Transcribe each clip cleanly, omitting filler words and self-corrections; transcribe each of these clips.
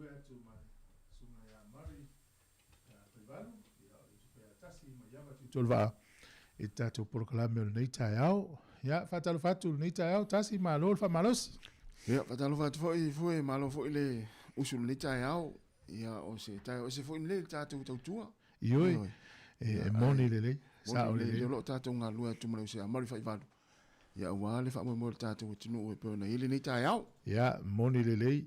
galue atu ma le susuga ia Murray Faivalu, ia o le uso foi ia Tasi ma Iava Tuitolevaa i le tatou polokalame o lenei taeao. Ia, faatalofa atu i lenei taeao, Tasi, malo le faamalosi. Ia, faatalofa atu foi Fue, malo foi le usu i lenei taeao. Ia, o se taeao ese foi lenei i le tatou tautua. Ioe, e moni lelei, sao lelei. O lo o tatou galulue atu ma le uso ia Murray Faivalu. Ia aua le faamoemoe o le tatou atunuu e pei ona i ai lenei taeao. Ia, moni lelei.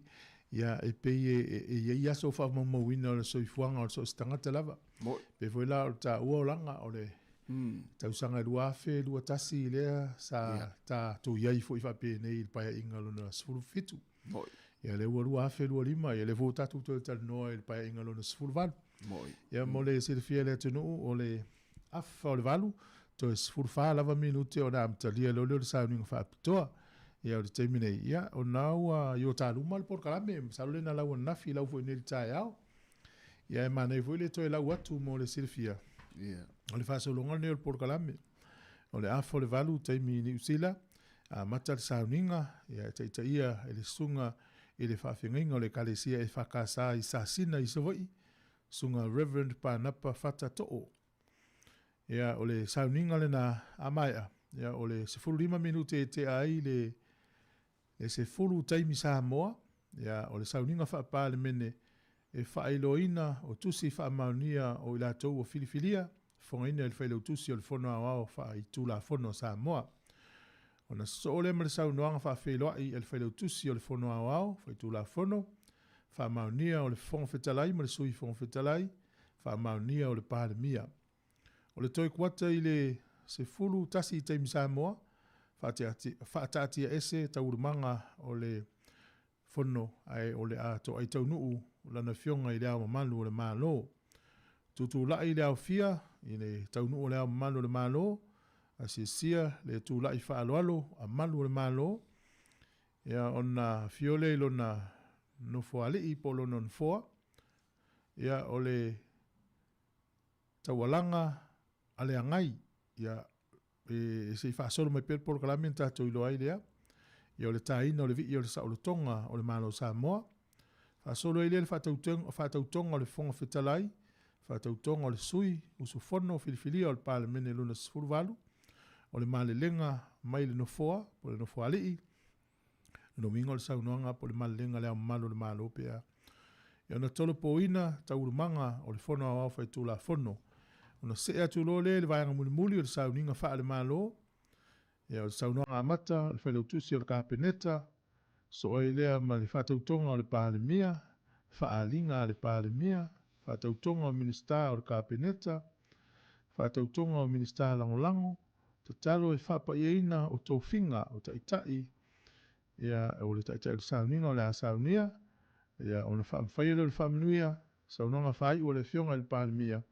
Ia, e pei e i ai aso faamaumauina o le soifuaga o so o se tagata lava. Moi. Pei foi la o le taua olaga o le tausaga e 2021 lea sa tatou i ai foi faapenei i le Paeaiga lona 17. Moi. Ia, lea ua 2025, ia lea foi ua tatou toe talanoa i le Paeaiga lona 18. Moi. Ia, mo le silafia e le atunuu, o le afa o le 8, toe 14 lava minute ona amatalia loa lea o le sauniga faapitoa. Ia, o le taimi nei, ia, o lena ua i o ta luma le polokalame, masalo lena lau ananafi, lau foi nei i le taeao. Ia, e manaia foi le toe lau atu mo le silafia. O le faasologa lenei o le polokalame. O le afa o le 8 taimi i Niu Sila, amata le sauniga, ia, e taitaia e le susuga i le faafeagaiga o le Ekalesia EFKS i Sasina i Savaii, susuga Reverend Panapa Fata Too. Ia, o le sauniga lena a maea, ia, o le 15 minute e tea ai le 10 taimi Samoa, ia, o le sauniga faa-Palemene e faailoaina o tusi faamaonia o i latou ua filifilia, fofogaina e le Failautusi o le Fono Aoao Faaitulafono a Samoa. Ona sosoo lea ma le saunoaga faafeiloai a le Failautusi o le Fono Aoao Faitulafono, faamaonia o le Fofoga Fetalai ma le Sui Fofoga Fetalai, faamaonia o le Palemia. O le toe kuata i le 11 taimi Samoa, faataatiaese taualumaga o le Fono ae o le a toai taunuu Lana Afioga i Le Ao Mamalu o le Malo. Tutulai le aofia i le taunuu o Le Ao Mamalu o le Malo, asiasia le tula'i faaaloalo a Malu o le Malo, ia ona afio lea i lona nofoalii po o lona nofoa, ia o le taualaga a le agai, ia e se i faasolo mai pea le polokalame na tatou iloa ai lea, ia o le taina o le vii o le saolotoga o le Malo o Samoa. Faasolo ai lea le faatautoga o le Fofoga Fetalai, faatautoga o le sui usufono filifilia o le Palemene lona 18, o le malelega mai le nofoa po o le nofoalii, lona uiga o le saunoaga po o le malelega a Le Ao Mamalu o le Malo pe a. Ia ona tolopoina taualumaga o le Fono Aoao Faitulafono. Ona see atu loa lea i le vaega mulimuli o le sauniga faale-Malo, ia o le saunoaga amata o le Failautusi o le Kapeneta, soo ai lea ma le faatautoga o le Palemia, faaaliga a le Palemia, faatautoga o Minisita o le Kapeneta, faatautoga o Minisita Lagolago, tatalo e faapaiaina o tofiga o taitai, ia o le taitai o le sauniga o le a saunia, ia ona faamafaia lea o le faamanuia, saunoaga faaiu a le Afioga i le Palemia,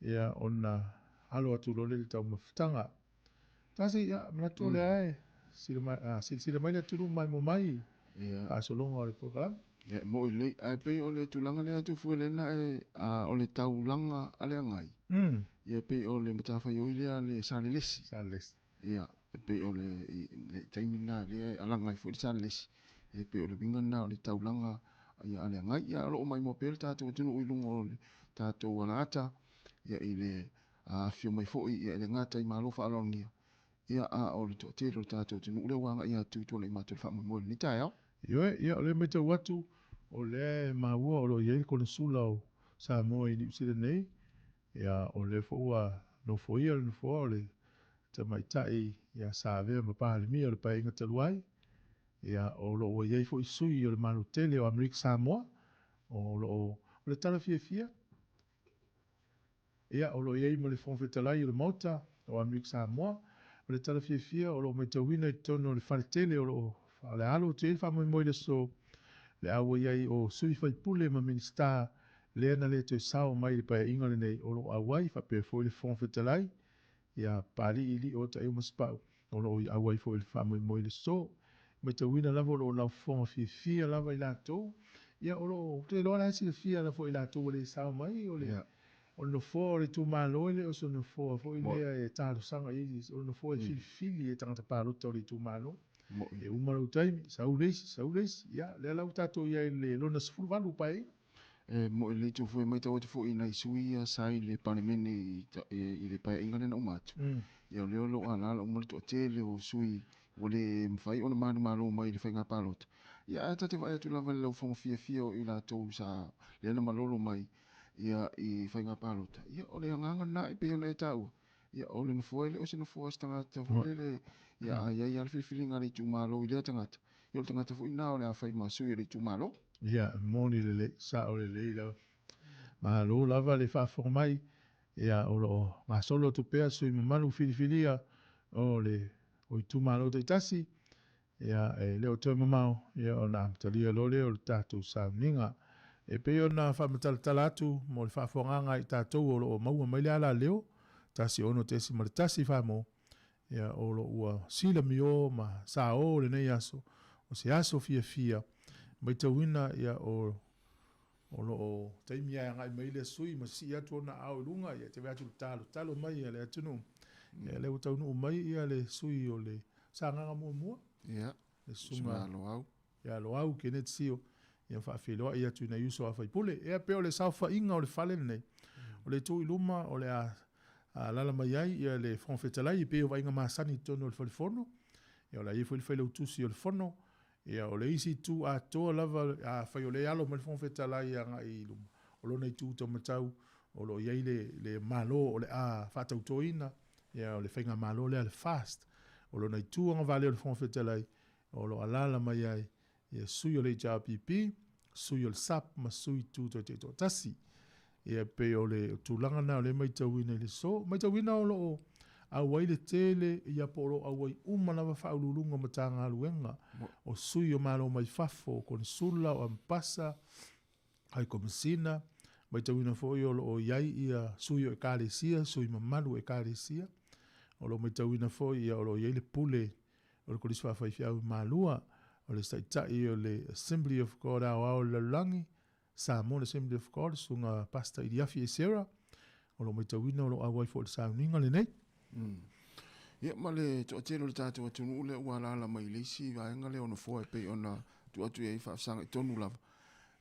ia ona alo atu loa lea i le taumafataga. Tasi, ia, manatu o lea e silasila mai le atunuu maimoa mai faasologa o le polokalame. Ia, e moi lelei. Ae pei o le tulaga lea Tufue lea na e, o le taulaga a le agai, ia e pei o le matafaioi lea a le Salelesi. Salelesi. Ia, e pei o le taimi lena lea e alaga ai foi le Salelesi, e pei o le uiga lena o le taulaga a le agai. Ia, o lo o maimoa pea le tatou atunuu i luga o le tatou alaata, ia i le afifio mai foi ia e le gata i malo faaaloalogia, ia a o le toatele o le tatou atunuu lea ua agai atu i Tuanaimato i le faamoemoe i lenei taeao. Ioe, ia o lea e matau atu, o lea e maua o lo o i ai le Konesula o Samoa i Niu Sila nei, ia o lea foi ua nofoia le nofoa o le Tamaitai ia sa avea ma Palemia o le Paeaiga talu ai, ia o lo o ua i ai foi sui o le Malo tele o Amerika Samoa, o lo o, o le tala fiafia, Ia, o lo o i ai ma le Fofoga Fetalai o le Maota o Amerika Samoa. O le tala fiafia o lo o matauina i totonu o le fale tele o lo o o le a alo atu i ai le faamoemoe i le aso le a ua i ai o sui faipule ma Minisita lea na le toe sao mai i le Paeaiga lenei o lo o auai faapea foi le Fofoga Fetalai ia Papalii Lio Taeu Masepau o lo o auai foi i le faamoemoe i le aso. Matauina lava o lo o laufofoga fiafia lava i latou, ia o lo o, ou te iloa la e silafia lava foi i latou ua le sao mai, o le o le nofoa o le itumalo e le o se nofoa foi lea e talosaga i ai, o le nofoa e filifili e tagata palota o le itumalo. E uma lou taimi, sau le isi, sau le isi. Ia, lea la ua tatou i ai i le lona 18 Paeaiga. E mo'i lelei tou foi e matau atu foi i nai sui ia sa i le Palemene i le Paeaiga lea na uma atu, ia o lea o lo o alaala uma le toatele o sui ua le mafai ona manumalo mai i le faiga palota. Ia ae ta te vaai atu lava i le laufofoga fiafia o i latou sa lea na malolo mai ia i faiga palota, ia o le agaga lena e pei ona e taua, ia o le nofoa e le o se nofoa o se tagata foi lele, ia a i ai lava le filifiliga a le itumalo i lea tagata, ia o le tagata foi lena o le a fai ma sui o le itumalo. Ia, moni lelei, sao lelei lava. Malo lava le faafofoga mai, ia o lo o gasolo atu pea sui usufono mamalu filifilia o le o itumalo taitasi, ia e le o toe mamao, ia ona amatalia loa lea o le tatou sauniga. E pei ona faamatalatala atu mo le faafofogaaga i tatou o lo o maua mai le alaleo 16.1 Samoa, ia o lo o ua silamio ma sao lenei aso, o se aso fiafia, matauina ia o lo o taimi e agai mai le sui ma sii atu ona aao i luga, ia te vaai atu i le talotalo mai a le atunuu. Ia lea ua taunuu mai ia le sui o le Sagaga muamua. Ia, le susuga Loau. Ia Loau Keneti Sio, ia faafeiloai atu i nai uso a faipule. Ia pei o le saofaiga o le fale lenei. O le itu i luma o le a alaala mai ai ia le Fofoga Fetalai e pei o vaaiga masani i totonu o le falefono. Ia o le a i ai foi le failautusi o le fono. Ia o le isi itu atoa lava afai o lea e alo mai le Fofoga Fetalai agai i luma, o lona itu taumatau o lo o i ai le Malo o le a faatautoina, ia o le faigamalo lea le FAST. O lona itu agavale o le Fofoga Fetalai o lo o alaala mai ai ia sui o le HRPP, sui o le SAP ma sui tutoatasi. Ia pei o le tulaga na o lea matauina i le aso. Matauina o lo o auai le tele, ia po o lo o auai uma lava faauluuluga o Matagaluega, o sui o Malo mai fafo, o Konesula, o Ambasa, Hai Komisina, matauina foi o lo o i ai ia sui o Ekalesia, sui mamalu o Ekalesia. O lo o matauina foi ia o lo o i ai le pule o le Kolisi Faafaifeau i Malua, o le taitai o le Assembly of God Aoao o le Lalolagi, Samoan Assembly of God, susuga Pastor Iliafi Esera, o lo o matauina o lo o auai foi i le sauniga lenei. Ia, ma le toatele o le tatou atunuu lea ua alaala mai i le isi vaega lea o nofoa e pei ona tuu atu i ai faafesagai tonu lava.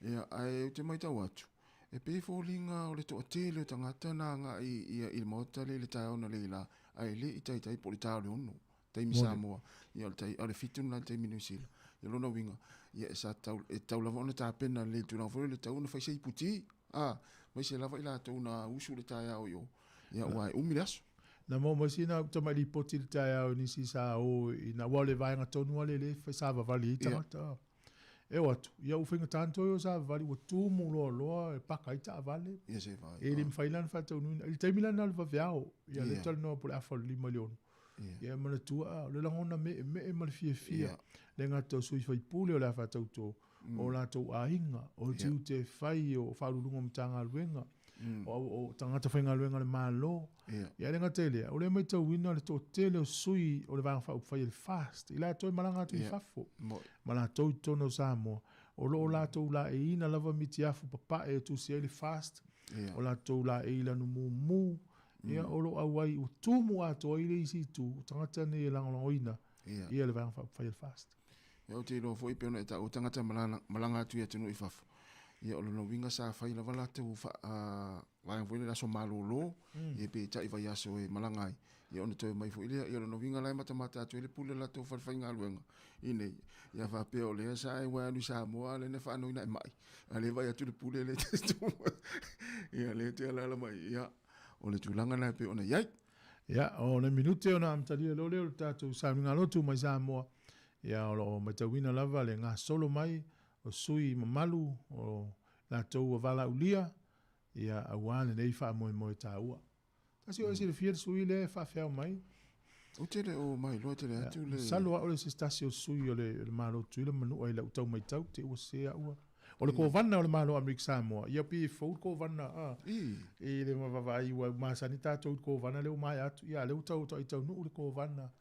Ia, ae ou te matau atu, e pei e foliga o le toatele o tagata na agai ia i le maota lea i le taeao analeila, ae le i taitai po o le ta o le 6. Taimi Samoa, ia o le tai, o le 7 lena i le taimi Niu Sila. Ia lona uiga, ia e sa tau, e tatau lava ona tapena lelei i le tulaga foi lea o le tatau ona fai se iputi, a, aemaise lava i latou na usu le taeao i o, ia aua e umi le aso. Na maua mai sina au tamai lipoti i le taeao i nisi sa o i na, aua o le vaega tonu lava lea lea e fai savavali ai tagata. E o atu, ia ua faigata ona toe o savavali, ua tumu loaloa e paka ai taavale. Ia se vai. E le mafai la ona faataunuuina. I le taimi la lena o le vaveao, ia lea talanoa po o le afa o le 5 i le 6. Ia e manatua, a, o le lagona meemee ma le fiafia, le gata o sui faipule o le a faatauto, o latou aiga, o tiute e fai, o faauluuluga o Matagaluega, o tagata faigaluega a le Malo. Ia le gata i lea, o lea e matauina le toatele o sui o le Vaega Faaupufai a le FAST, i latou e malaga atu i fafo, ma latou i totonu o Samoa, o lo o latou laeiina lava mitiafu papae e tusi ai le FAST, o latou laei lanu mumu, ia o lo o auai ua tumu atoa ai le isi itu, o tagata nei e lagolagoina ia le Vaega Faaupufai a le FAST. Ia ou te iloa foi pei ona e taua tagata malaga atu i atunuu i fafo, ia o lona uiga sa fai lava latou vaega foi lea le aso malolo, ia pe tai vaiaso e malaga ai, ia ona toe mai foi lea, ia o lona uiga la e matamata atu ai le pule o latou falefaigaluega i nei, ia faapea o lea sa e ua alu i Samoa a o lea na faanoina e mai, a o lea e vaai atu le pule lea ia lea e te alaala mai, ia o le tulaga lena e pei ona i ai. Ia, o le minute ona amatalia loa lea o le tatou sauniga lotu mai Samoa, ia o lo o matauina lava le gasolo mai o sui mamalu o latou ua valaaulia, ia aua lenei faamoemoe taua. Tasi o e silafia le sui lea e faafeao mai. Ou te le o mailoa tele atu le. Masalo au o le se tasi o sui o le Malo Tutuila manua i lau tau matau te ua se au. O le kovana o le Malo Amerika Samoa, ia pei e fou le kovana a. I le vaavaai ua masani tatou i le kovana lea ua maea atu, ia a o lea ua tau toai taunuu le kovana.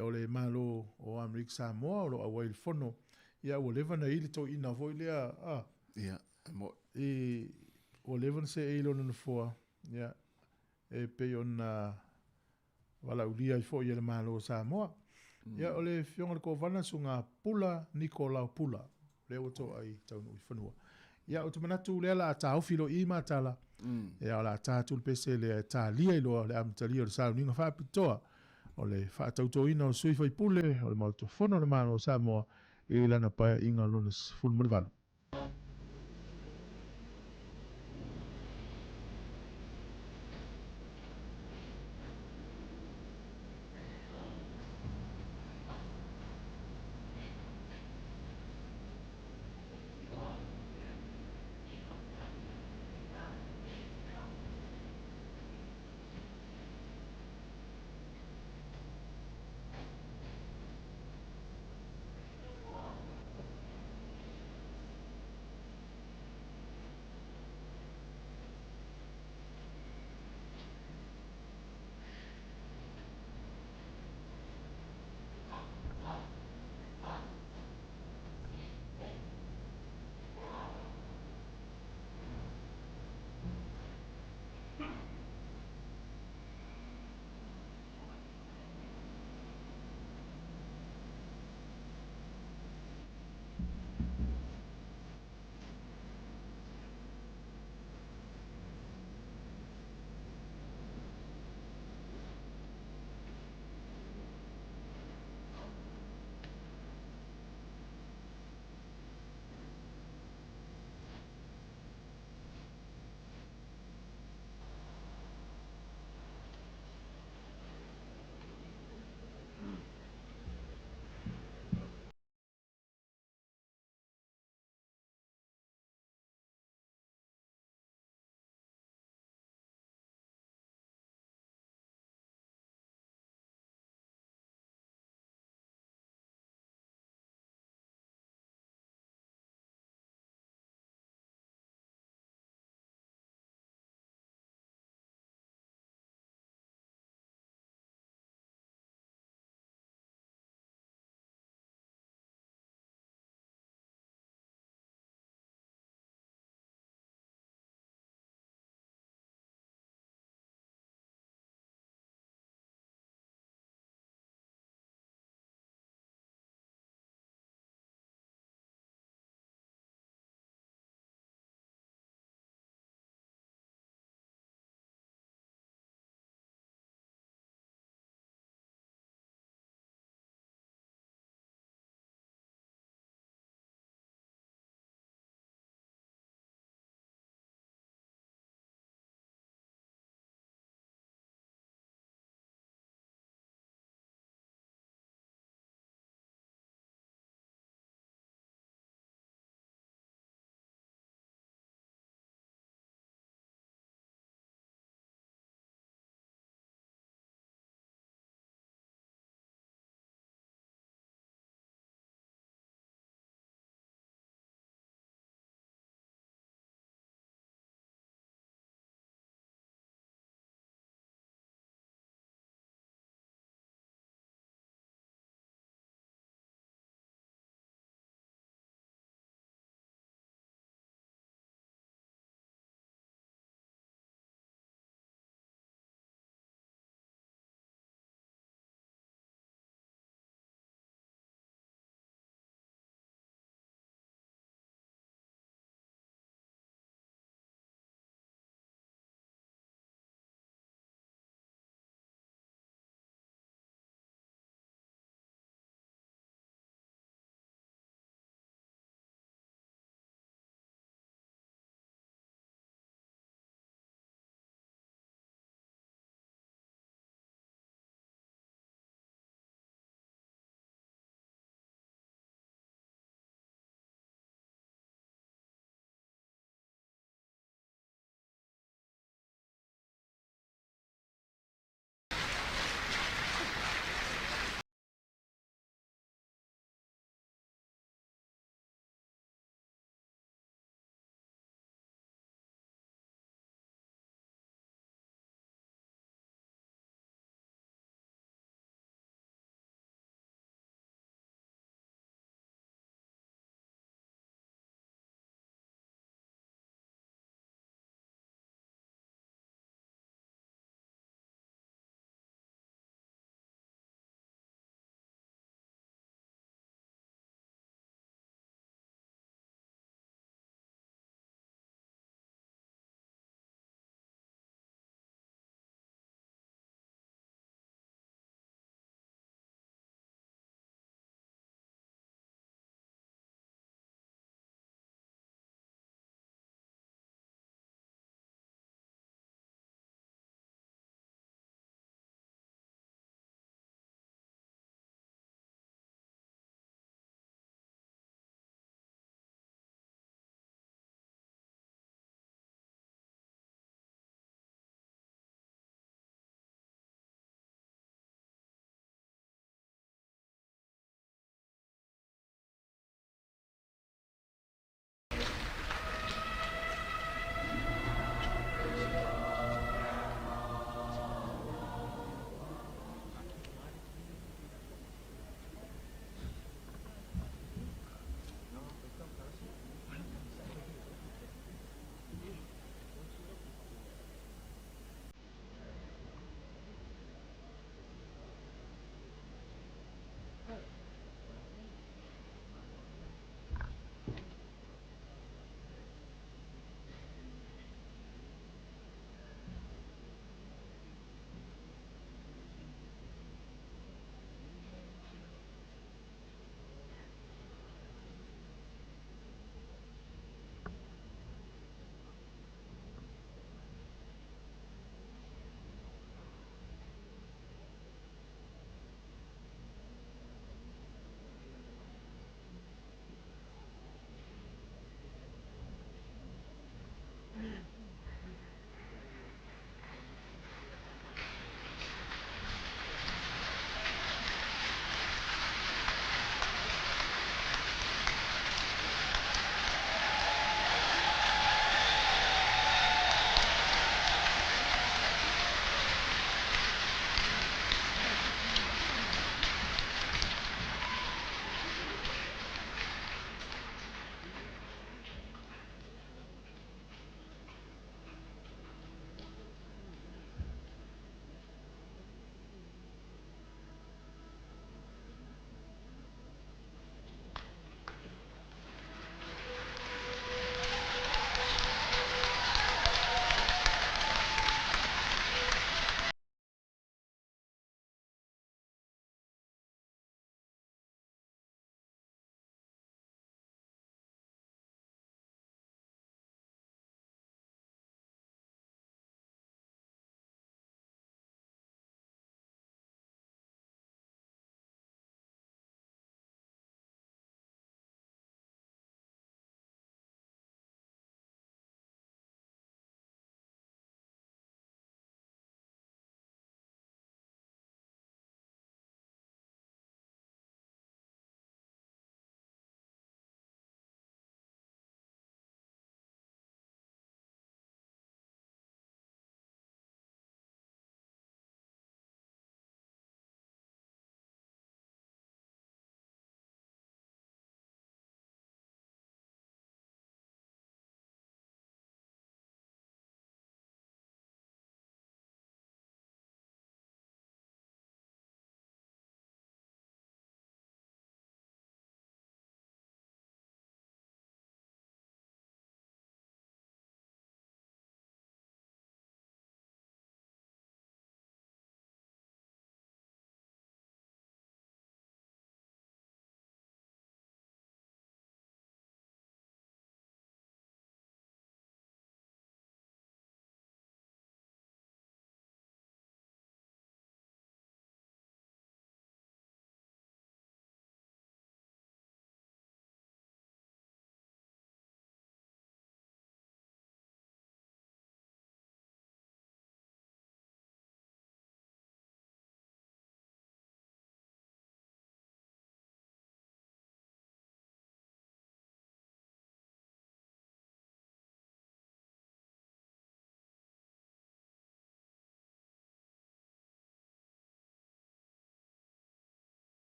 O le Malo o Amerika Samoa o lo o auai i le fono, ia ua leva ona i ai le toeaina foi lea a. Ia, e mo'i. I, ua leva ona seei i lona nofoa, ia, e pei ona valaaulia ai foi e le Malo o Samoa. Ia, o le Afioga i le Kovana, Susuga Pula Nikolao Pula, lea ua toai taunuu i fanua. Ia, ou te manatu lea la a taofi loa i i matala, ia o le a ta atu le pese lea e talia i loa le amatalia o le sauniga faapitoa o le faatautoina o sui faipule o le Maota Fono o le Malo o Samoa i lana Paeaiga lona 18.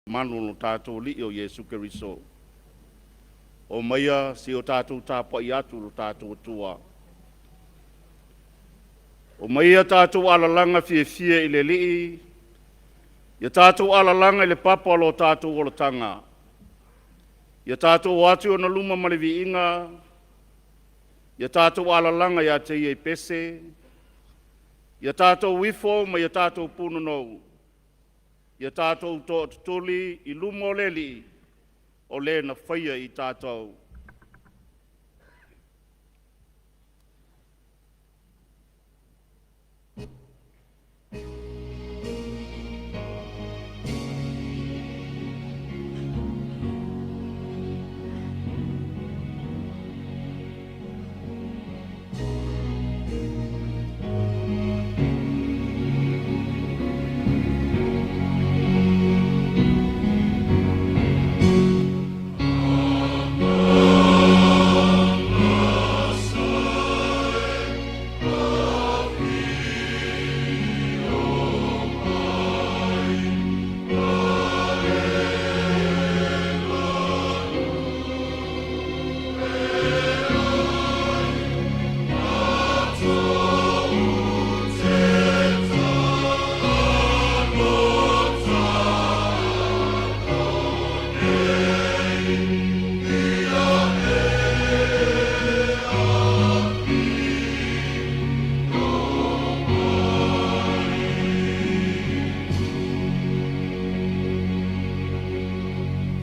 Manu o lo tatou Alii o Iesu Keriso. O maia se i o tatou tapuai atu i lo tatou Atua. O maia tatou alalaga fiafia i le Alii, ia tatou alalaga i le papa o lo tatou olataga. Ia tatou o atu i ona luma ma le viiga, ia tatou alalaga ia te Ia i pese, ia tatou ifo ma ia tatou punonou, ia tatou tootutuli i luma o le Alii, o Le na faia i tatou.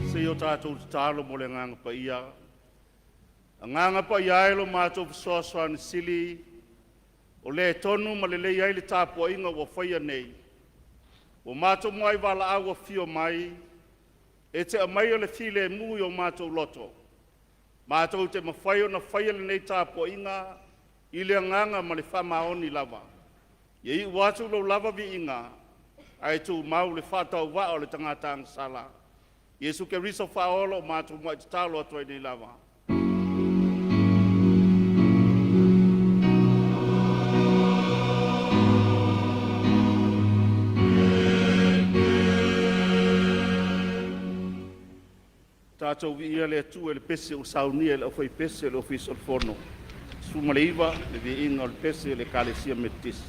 Se i o tatou tatalo mo le Agaga Paia. Agaga Paia e, lo matou fesoasoani sili, o lea e tonu ma lelei ai le tapuaiga ua faia nei, ua matou muai valaau afio mai e te aumaia le filemu i o matou loto, matou te mafai ona faia lenei tapuaiga i le agaga ma le faamaoni lava. Ia iu atu lou lava viiga ae tumau le faatauvaa o le tagata agasala. Iesu Keriso Faaola o matou muai tatalo atu ai nei lava. Tatou viia le Atua i le pese ua saunia e le aufaipese o le Ofisa o le Fono. 19, le viiga o le pese a le Ekalesia Metotisi.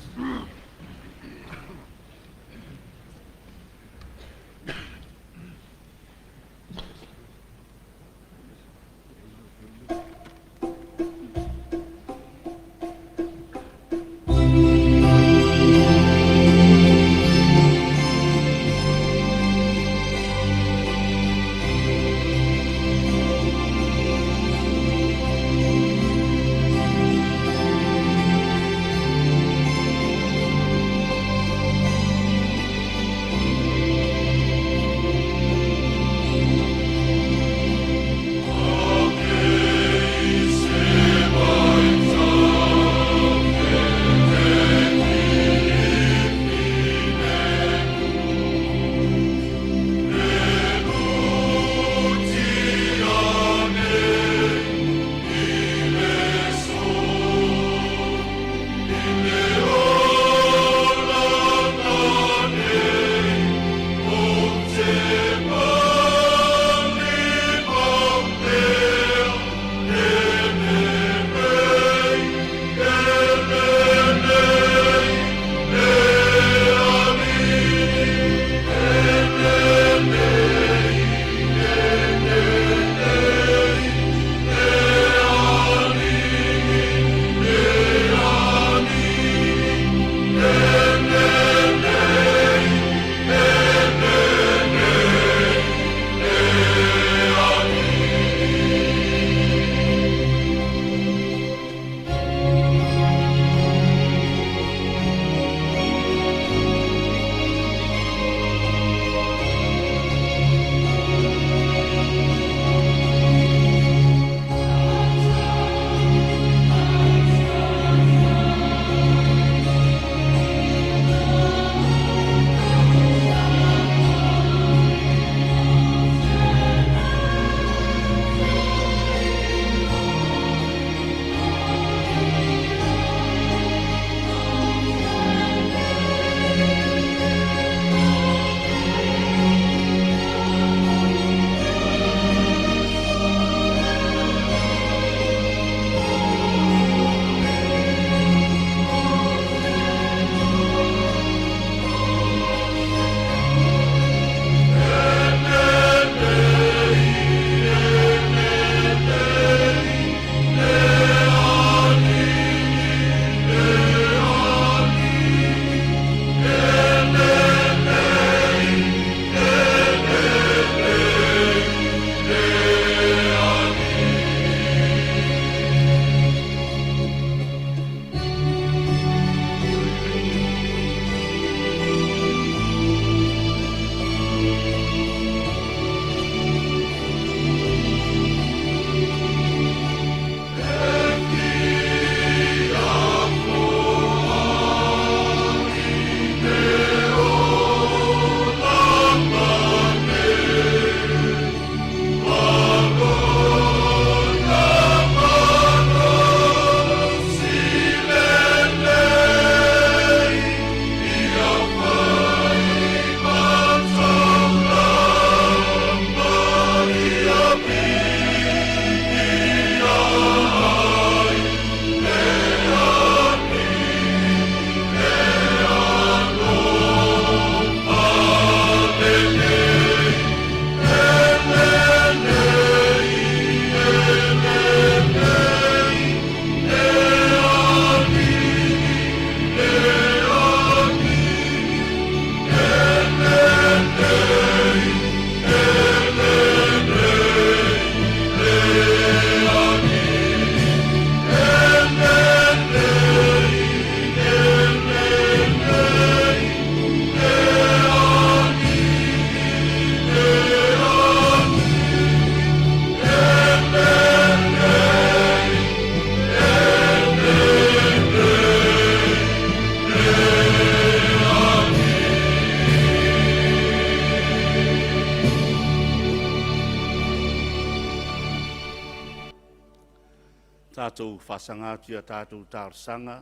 Tatou faasaga atu i a tatou talosaga,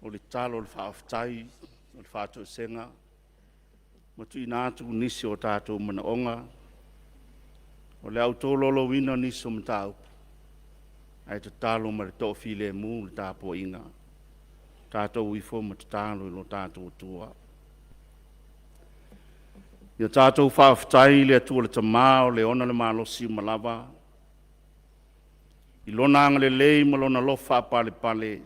o le tatalo, o le faafetai, o le faatoesega, ma tuuina atu nisi o tatou manaoga. O le a ou tolaulauina nisi o mataupu, ae tatalo ma le toafilemu le tapuaiga. Tatou o ifo ma tatalo i lo tatou Atua. Ia tatou faafetai i le Atua le Tama o le ona le malosi uma lava, i Lona agalelei ma Lona alofa faapalepale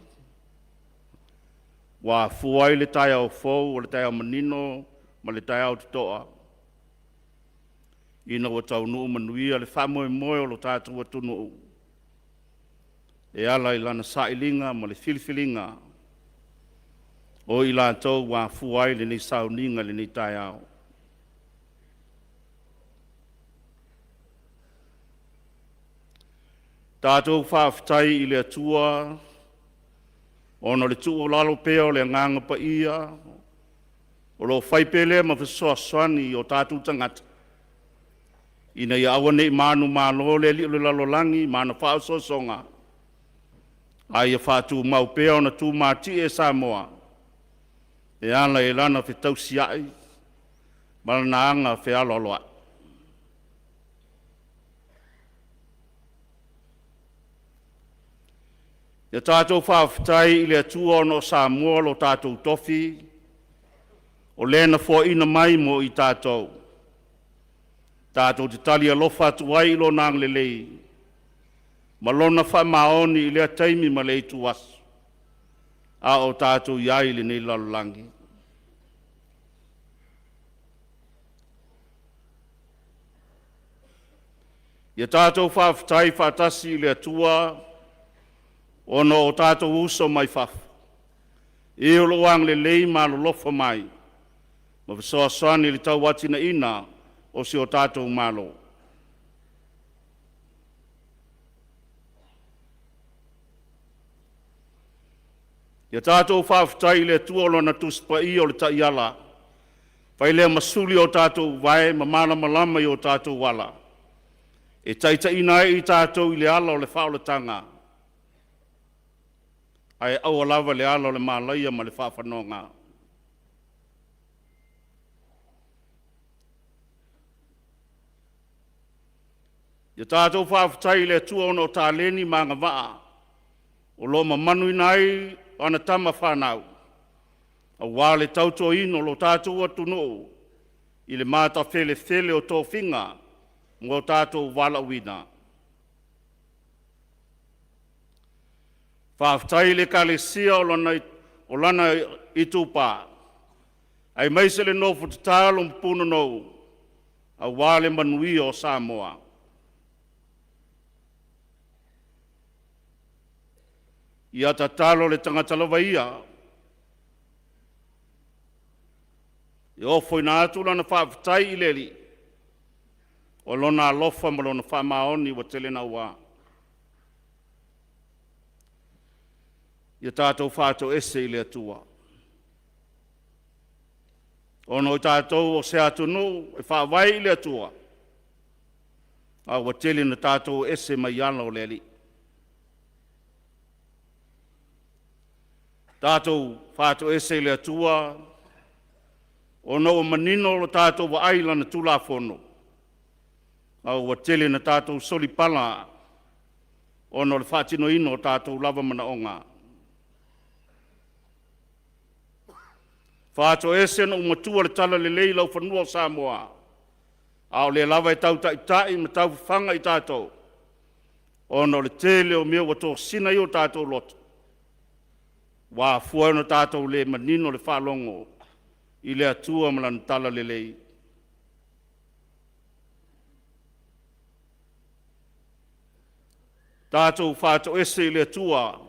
ua afua ai le taeao fou, o le taeao manino ma le taeao totoa, ina ua taunuu manuia le faamoemoe o lo tatou atunuu e ala i lana sailiga ma le filifiliga o i latou ua afua ai lenei sauniga i lenei taeao. Tatou faafetai i le Atua ona o le tuualalo pea o le Agaga Paia o lo o fai pea lea ma fesoasoani i o tatou tagata, ina ia aua ne i manumalo le alii o le lalolagi ma ana faaosoosoga, a ia faatumau pea ona tumatie Samoa e ala i lana fetausiai ma lana aga fealoaloai. Ia tatou faafetai i le Atua ona o Samoa lo tatou tofi, o le na foaina mai mo i tatou, tatou te tali alofa atu ai i Lona agalelei ma Lona faamaoni i lea taimi ma lea ituaso, a o tatou i ai i lenei lalolagi. Ia tatou faafetai faatasi i le Atua ona o tatou uso mai fafo, e o lo o agalelei ma alolofa mai ma fesoasoani i le tauatiaeina o si o tatou Malo. Ia tatou faafetai i le Atua o Lana Tusi Paia o le Taiala, fai lea ma suli o tatou uae ma malamalama i o tatou ala, e taitaiina ai i tatou i le ala o le faaolataga, ae aua lava le ala o le malaia ma le faafanoaga. Ia tatou faafetai i le Atua ona o taleni ma agavaa o lo o mamanuina ai ana tama fanau, aua le tautuaina o lo tatou atunuu i le matafelefele o tofiga mo tatou valaauina. Faafetai i le Ekalesia o lana itupa, aemaise le nofo tatalo ma punonou aua le manuia o Samoa. Ia tatalo le tagata lava ia e ofoina atu lana faafetai i le Alii, o Lona alofa ma Lona faamaoni ua tele naua. Ia tatou faatoese i le Atua, ona o tatou o se atunuu e faavae i le Atua, a ua tele ina tatou ese mai ala o le Alii. Tatou faatoese i le Atua ona ua manino lo tatou vaai i Lana Tulafono, a ua tele ina tatou solipala ona o le faatinoina o tatou lava manaoga. Faatoese ona ua matua le talalelei i laufanua o Samoa, a o lea lava e tau taitai ma tau fafaga i tatou, ona o le tele o mea ua tosina ai o tatou loto, ua afua ai ona tatou le manino le faalogo i le Atua ma Lana talalelei. Tatou faatoese i le Atua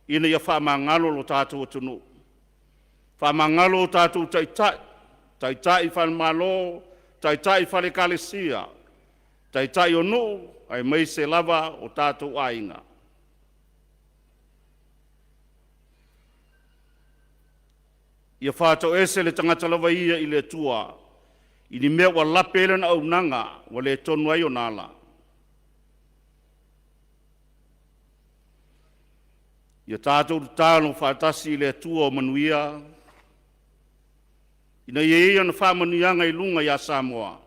ina ia faamagalo lo tatou atunuu, faamagalo o tatou taitai, taitai faale-Malo, taitai faale-Ekalesia, taitai o nuu, aemaise lava o tatou aiga. Ia faatoese le tagata lava ia i le Atua i ni mea ua lape ai lana auaunaga ua le tonu ai ona ala. Ia tatou tatalo faatasi i le Atua o manuia, ina ia i ai ana faamanuiaga i luga ia Samoa,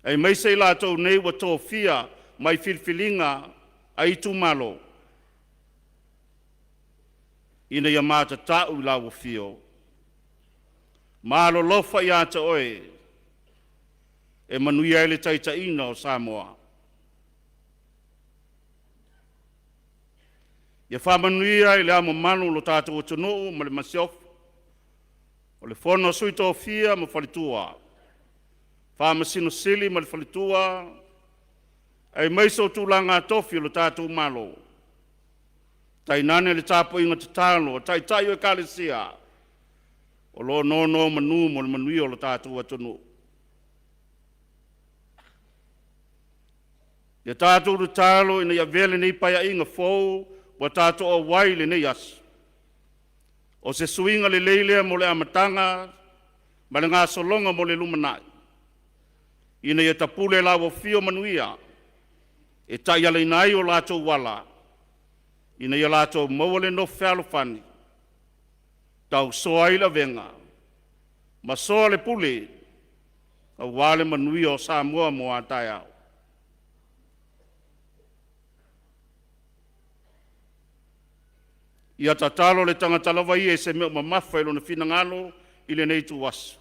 aemaise i latou nei ua tofia mai filifiliga a itumalo, ina ia matatau i lau afio ma alolofa ia te Oe e manuia ai le taitaiga o Samoa. Ia faamanuia i Le Ao Mamalu o lo tatou atunuu ma le Masiofo, o le Fono a Sui Tofia ma Faletua, Faamasino Sili ma le faletua, aemaise o tulaga tofi o le tatou Malo, tainane le tapuaiga tatalo a Taitai o Ekalesia o lo o nonomanu mo le manuia o le tatou atunuu. Ia tatou tatalo ina ia avea lenei Paeaiga fou ua tatou auai i lenei aso, o se suiga lelei lea mo le amataga ma le gasologa mo le lumanai, ina ia tapule i lau afio manuia e taialaina ai o latou ala, ina ia latou maua le nofo fealofani, tausoa ai le avega ma soa le pule aua le manuia o Samoa mo a taeao. Ia tatalo le tagata lava ia i se mea o mamafa i lona finagalo i lenei ituaso.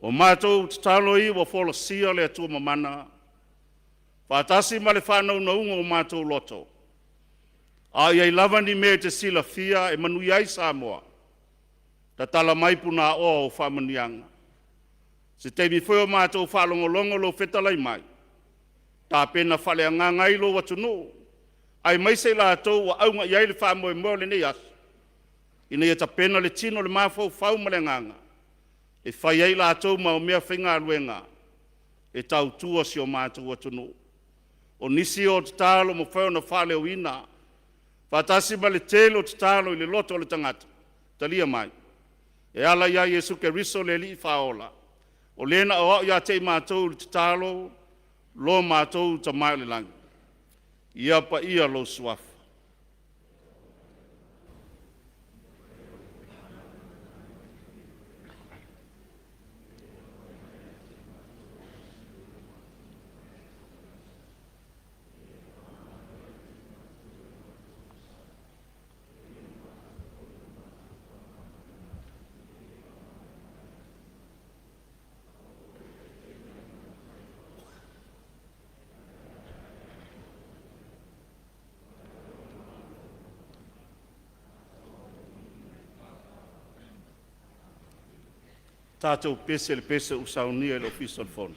O matou tatalo ia ua folasia le Atua Mamana, faatasi ma le faanaunauga o matou loto, a o i ai lava ni mea e te silafia e manuia ai Samoa, tatala mai punaoa o faamanuiaga. Se taimi foi o matou faalogologo i lou fetalai mai, tapena faaleagaga ai lou atunuu, aemaise i latou ua auga i ai le faamoemoe o lenei aso, ina ia tapena le tino, le mafaufau ma le agaga, e fai ai latou ma meafaigaluega e tautua si o matou atunuu. O nisi o tatalo ua mafai ona faaleoina, faatasi ma le tele o tatalo i le loto o le tagata, talia mai, e ala ia Iesu Keriso le Alii Faaola, o Le na aoao ia te i matou i le tatalo, Lo matou Tama i le lagi, ia paia lou Suafa. Tatou pese i le pese ua saunia e le Ofisa o le Fono.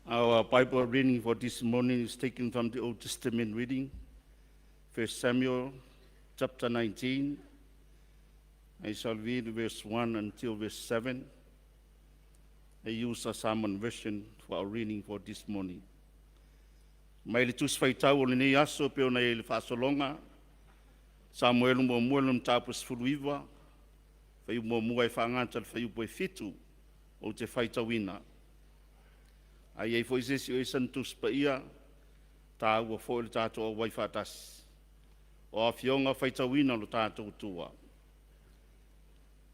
Our Bible reading for this morning is taken from the Old Testament reading, 1 Samuel chapter 19. I shall read verse 1 until verse 7. I use a Samoan version for our reading for this morning. Mai le tusi faitau o lenei aso pe ona i le faasologa, Samuelu muamua le mataupu 19, fuaiupu muamua e faagata i le fuaiupu e 7 ou te faitauina. A i ai foi se isi o i ai sana Tusi Paia, e taua foi le tatou auai faatasi o afioga faitauina lo tatou Atua.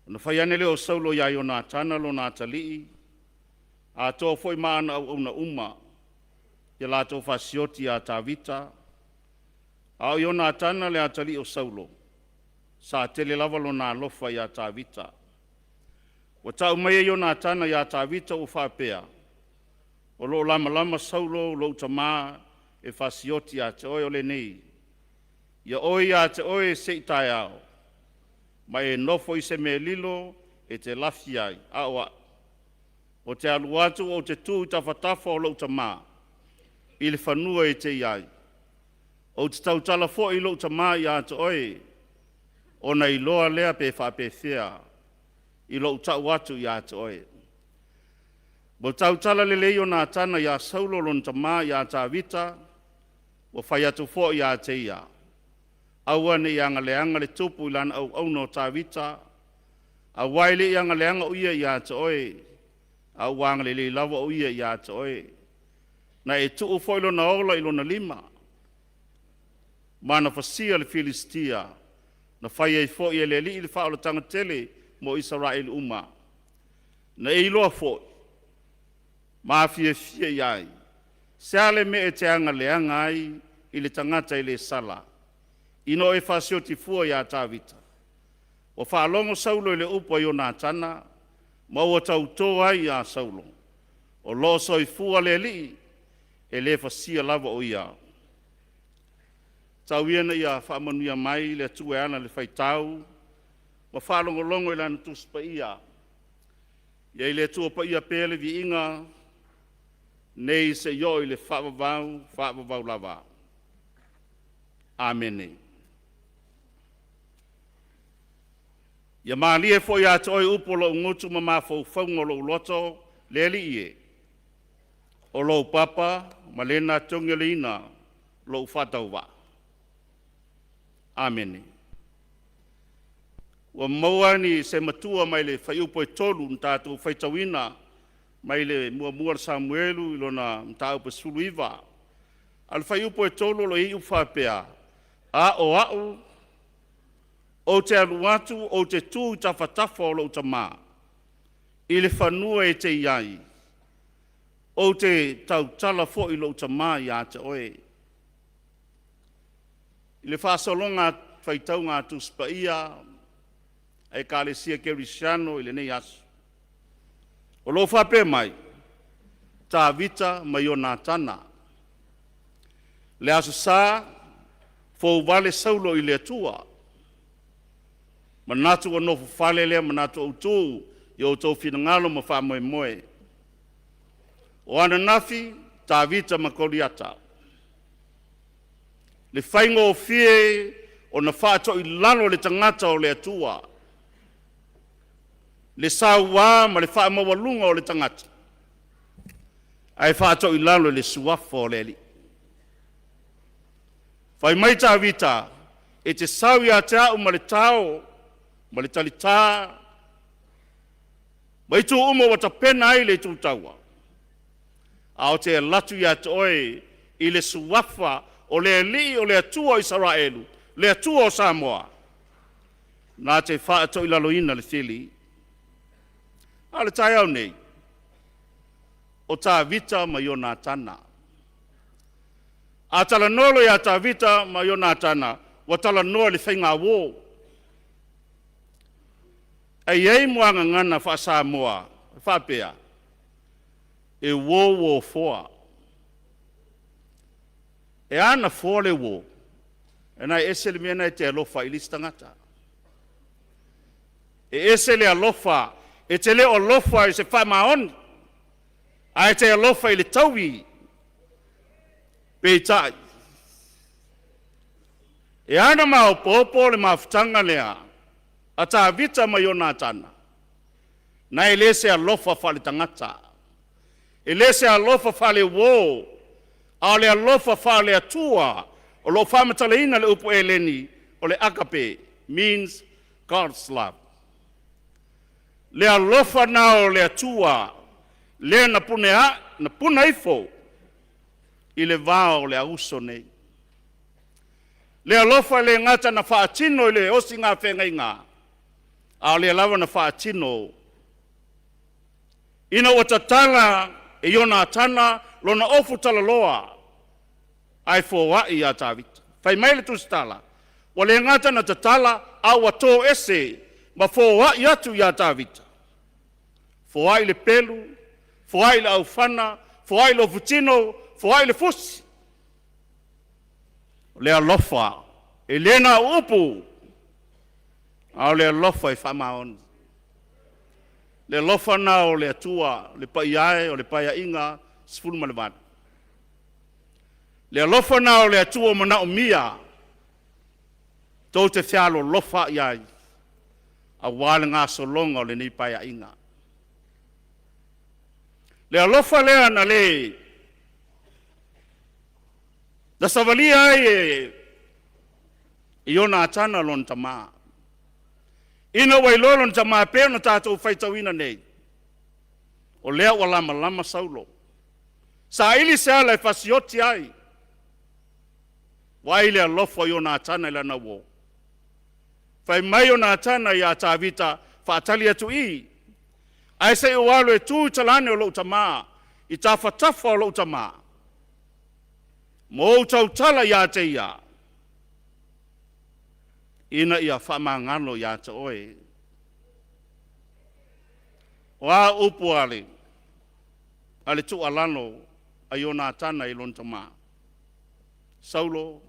Ona fai ane lea o Saulo ia Ionatana lona atalii, atoa foi ma ana auauna uma, ia latou fasioti ia Tavita, a o Ionatana le atalii o Saulo, sa tele lava lona alofa ia Tavita. Ua tau mai e Ionatana ia Tavita ua faapea, “O lo o lamalama Saulo lou tama e fasioti ia te oe o lenei. Ia oi ia te oe se i taeao, ma e nofo i se mea lilo e te lafi ai, a o au, ou te alu atu ou te tu i tafatafa o lou tama i le fanua e te i ai. Ou te tautala foi i lou tama ia te oe, ona iloa lea pe faapefea i lou tau atu ia te oe.” Ua tautala lelei Ionatana iā Saulo lona tamā iā Tavita, ua fai atu foi ia te ia, aua ne i agaleaga le tupu i lana auauna o Tavita, aua e le i agaleaga o ia ia te oe, a ua agalelei lava o ia ia te oe. Na e tuu foi lona ola i lona lima, ma na fasia le Filisitia, na fai ai foi e le Alii le faaolataga tele mo Isaraelu uma. Na e iloa foi, ma fiafia i ai, se a le mea e te agaleaga ai i le tagata e le sala, ina o e fasioti fua iā Tavita? Ua faalogo Saulo i le upu a Ionatana, ma ua tauto ai iā Saulo. O lo o soifua le Alii, e le fasia lava o ia. Tau ia ina ia faamanuia mai le Atua e ala i le faitau ma faalogologo i Lana Tusi Paia. Ia i le Atua Paia pea le viiga nei seia oo i le faavavau, faavavau lava. Amene. Ia malie foi ia te oe upu a lou gutu ma mafaufauga o lou loto, le Alii e, o lou papa ma lena togialeina lou faatauvaa. Amene. Ua maua ni se matua mai le fuaiupu e 3 na tatou faitauina mai le muamua o Samuelu i lona mataupu e 19. A o le fuaiupu e 3 o lo o i ai upu faapea, “A o au, ou te alu atu ou te tu i tafatafa o lou tama, i le fanua e te i ai, ou te tautala foi i lou tama ia te oe.” I le faasologa faitauga a Tusi Paia a Ekalesia Kerisiano i lenei aso, o lo o faapea mai, Tavita ma Ionatana. Le Aso Sa, fouvale Saulo i le Atua, manatu ua nofofale lea manatu autu i outou finagalo ma faamoemoe. O ananafi, Tavita ma Koliata. Le faigofie ona faatoilalo le tagata o le Atua, le saua ma le faamaualuga o le tagata, ae faatoilalo i le Suafa o le Alii. Fai mai Tavita, e te sau ia te au ma le tao, ma le talitā, ma itu uma ua tapena ai le itu taua. A o te alu atu ia te oe i le suafa o le Alii o le Atua o Isaraelu, le Atua o Samoa, na te faatoilaloina le fili. A o le taeao nei, o Tavita ma Ionatana. A talanoa loa ia Tavita ma Ionatana, ua talanoa i le faigauo. Ae i ai muagagana faa-Samoa e faapea, e uo uo foa. E a na foa le uo? E na e ese le mea na e te alofa ai i le isi tagata. E ese le alofa, e te le o alofa i se faamaoni, ae te alofa i le taui. Peitai, e ana maopoopo le mafutaga lea a Tavita ma Ionatana, na e le se alofa faaletagata, e le se alofa faaleuo, a o le alofa faale-Atua o lo o faamatalaina le upu Eleni o le agape, means God's love. Le alofa na o le Atua, lea na pune, a, na puna ifo i le va o le auso nei. Le alofa le gata na faatino i le osiga feagaiga, a o lea lava na faatino ina ua tatala e Ionatana lona ofu talaloa ae foai ia Tavita. Fai mai le tusitala, ua le gata na tatala, a ua to ese ma foai atu iā Tavita. Foai le pelu, foai le aufana, foai le ofutino, foai le fusi. O le alofa, e le na o upu, a o le alofa e faamaoni. Le alofa na o le Atua, le paia e o le Paeaiga 18. Le alofa na o le Atua o manaomia tou te fealolofa i ai, aua le gasologa o lenei Paeaiga. Le alofa lea na le na savalia ai e Ionatana lona tama. Ina ua iloa lona tama pei ona tatou faitauina nei, o lea ua lamalama Saulo. Saili se ala e fasioti ai, vaai le alofa o Ionatana i lana uo. Fai mai Ionatana iā Tavita, faatali atu i, ae se i ou alu e tu i talane o lou tamā, i tafatafa o lou tamā, ma ou tautala iā te ia, ina ia faamagalo iā te oe. O a upu a le, a le tuualalo a Ionatana i lona tamā? Saulo,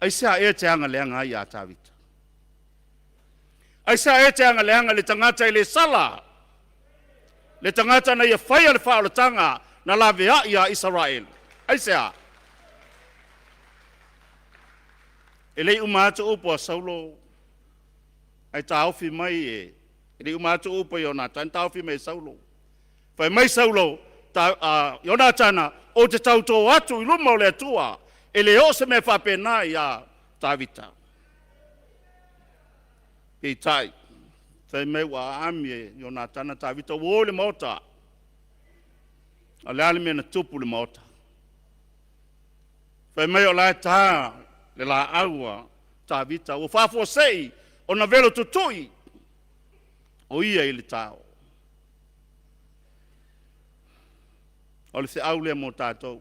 aisea ea te agaleaga ai iā Tavita? Aisea ea te agaleaga i le tagata e le sala, le tagata na ia faia le faaolataga na laveai iā Isaraelu? Aisea? E le i uma atu upu a Saulo, ae taofi mai e, e le i uma atu upu a Ionatana, taofi mai e Saulo. Fai mai Saulo, ta, Ionatana, ou te tautō atu i luma o le Atua, e le oo se mea faapena iā Tavita. Peitai, fai mai ua aami e Ionatana Tavita, ua o i le maota. A o le a le mea na tupu i le maota? Fai mai o la e ta le laau a Tavita, ua faafuasei ona velo tutui o ia i le tao. O le feau lea mo tatou.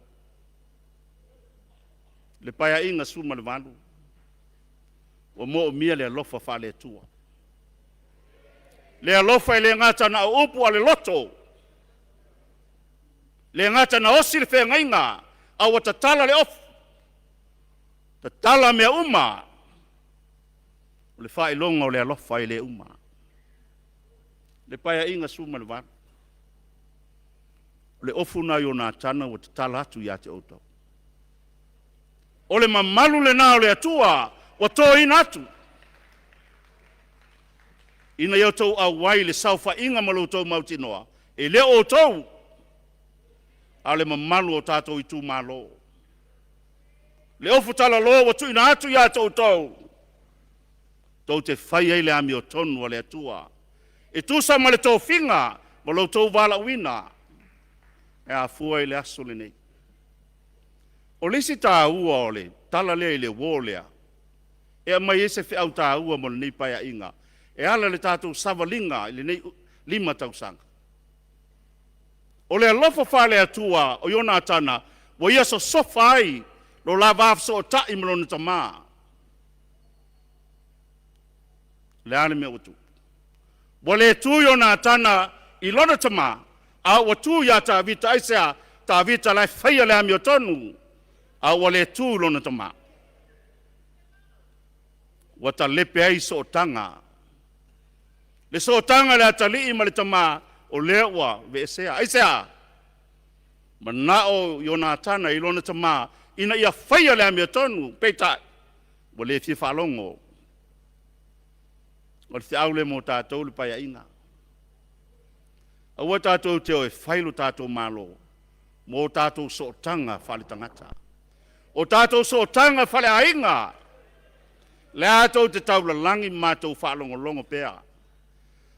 Le Paeaiga 18, ua moomia le alofa faale-Atua. Le alofa e le gata na o upu a le loto, le gata na osi le feagaiga, a ua tatala le ofu, tatala mea uma. O le faailoga o le alofa e le uma. Le Paeaiga 18, o le ofu na Ionatana ua tatala atu ia te outou. O le mamalu lena o le Atua ua toina atu, ina ia outou auai i le saofaiga ma lo outou mautinoa, e le o outou, a o le mamalu o tatou itumalo. Le ofu talaloa ua tuuina atu iā te outou, tou te fai ai le amiotonu a le Atua. E tusa ma le tofiga ma lo outou valaauina e afua i le aso lenei. O le isi taua o le tala lea i le uo lea, e aumai ai se feau taua mo lenei paeaiga, e ala i le tatou savaliga i lenei 5 tausaga. O le alofa faale-Atua o Ionatana, ua ia sosofa ai lo la va fesootai ma lona tama. O le a le mea ua tupu? Ua le tu Ionatana i lona tama, a ua tu ia Tavita. Aisea? Tavita la e faia le amiotonu, a ua le tu i lona tama. Ua talepe ai sootaga. Le sootaga a le atalii ma le tama, o lea ua veesea. Aisea? Manao Ionatana i lona tama ina ia faia le amiotonu, peitai, ua le fia faalogo. O le feau lea mo tatou le paeaiga. Aua tatou te o e fai lo tatou Malo mo tatou sootaga faaletagata. O tatou sootaga faaleaiga, lea tou te taulalagi ma matou faalogologo pea.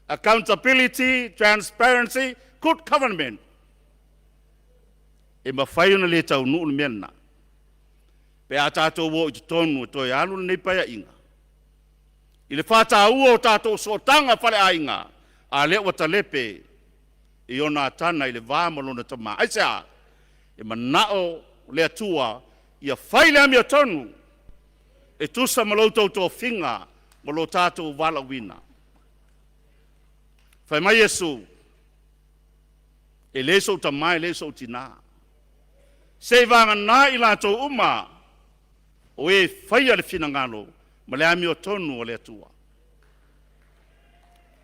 Accountability, transparency, good government. E mafai ona le taunuu le mea lena, pe a tatou o i totonu e toe alu lenei paeaiga, i le faataua o tatou sootaga faaleaiga, a lea ua talepe e Ionatana i le va ma lona tama. Aisea? E manao le Atua ia fai le amiotonu e tusa ma lo outou tofiga ma lo tatou valaauina. Fai mai Iesu, e le sou tama e le sou tinā, seivagana i latou uma o e faia le finagalo ma le amiotonu o le Atua.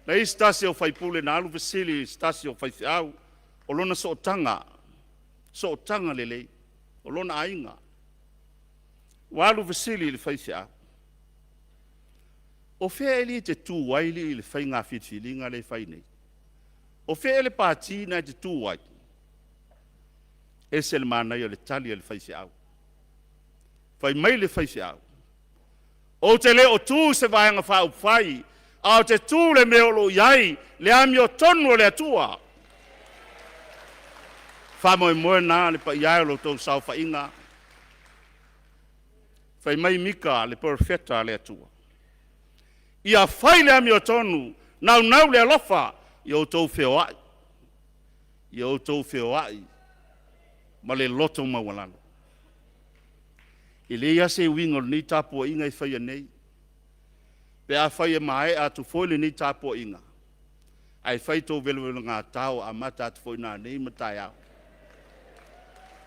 Na i se tasi o faipule na alu fesili i se tasi o faifeau o lona sootaga, sootaga lelei, o lona aiga. Ua alu fesili i le faifeau, o fea alii e te tu ai alii i le faiga filifiliga lea e fai nei? O fea le pati na e te tu ai? Ese le manaia o le tali a le faifeau. Fai mai le faifeau, ou te le o tu i se Vaega Faaupufai, a o te tu le mea o lo o i ai le amiotonu o le Atua. Faamoemoe na le paia e o lo outou saofaiga. Fai mai Mika le perofeta a le Atua, ia fai le amiotonu, naunau le alofa, ia outou feoai, ia outou feoai ma le loto maualalo. E leai lava se uiga o lenei tapuaiga e faia nei, pe afai e maea atu foi lenei tapuaiga, ae fai tou velovelogatao amata atu foi nanei ma taeao.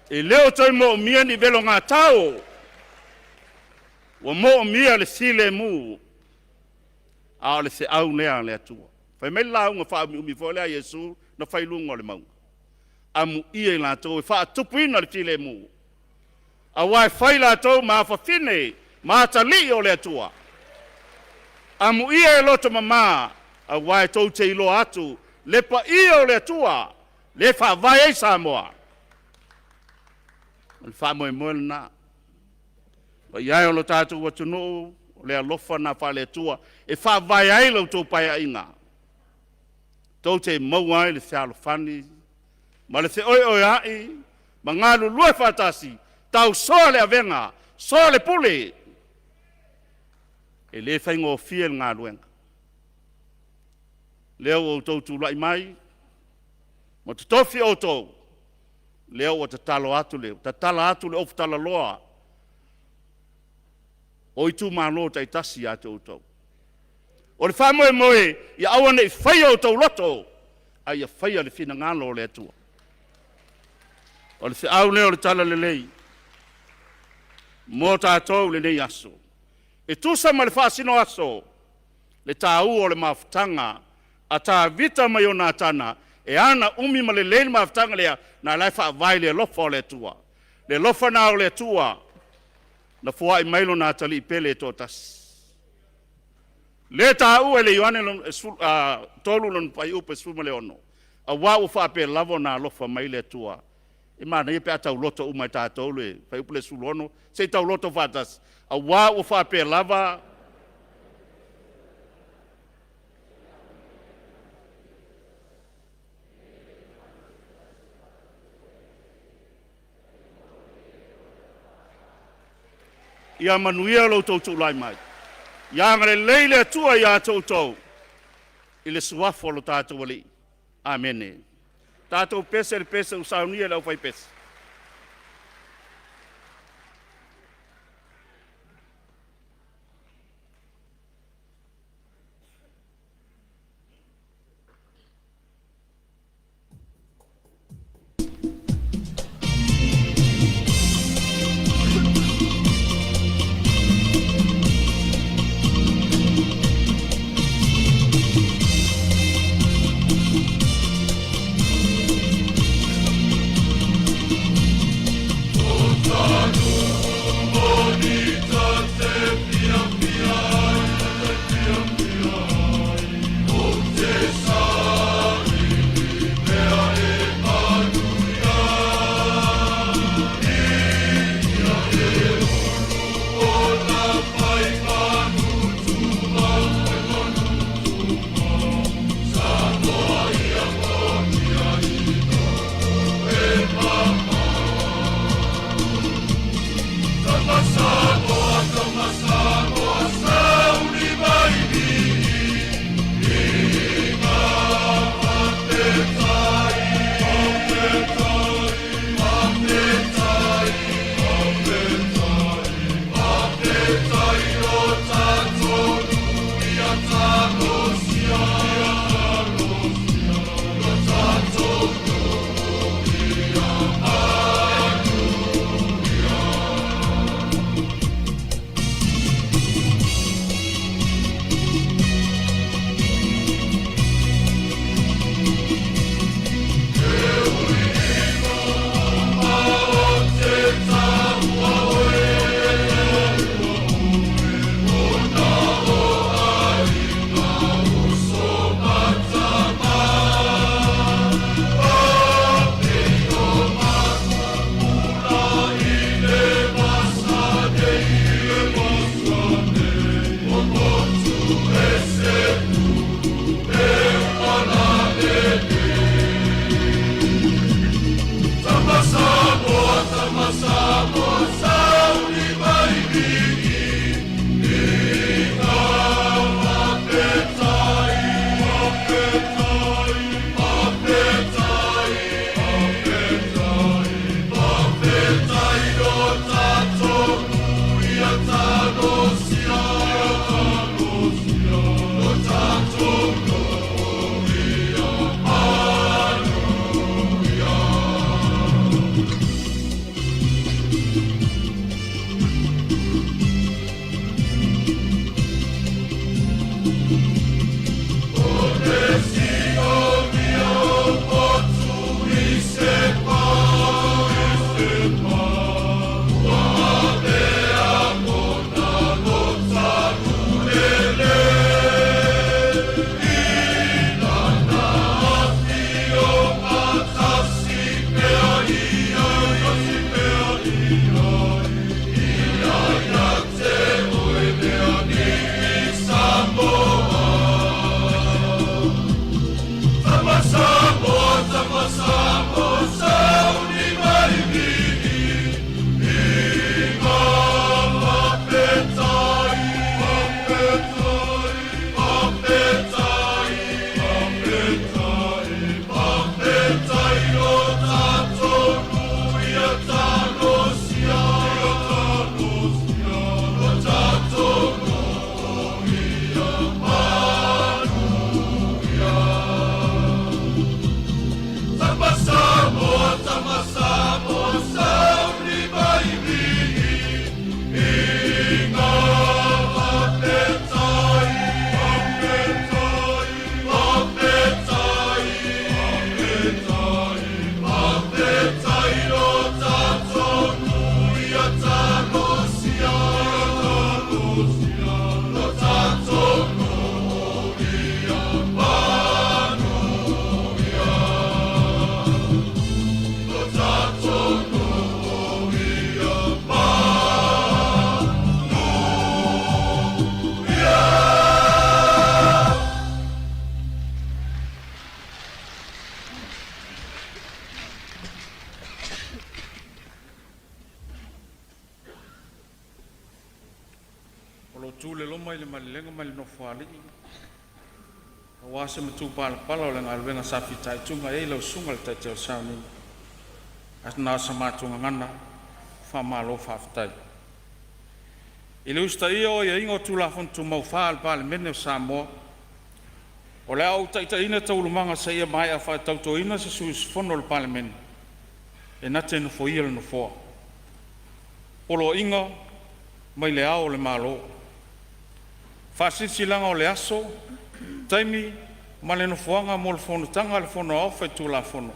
E le o toe moomia ni velogatao, ua moomia le filemu, a o le feau lea a le Atua. Fai mai le lauga faaumiumi foi lea a Iesu na fai i luga o le mauga, amuia i latou e faatupuina le filemu, aua e fai latou ma afafine ma atalii o le Atua. Amuia e loto mama, aua e tou te iloa atu le paia o le Atua, le faavae ai Samoa. O le faamoemoe lena. Paia e o lo tatou atunuu, o le alofa lena faale-Atua e faavae ai la outou paeaiga. Tou te maua ai le fealofani ma le feoeoea'i ma galulue faatasi, tausoa le avega, soa le pule. E le faigofie le galuega. Lea ua outou tulai mai ma totofi outou, lea ua tatalo atu le, tatala atu le ofu talaloa o itumalo taitasi ia te outou. O le faamoemoe, ia aua ne i faia outou loto, a ia faia le finagalo o le Atua. O le feau lea o le talalelei mo tatou lenei aso. E tusa ma le faasino aso, le taua o le mafutaga a Tavita ma Ionatana, e ana umi ma lelei le mafutaga lea, na la e faavae le alofa o le Atua. Le alofa na o le Atua, na foai mai lona atalii pele e toatasi. Le taua e le Ioane 3 lona fuaiupu 16, aua ua faapea lava ona alofa mai le Atua. E manaia pe a tauloto uma e tatou le fuaiupu le 16, se i tauloto faatasi, auā ua faapea lava. Ia manuia lo outou tulai mai. Ia agalelei le Atua ia te outou i le suafa o lo tatou Alii. Amene. Tatou pese i le pese ua saunia e le aufaipese. O lo o tu le loma i le malelega ma le Nofoalii aua se matupalapala o le galuega sa fitaituga ai lau susuga i le taitai o le sauniga. Ae na o sa matou gagana, faamalo faafetai. I le usitaia o aiaiga o Tulafono Tumau 4 a le Palemene o Samoa, o le a ou taitaiina taualumaga seia maea faatautoina se sui usufono o le Palemene e na te nofoia le Nofoa. Poloaiga mai Le Ao o le Malo. Faasilasilaga o le Aso, Taimi ma le Nofoaga mo le Fonotaga a le Fono Aoao Faitulafono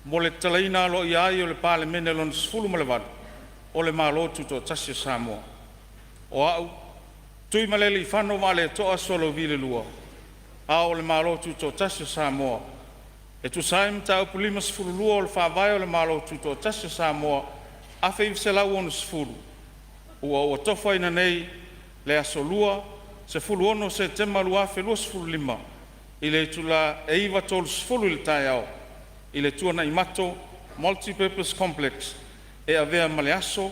mo le tatalaina aloaia ai o le Palemene Lona XVIII o le Malo Tutoatasi o Samoa. O A'u, Tuimalealiifano Vaaleto'a Sualauvi II, Ao o le Malo Tutoatasi o Samoa, e tusa ai ma Mataupu 52 o le Faavae o le Malo Tutoatasi o Samoa 1960, ua ou atofaina nei le aso Lua, 16 Setema 2025 i le itula e 9:30 i le taeao i le Tuanai Mato Multi-Purpose Complex e avea ma le aso,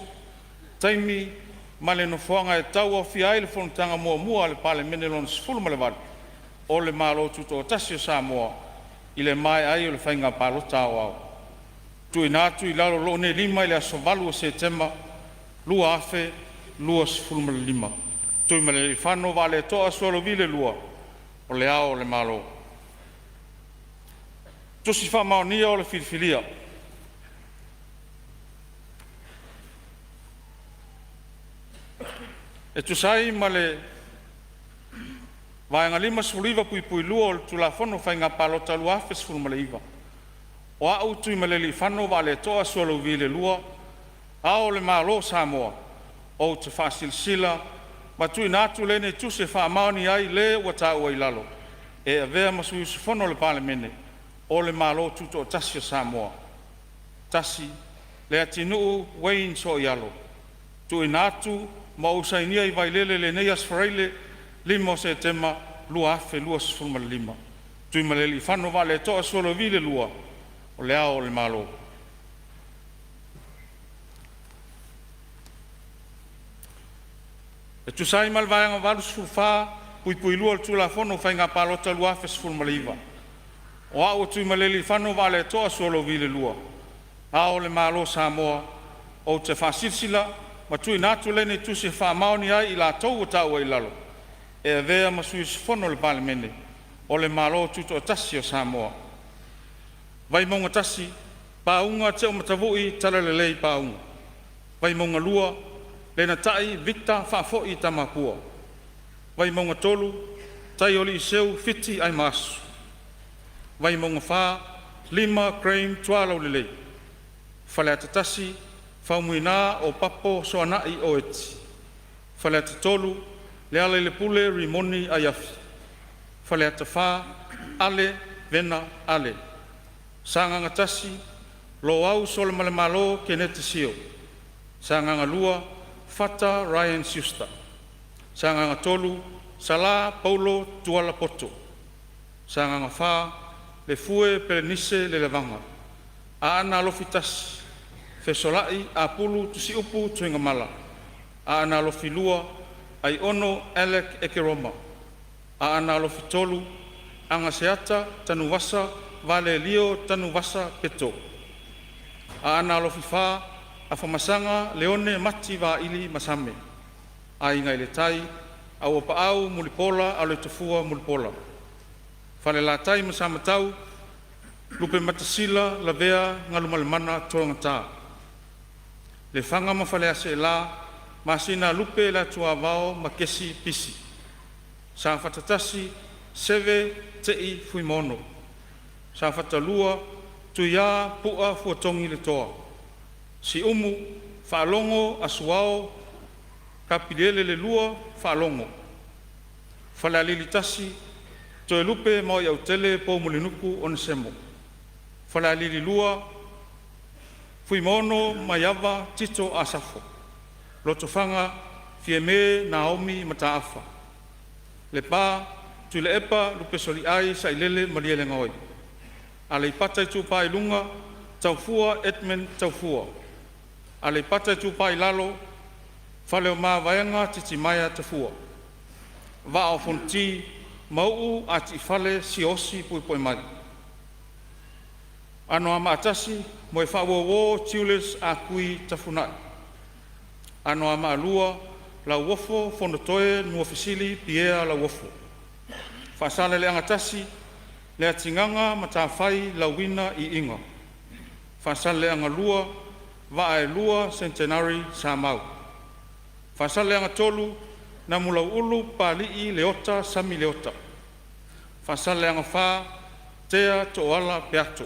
taimi ma le nofoaga e tauaofia ai le fonotaga muamua a le Palemene Lona XVIII o le Malo Tutoatasi o Samoa, i le maea ai o le Faiga Palota Aoao. TUUINA ATU i lalo o lou nei lima i le aso 8 Setema 2025. Tuimalealiifano Vaaleto'a Sualauvi II, O Le Ao o le Malo. Tusi Faamaonia o le Filifilia. E tusa ai ma le Vaega 59(2) o le Tulafono o Faiga Palota 2019, o A'u Tuimalealiifano Vaaleto'a Sualauvi II, Ao o le Malo o Samoa, ou te faasilasila ma tuuina atu lenei Tusi e faamaonia ai le ua taua i lalo e avea ma sui usufono o le Palemene o le Malo Tutoatasi o Samoa. 1. Leatinuu Wayne Sooialo. TUUINA ATU ma ou sainia i Vailele i lenei aso Faraile 5 o Setema 2025. TUIMALEALIIFANO VAALETOA SUALAUVI II, O Le Ao o le Malo. E tusa ai ma le Vaega 84(2) o le Tulafono o Faiga Palota 2019, o A'u Tuimalealiifano Vaaleto'a Sualauvi II, Ao o le Malo o Samoa, ou te faasilasila ma tuuina atu lenei Tusi e faamaonia ai i latou ua taua i lalo e avea ma sui usufono o le Palemene o le Malo Tutoatasi o Samoa: 1. Vaimauga 1, Pauga Teomatavui Talalelei Pauga. 2. Vaimauga 2, Lenatai Victor Faafoi Tamapua. 3. Taioalii Seu Fiti Aimaasu. 4. Lima Graeme Tualaulelei. 1. Faumuina Opapa Soanai Oti. 3. Lealailepule Rimoni Aiafi. 4. Ale Vena Ale. Sagaga 1, Loau Solamalemalo Keneti Sio. Sagaga 2, Fata Ryan Schuster. Sagaga 3, Sala Paulo Tuala Poto. Sagaga 4, Lefue Pelenise Lelevaga. Aana Alofi 1, Fesolai Apulu Tusiupu Tuigamala. Aana Alofi 2, Aiono Alec Ekeroma. Aana Alofi 3, Agaseata Tanuvasa Valelio Tanuvasa Peto. Aana Alofi 4, Afamasaga Leone Mati Vaili Masame. Aiga i le Tai, Auapaau Mulipola Aloitafua Mulipola. Falelatai ma Samatau, Lupematasila Lavea Galumalemana Toga. Lefaga ma Faleaseela, Masina Lupe Leatuavao Makesi Pisi. Safata 1, Seve Tei Fuimaono. Safata 2, Tuia Pu'a Fuatogi Letoa. Siumu, Faalogo Asuao Kapiliele Faalogo. Falealili 1, Toelupe Maoiautele Poumulinuku Onesemo. Falealili 2, Fuimaono Maiava Tito Asafo. Lotofaga, Fiame Naomi Mataafa. Lepa, Tuilaepa Lupesoliai Sailele Malielegaoi. Aleipata Itupa i Luga, Taufua Edmund Taufua. Aleipata Itupa i Lalo, Faleomavaega Titimaea Tafua; Vaa o Fonoti, Mauu Atiifale Siaosi Puepuemai. Anoamaa 1, Moefaauouo Julius A'Kui Tafunai. Anoamaa 2, Lauofo Fonotoe Nuafesili Pierre Lauofo. Faasaleleaga 1, Leatigaga Matafai Lauina Iiga. Faasaleleaga 2, Vaa e Lua Centenary Samau. Faasaleleaga 3, Namulauulu Papalii Leota Sami Leota. Faasaleleaga 4, Tea Tooala Peato.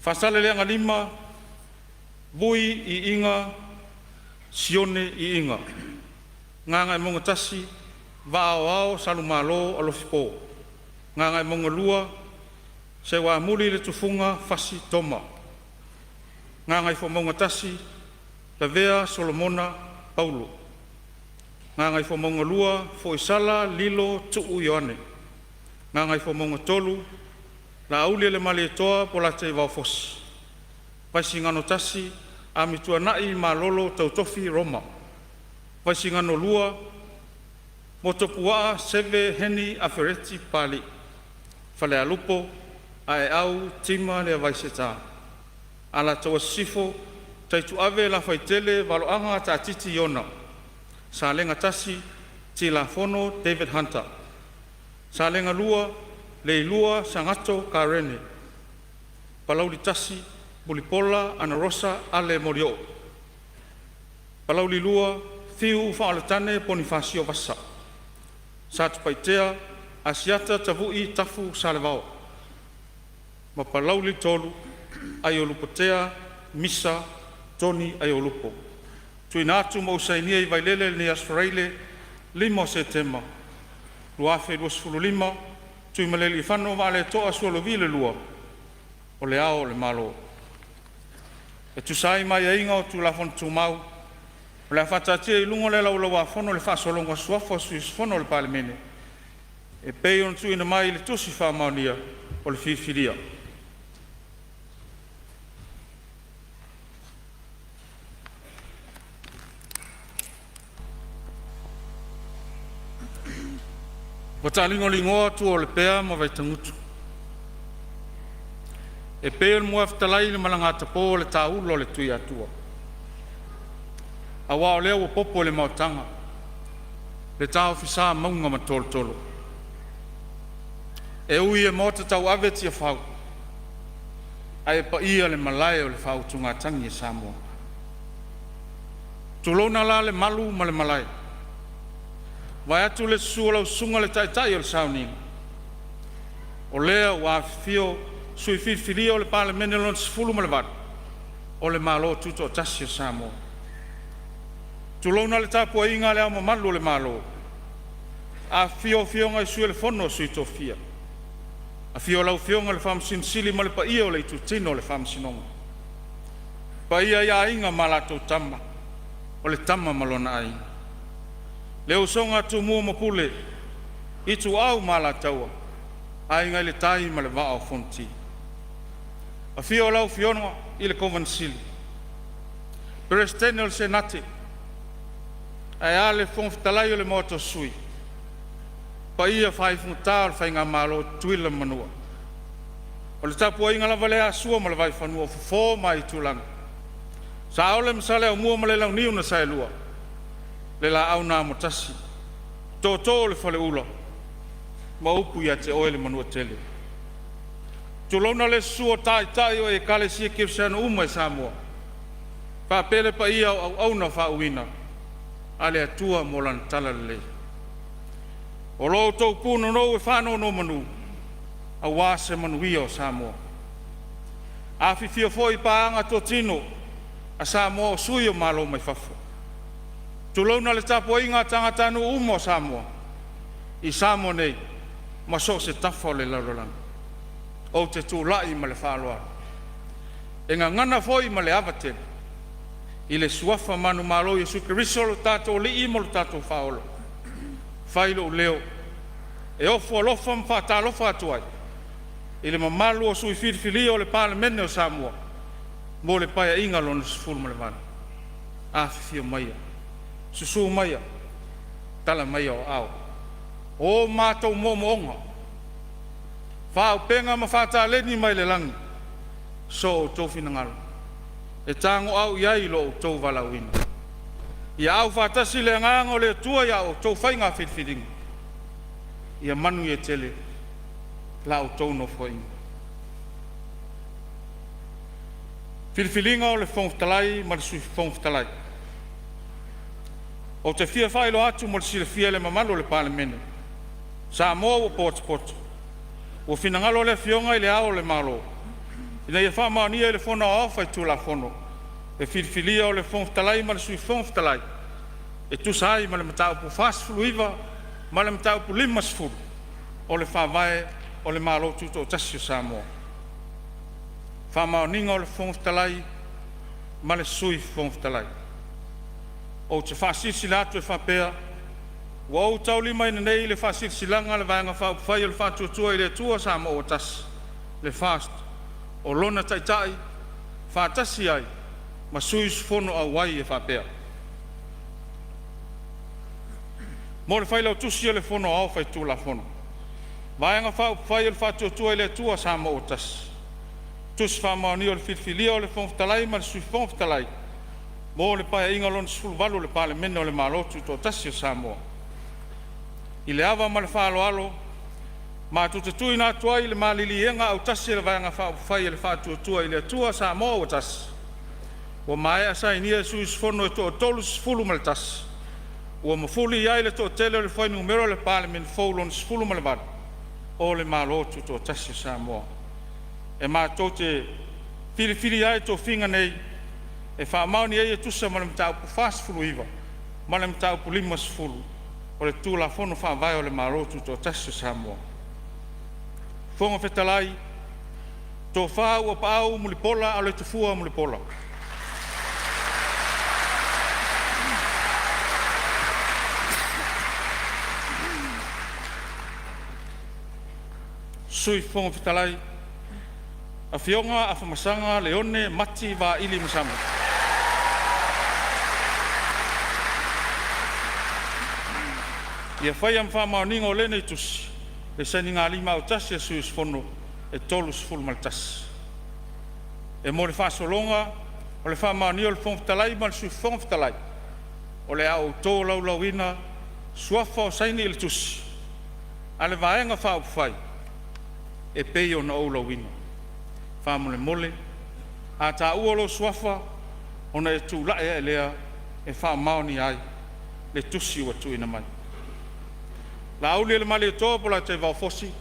Faasaleleaga 5, Vui Iiga Sione Iiga. Gagaemauga 1, Vaa aoao Salumalo Alofi Paul. Gagaemauga 2, Seuamuli le Tufuga Fasi Toma. Gagaifomauga 1, Lavea Solomona Paulo. Gagaifomauga 2, Foisala Lilo Tuu Ioane. Gagaifomauga 3, Laaulialemalietoa Polataivao Fosi. Vaisigano 1, Amituanai Malolo Tautofi Roma. Vaisigano 2, Motuopuaa Seve Heni Afereti Papalii. Falealupo Aeau Tima Leavaiseta. Alataua Sisifo, Taituave Lafaitele Valoaga Taatiti Iona. Salega 1, Tilafono David Hunter. Salega 2, Leilua Sagato Karene. Palauli 1, Mulipola Anarosa Ale Molioo. Palauli 2, Fiu Faaoletane Ponifasio Vasa. Satupaitea, Asiata Tavui Tafu Salevao. Ma Palauli 3, Aiolupotea Misa Tony Aiolupo. Tuuina atu ma ou sainia i Vailele i lenei Aso Faraile 5 o Setema 2025, Tuimalealiifano Vaaleto'a Sualauvi II, O Le Ao o le Malo. E tusa ai ma aiaiga o Tulafono Tumau, o le a faataatia i luga o le Laulau-a-Fono le faasologa o suafa o sui usufono o le Palemene e pei ona tuuina mai i le Tusi Faamaonia o le filifilia. Ua taaligoligoa tua o Lepea ma Vaitagutu e pei o le muafetalai i le malagatapo le taula o le Tuiatua, aua o lea ua popo i le maotaga le taofisa mauga ma tolotolo. E ui e maota tauave Tiafau, ae paia le malae o le faautugatagi a Samoa. Tulouna la le malu ma le malae, vaeatu le susu o lau susuga i le Taitai o le Sauniga, o lea ua afifio sui filifilia o le Palemene Lona XVIII o le Malo Tutoatasi o Samoa. Tulouna le tapuaiga a Le Ao Mamalu o le Malo, afifio Afioga i Sui o le Fono a Sui Tofia, afio lau Afioga i le Faamasino Sili ma le paia o le Itutino o le Faamasinoga. Le paia i Aiga ma latou Tama, o le Tama ma lona Aiga, le usoga a Tumua ma Pule, Ituau ma Alataua, Aiga i le Tai ma le Vaa o Fonoti. Afio lau Afioga i le Kovana Sili, Peresetene o le Senate, ae a le Fofoga Fetalai o le Maota o Sui, paia faaifogata o le Faigamalo a Tutuila ma Manua. O le tapuaiga lava lea a Sua ma le Vaifanua, Fofo ma Aitulagi, Saole ma Saleaaumua ma le Launiu na Saelua, le Laau na Amotasi, Tootoo o le Faleula ma upu ia te oe le Manuatele. Tulouna le susu o Taitai o Ekalesia Kerisiano uma i Samoa faapea le paia o auauna faauuina a le Atua mo lana talalelei. O lo outou punonou e faanonomanu aua se manuia o Samoa. Afifio foi paaga totino a Samoa o sui o Malo mai fafo. Tulouna le tapuaiga a tagatanuu uma o Samoa i Samoa nei ma so o se tafa o le lalolagi. Ou te tulai ma le faaaloalo e gagana foi ma le ava tele i le suafa manumalo o Iesu Keriso o lo tatou Alii ma lo tatou Faaola, fai lou leo e ofo alofa ma faatalofa atu ai i le mamalu o sui filifilia o le Palemene o Samoa mo le Paeaiga Lona XVIII. Afifio maia Susu maia, tala maia o aao. O matou moomooga, faaupega ma faataleni mai le lagi, so outou finagalo, e tagoau i ai lo outou valaauina. Ia aufaatasi le Agaga o le Atua i a outou faiga filifiliga, ia manuia tele la outou Nofoaiga. Filifiliga o le Fofoga Fetalai ma le Sui Fofoga Fetalai. Ou te fia faailoa atu mo le silafia e le mamalu o le Palemene, Samoa ua potopoto, ua finagalo le Afioga i Le Ao o le Malo, ina ia faamaonia e le Fono Aoao Faitulafono le filifilia o le Fofoga Fetalai ma le Sui Fofoga Fetalai e tusa ai ma le Mataupu 49 ma le Mataupu 50 o le Faavae o le Malo Tutoatasi o Samoa. Faamaoniga o le Fofoga Fetalai ma le Sui Fofoga Fetalai. Ou te faasilasila atu e faapea, ua ou taulimaina nei le Faasilasilaga a le Vaega Faaupufai o le Faatuatua i le Atua Samoa ua Tasi le FAST, o lona Taitai faatasi ai ma sui usufono auai e faapea: Mo le Failautusi o le Fono Aoao Faitulafono, Vaega Faaupufai o le Faatuatua i le Atua Samoa ua Tasi, Tusi Faamaonia o le Filifilia o le Fofoga Fetalai ma le Sui Fofoga Fetalai mo le Paeaiga Lona XVIII o le Palemene o le Malo Tutoatasi o Samoa. I le ava ma le faaaloalo matou te tuuina atu ai le maliliega autasi a le Vaega Faaupufai a le Faatuatua i le Atua Samoa ua Tasi, ua maea sainia e sui usufono e toa-31, ua mafuli i ai le toatele o le fuainumera o le Palemene fou Lona XVIII o le Malo Tutoatasi o Samoa. E matou te filifilia ai tofiga nei e faamaoni ai e tusa ma le Mataupu 49 ma le Mataupu 50 o le Tulafono Faavae o le Malo Tutoatasi o Samoa. Fofoga Fetalai, Tofa AUAPAAU Mulipola Aloitafua Mulipola. Sui Fofoga Fetalai, Afioga Afamasaga Leone Mati Vaili Masama. Ia faia ma faamaoniga o lenei tusi le sainigalima autasi a sui usufono e 31. E mo le faasologa o le faamaonia o le Fofoga Fetalai ma le Sui Fofoga Fetalai, o le a ou tolaulauina suafa o saini i le tusi a le Vaega Faaupufai e pei ona ou lauina. Faamolemole, a taua lou suafa ona e tulai ae lea e faamaonia ai le tusi ua tuuina mai. Laaulialemalietoa Polataivao Fosi,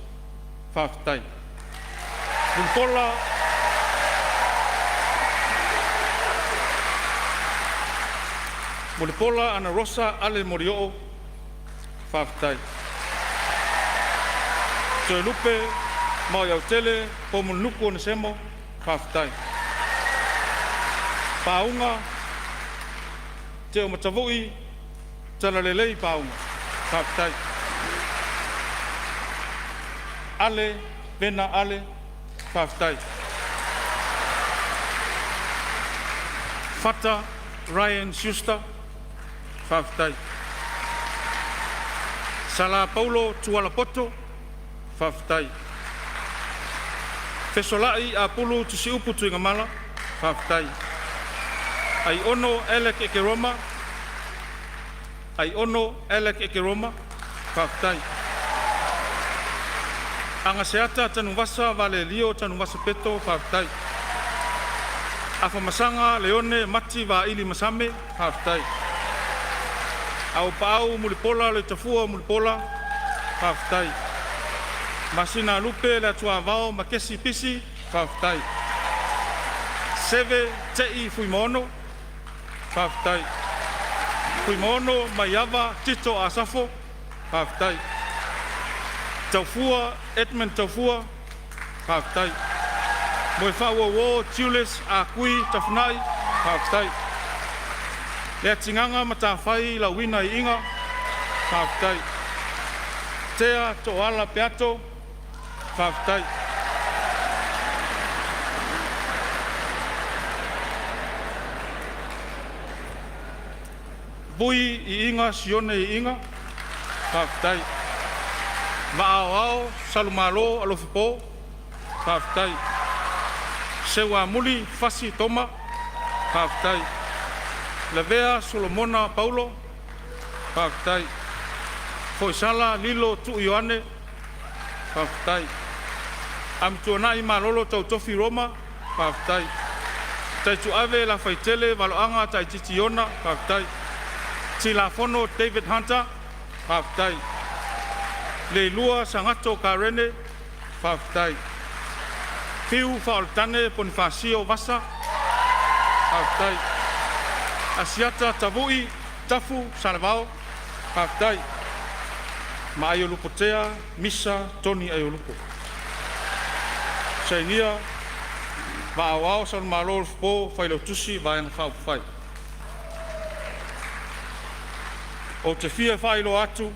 faafetai. Mulipola Mulipola Anarosa Ale Molioo, faafetai. Toelupe Maoiautele Poumulinuku Onesemo, faafetai. PAUGA Teomatavui Talalelei Pauga, faafetai. ALE Vena Ale, faafetai. FATA Ryan Schuster, faafetai. SALA Paulo Tuala Poto, faafetai. FESOLAI Apulu Tusiupu Tuigamala, faafetai. AIONO Alec Ekeroma, Aiono Alec Ekeroma, faafetai. AGASEATA Tanuvasa Valelio Tanuvasa Peto, faafetai. AFAMASAGA Leone Mati Vaili Masame, faafetai. AUAPAAU Mulipola Aloitafua Mulipola, faafetai. MASINALUPE Leatuavao Makesi Pisi, faafetai. SEVE Te'i Fuimaono, faafetai. FUIMAONO Maiava Tito Asafo, faafetai. TAUFUA Edmund Taufua, faafetai. MOEFAAUOUO Julius Ah Kui Tafunai, faafetai. LEATIGAGA Matafai Lauina Iiga, faafetai. TEA Tooala Peato, faafetai. Vui Iiga Sione Iiga. Faafetai. Vaa Salumalo Alofi Po. Faafetai. Seuamuli Fasi Toma. Faafetai. Lavea Solomona Paulo. Faafetai. Foisala Lilo Tuu Ioane. Faafetai. Amituanai Malolo Tautofi Roma. Faafetai. Taituave Lafaitele Valoaga Taititi Iona. Faafetai. Tilafono David Hunter. Faafetai. Leilua Sagato Karene. Faafetai. Fiu Faaolotane Ponifasio Vasa. Faafetai. Asiata Tavui Tafu Salevao. Faafetai. Ma Aiolupotea Misa Tony Aiolupo. Sainia Vaa Aoao Saumalu o le Fofo, Failautusi o Vaega Faaupufai. Ou te fia faailoa atu,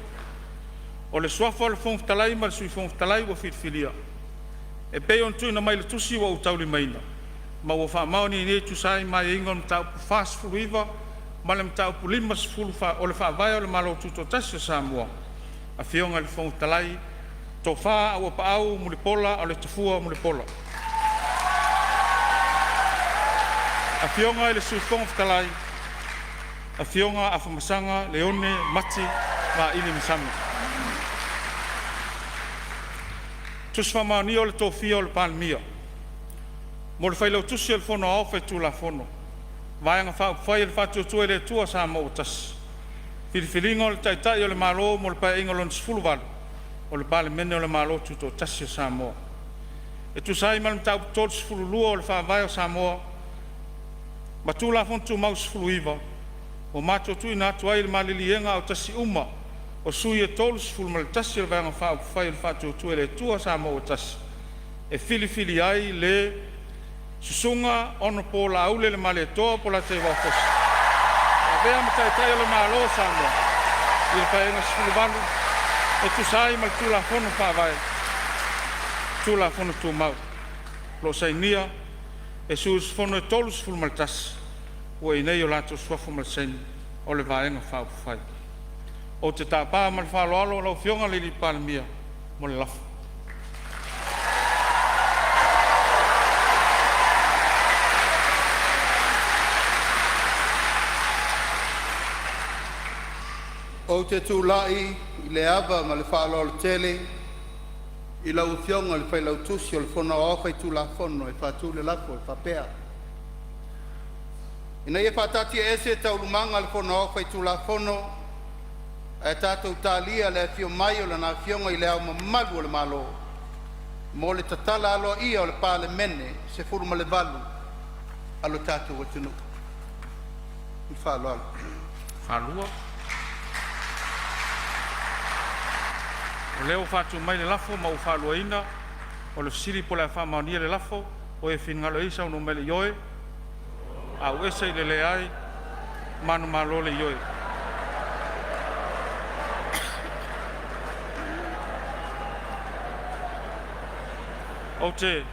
o le suafa o le Fofoga Fetalai ma le Sui Fofoga Fetalai ua filifilia e pei ona tuuina mai i le Tusi ua ou taulimaina, ma ua faamaonia nei e tusa ai ma aiaiga o le Mataupu 49 ma le Mataupu 50 o le Faavae o le Malo Tutoatasi o Samoa, Afioga i le Fofoga Fetalai, Tofa Auuapaau Mulipola Aloitafua Mulipola. Afioga i le Sui Fofoga Fetalai, Afioga Afamasaga Leone Mati Vaili Mesami. Tusi Faamaonia o le Tofia o le Palemia. Mo le Failautusi o le Fono Aoao Faitulafono, Vaega Faaupufai a le Faatuatua i le Atua Samoa ua Tasi, Filifiliga o le Taitai o le Malo mo le Paeaiga Lona XVIII o le Palemene o le Malo Tutoatasi o Samoa. E tusa ai ma le Mataupu 32 o le Faavae o Samoa ma Tulafono Tumau 19, ua matou tuuina atu ai le maliliega autasi uma o sui e 31 o le Vaega Faaupufai o le Faatuatua i le Atua Samoa ua Tasi, e filifili ai le Susuga Hon LAULELEMALIETOA Polataivao Fosi e avea ma Taitai o le Malo o Samoa i le Paeaiga XVIII e tusa ai ma le Tulafono Faavae, Tulafono Tumau. O lo o sainia e sui usufono e 31 ua i inei o latou suafa ma le saini o le Vaega Faaupufai. Ou te tapa ma le faaaloalo lau Afioga i le Palemia mo le lafo. Ou te tulai i le ava ma le faaaloalo tele i lau Afioga i le Failautusi o le Fono Aoao Faitulafono e faatu le lafo e faapea, Ina ia faataatiaese Taualumaga a le Fono Aoao Faitulafono ae tatou talia le afio mai o Lana Afioga i Le Ao Mamalu o le Malo mo le tatala aloaia o le Palemene 18 a lo tatou atunuu. Ma le faaaloalo. O lea ua faatu mai le lafo ma ua faaluaina. O le fesili po o le a faamaonia le lafo. O e finagalo ai saunoa mai i le ioe, a'u ese i le leai, manumalo le ioe. Ou te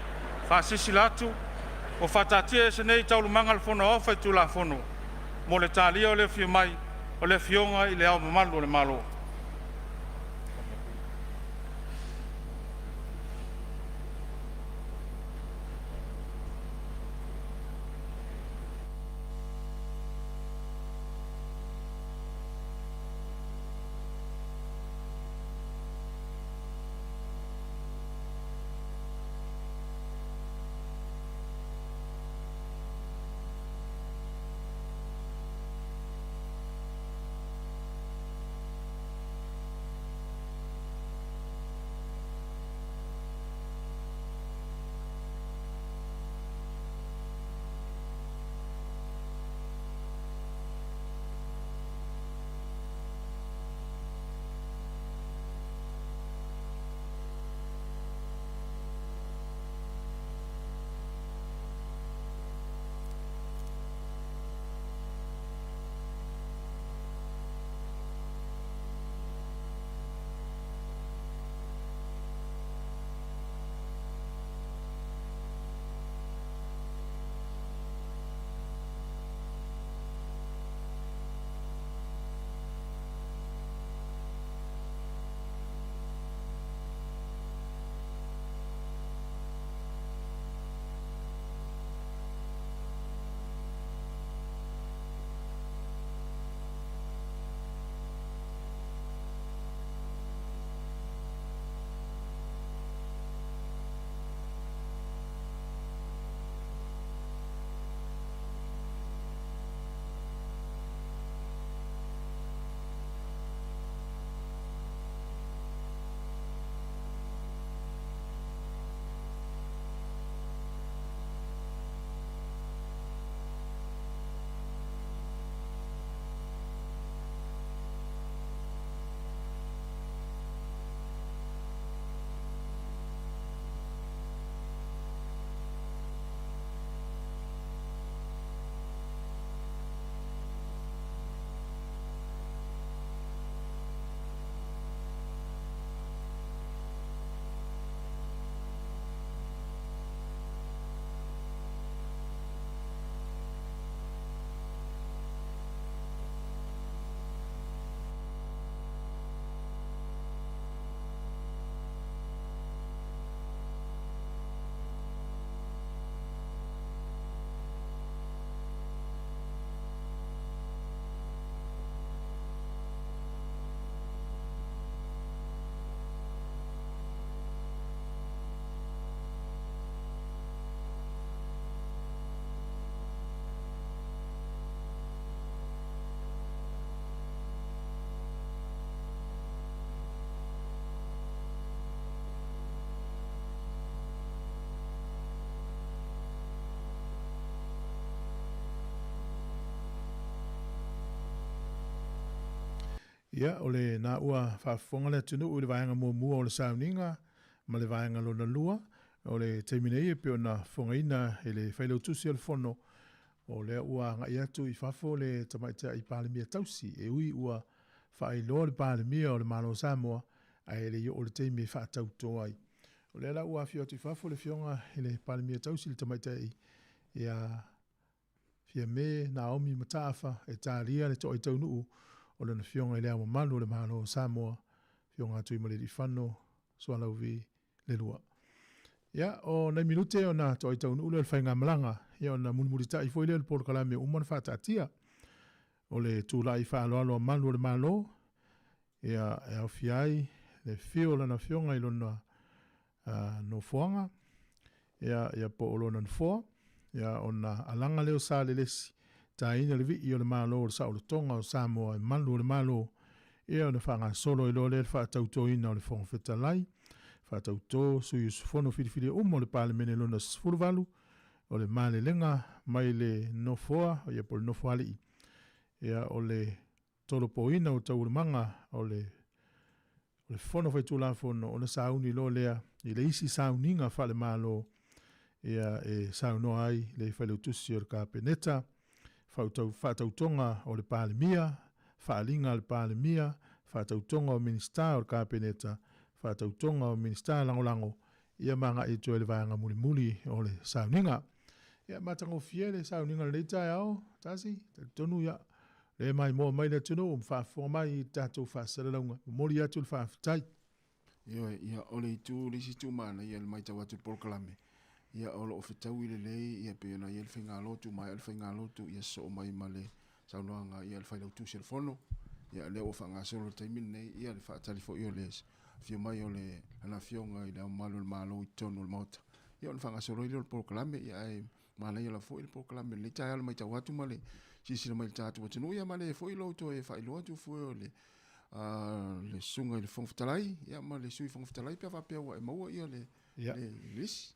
faasilasila atu ua faataatiaese nei Taualumaga a le Fono Aoao Faitulafono mo le talia o le afio mai o le Afioga i Le Ao Mamalu o le Malo. Ia, o lena ua faafofoga le atunuu i le vaega muamua o le sauniga ma le vaega lona lua. O le taimi nei e pei ona fofogaina e le Failautusi o le Fono, o lea ua agai atu i fafo le Tamaitai Palemia tausi, e ui ua faailoa le Palemia o le Malo o Samoa, ae le i oo le taimi e faatauto ai. O lea la ua afio atu i fafo le Afioga i le Palemia tausi, le Tamaitai ia Fiame Naomi Mataafa, e talia le toai taunuu o lana Afioga i Le Ao Mamalu o le Malo o Samoa, Afioga a Tuimalealiifano Sualauvi le lua. Ia, o nai minute ona toai taunuu lea o le faigamalaga, ia ona mulimulitai foi lea o le polokalame ua uma ona faataatia. O le tulai faaaloalo a Malu o le Malo, ia, e aofia ai le afio o lana Afioga i lona nofoaga, ia, ia po o lona nofoa, ia, ona alaga lea o Salelesi, taina le vii o le Malo o le Saolotoga o Samoa e malu o le Malo, ia ona faagasolo ai loa lea le faatautoina o le Fofoga Fetalai, faatauto sui usufono filifilia uma o le Palemene lona 18, o le malelega mai le nofoa, ia po o le nofoalii, ia o le tolopoina o taualumaga o le Fono Faitulafono, ona sauni loa lea i le isi sauniga faale-Malo, ia e saunoa ai le Failautusi o le Kapeneta, faatautoga o le Palemia, faaaliga a le Palemia, faatautoga o Minisita o le Kapeneta, faatautoga o Minisita Lagolago, ia ma agai atu ai le vaega mulimuli o le sauniga. Ia, matagofie le sauniga o lenei taeao, Tasi, talitonu ia, le maimoa mai le atunuu ma faafofoga mai i le tatou faasalalauga. Momoli atu le faafetai. Ioe, ia, o le itu, le isi itu manaia i le matau atu i le polokalame, ia, o lo o fetaui lelei, ia, pei ona i ai le faigalotu, maea le faigalotu, ia sosoo mai ma le saunoaga, ia, le Failautusi o le Fono, ia, lea ua faagasolo i le taimi lenei, ia, le faatali foi o le afio mai o le lana Afioga i Le Ao Mamalu o le Malo i totonu o le Maota, ia, ona faagasolo ai lea o le polokalame, ia, ae manaia lava foi le polokalame i lenei taeao i le matau atu ma le silasila mai i le tatou atunuu, ia, ma le foi lo toe faailoa atu foi o le le susuga i le Fofoga Fetalai, ia, ma le Sui Fofoga Fetalai pe a faapea ua e maua ia le le lisi.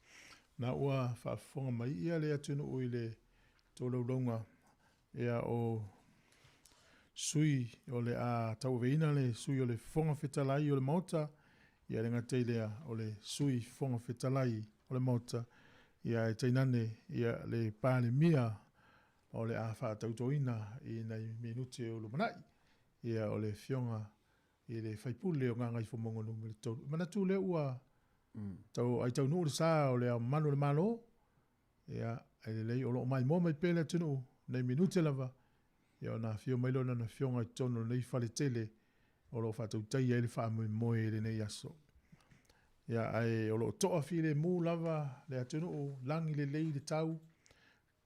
Na ua faafofoga mai ia le atunuu i le tolaulauga, ia, o sui o le a tauaveina le sui o le Fofoga Fetalai o le Maota, ia le gata i lea o le Sui Fofoga Fetalai o le Maota, ia ae tainane ia le Palemia o le a faatautoina i nai minute o lumanai, ia o le Afioga i le Faipule o Gagaifomauga Nu.3. E manatu lea ua tau ai taunuu le sa o le Ao Mamalu o le Malo, ia, e lelei o lo o maimoa mai pea le atunuu, nei minute lava, ia ona afio mai lea o lana Afioga i totonu o lenei fale tele o lo o faatautaia ai le faamoemoe i lenei aso. Ia, ae o lo o toa filemu lava le atunuu, lagi lelei le tau,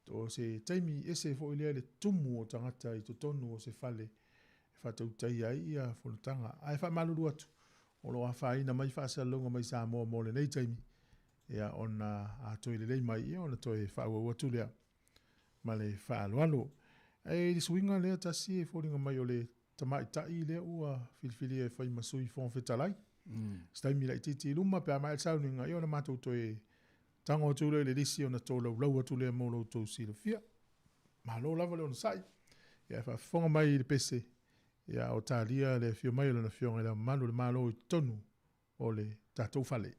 O se taimi ese foi lea le tumu o tagata i totonu o se fale e faatautaia ai ia fonotaga. Ae faamalulu atu, o lo o afaina mai faasalalauga mai Samoa mo lenei taimi, ia ona a toe lelei mai ia ona toe faaauau atu lea ma le faaaloalo. Ae i le suiga lea tasi e foliga mai o le tamaitai lea ua filifilia e fai ma Sui Fofoga Fetalai. Se taimi laitiiti i luma pe a maea le sauniga, ia ona matou toe tago atu lea i le lisi ona tolaulau atu lea mo lo outou silafia. Malo lava le onosai, ia e faafofoga mai i le pese, ia o talia le afio mai o lana Afioga i Le Ao Mamalu o le Malo i totonu o le tatou fale.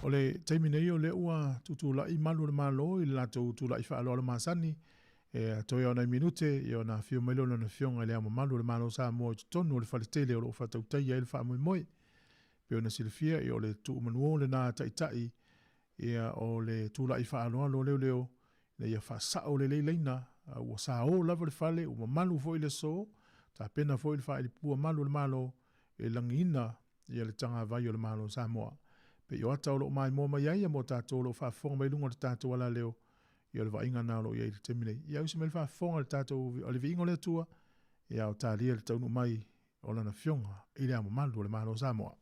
O le taimi nei o lea ua tutulai malu o le Malo i le latou tula'i faaaloalo masani e toe o nai minute ia ona afio mai lea o Lona Afioga i Le Ao Mamalu o le Malo o Samoa i totonu o le faletele o lo o faatautaia ai le faamoemoe. Pei ona silafia o le tuumanuo lena a Taitai ia o le tula'i faaaloalo o leoleo ina ia faasa'o lelei laina ua sao lava le fale ua mamalu foi le aso tapena foi le faailipua malu o le Malo e lagiina ia le tagavai o le Malo o Samoa. Pei o ata o lo o maimoa mai ai mo tatou o lo o faafofoga mai luga o le tatou alaleo ia o le vaaiga lena o lo o i ai i le taimi nei. Ia ausi mai le faafofoga i le tatou o le viiga o le Atua ia o talia le taunuu mai o Lana Afioga i Le Ao Mamalu o le Malo o Samoa.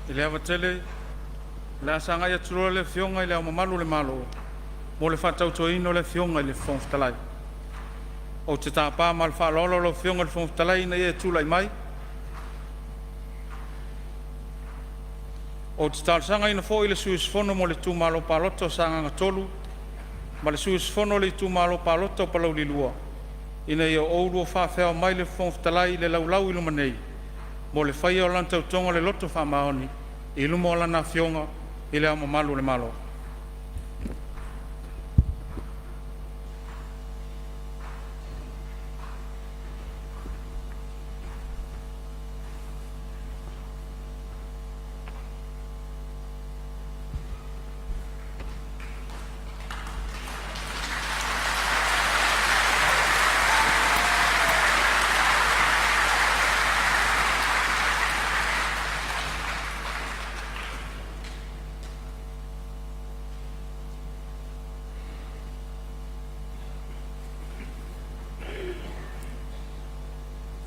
I le ava tele, o le a sagai atu loa le Afioga i Le Ao Mamalu o le Malo mo le faatautoina o le Afioga i le Fofoga Fetalai. Ou te tapa ma le faaaloalo lau Afioga i le Fofoga Fetalai ina ia e tulai mai. Ou te talosagaina foi le sui usufono mo le Itumalo Palota o Sagaga 3 ma le sui usufono o le Itumalo Palota o Palauli 2, ina ia oulua faafeao mai le Fofoga Fetalai i le laulau i luma nei mo le faia o lana Tautoga i le loto faamaoni i luma o Lana Afioga, i Le Ao Mamalu o le Malo.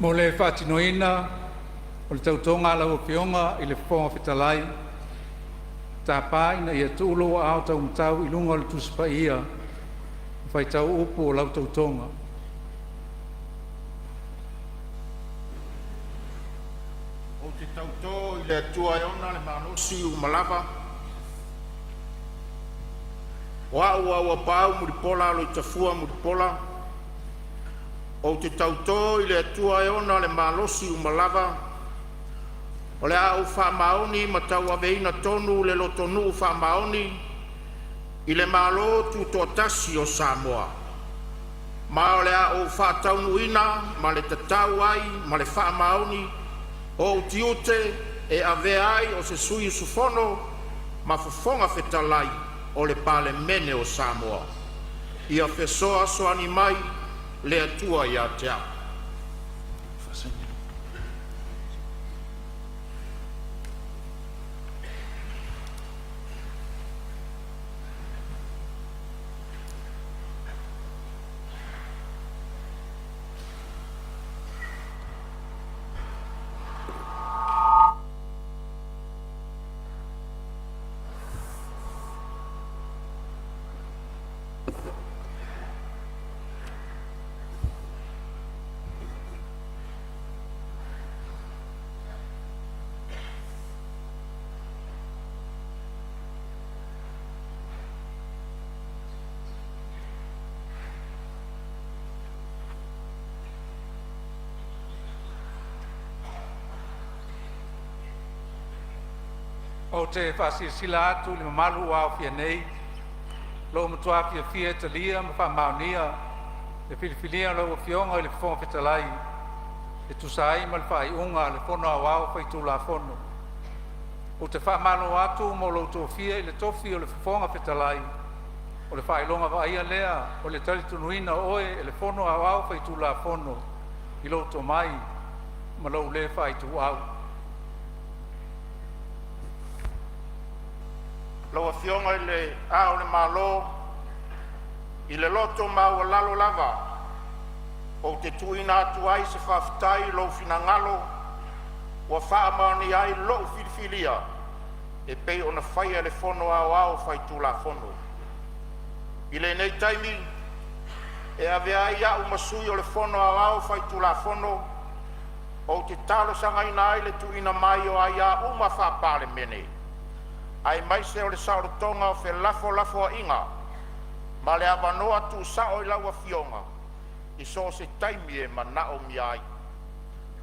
Mo le faatinoina o le Tautoga a lau Afioga i le Fofoga Fetalai, e tapa ina ia tuu lou aao taumatau i luga o le Tusi Paia ma faitau upu o lau Tautoga. Ou te tauto i le Atua e ona le malosi uma lava, o a'u o Auapaau Mulipola Aloitafua Mulipola, ou te tauto i le Atua e ona le malosi uma lava, o le a ou faamaoni ma tauaveina tonu le lotonuu faamaoni i le Malo Tutoatasi o Samoa, ma o le a ou faataunuuina ma le tatau ai ma le faamaoni o'u tiute e avea ai o se sui usufono ma Fofoga Fetalai o le Palemene o Samoa. Ia fesoasoani mai le Atua ia te a'u. Ou te faasilasila atu i le mamalu ua aofia nei, ua ou matua fiafia e talia ma faamaonia le filifilia o lau Afioga i le Fofoga Fetalai e tusa ai ma le faaiuga a le Fono Aoao Faitulafono. Ou te faamalo atu mo lou tofia i le tofi o le Fofoga Fetalai, o le faailoga vaaia lea o le talitonuina o oe e le Fono Aoao Faitulafono i lou tomai ma lou le faaituau. Lau Afioga i Le Ao o le Malo, I le loto maualalo lava ou te tuuina atu ai se faafetai i lou finagalo ua faamaonia ai lo'u filifilia e pei ona faia e le Fono Aoao Faitulafono. I lenei taimi e avea ai a'u ma Sui o le Fono Aoao Faitulafono, ou te talosagaina ai le tuuina mai o aiā uma faa-Palemene, aemaise o le saolotoga o felafolafoaiga ma le avanoa tuusao i lau Afioga i so o se taimi e manaomia ai.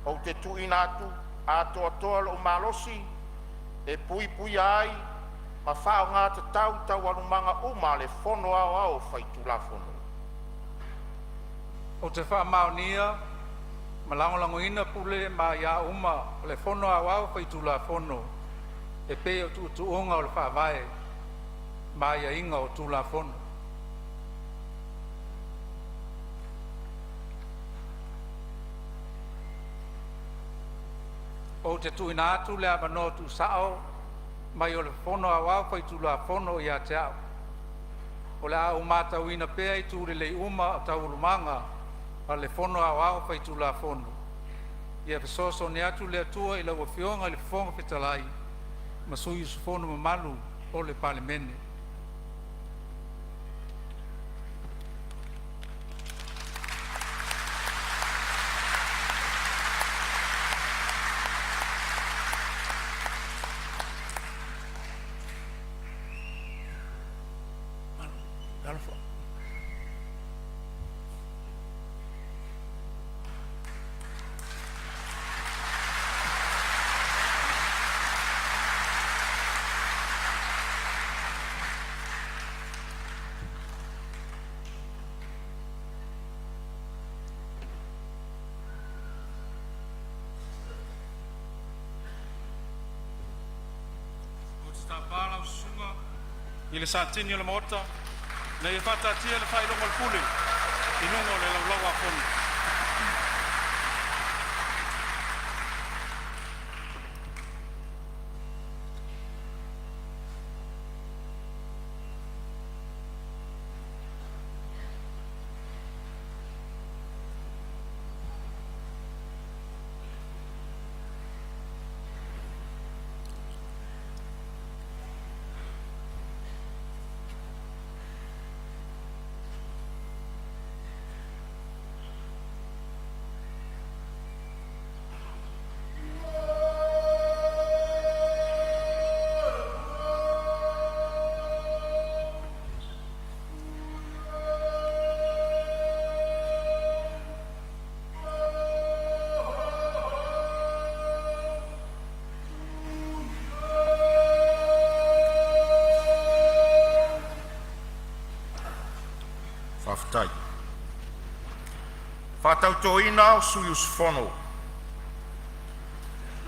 Ou te tuuina atu atoatoa lo'u malosi e puipuia ai ma faaaoga tatau Taualumaga uma a le Fono Aoao Faitulafono. Ou te faamaonia ma lagolagoina Pule ma Aia uma a le Fono Aoao Faitulafono e pei o tuutuuga o le Faavae ma aiaiga o Tulafono. Ou te tuuina atu le avanoa tuusao mai o le Fono Aoao Faitulafono ia te a'u. O le a ou matauina pea itu lelei uma o Taualumaga a le Fono Aoao Faitulafono. Ia fesoasoani atu le Atua i lau Afioga i le Fofoga Fetalai ma sui usufono mamalu o le Palemene. Ou te tapa lau Susuga i le Satini o le Maota ina ia faataatia le Faailoga o le Pule i luga o le Laulau a Fono. Faatautoina o sui usufono.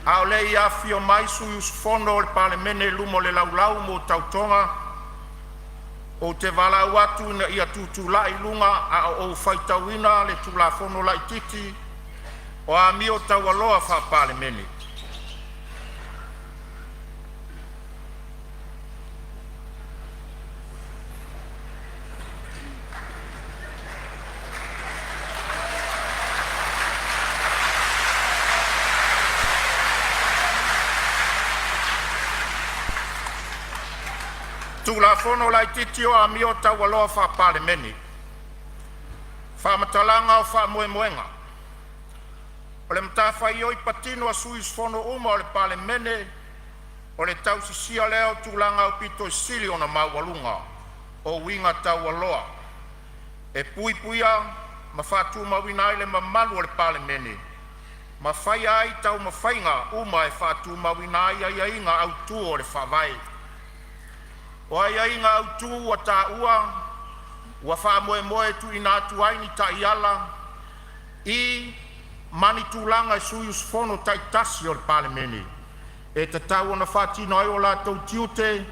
A o le i afifio mai sui usufono o le Palemene i luma o le Laulau mo Tautoga, ou te valaau atu ina ia tutulai i luga a o ou faitauina le Tulafono Laititi o Amio Taualoa Faa-Palemene. Tulafono Laititi o Amio Taualoa Faa-Palemene. Faamatalaga o Faamoemoega O le matafaioi patino a sui usufono uma o le Palemene o le tausisia lea o tulaga aupito sili ona maualuga o uiga taualoa e puipuia ma faatumauina ai le mamalu o le Palemene, ma faia ai taumafaiga uma e faatumauina ai aiaiga autu o le Faavae. O aiaiga autu ua taua ua faamoemoe e tuuina atu ai ni taiala i ma ni tulaga i sui usufono taitasi o le Palemene e tatau ona faatino ai o latou tiute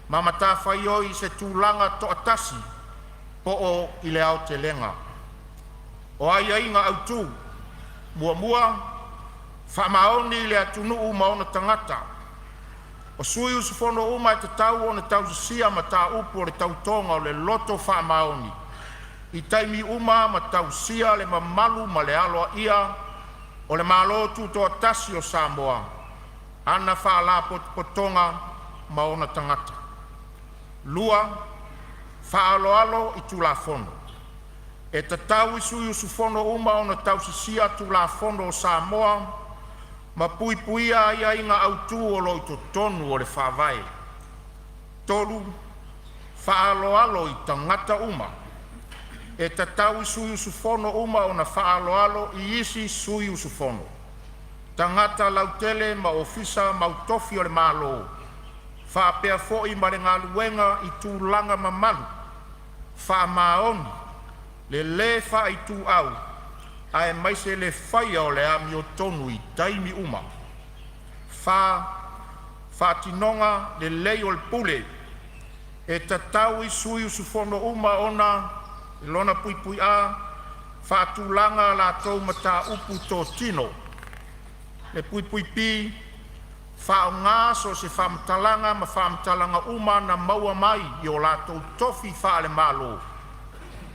ma matafaioi i se tulaga toatasi po o i le aotelega. O aiaiga autu: 1. Faamaoni i le atunuu ma ona tagata. O sui usufono uma e tatau ona tausisia mataupu o le Tautoga o le Loto Faamaoni i taimi uma ma tausia le mamalu ma le aloaia o le Malo Tutoatasi o Samoa, ana Faalapotopotoga ma ona tagata. 2. Faaaloalo i Tulafono. E tatau i sui usufono uma ona tausisia Tulafono o Samoa ma puipuia aiaiga autu o lo o i totonu o le Faavae. 3. Faaaloalo i tagata uma. E tatau i sui usufono uma ona faaaloalo i isi sui usufono, tagata lautele ma ofisa mautofi o le Malo, faapea foi ma le galuega i tulaga mamalu. Faamaoni le le faaituau aemaise le faia o le amiotonu i taimi uma. 4. Faatinoga lelei o le pule. E tatau i sui usufono uma ona: (a). Faatulaga a latou mataupu totino. (b). Faaaoga so o se faamatalaga ma faamatalaga uma na maua mai i o latou tofi faale-Malo,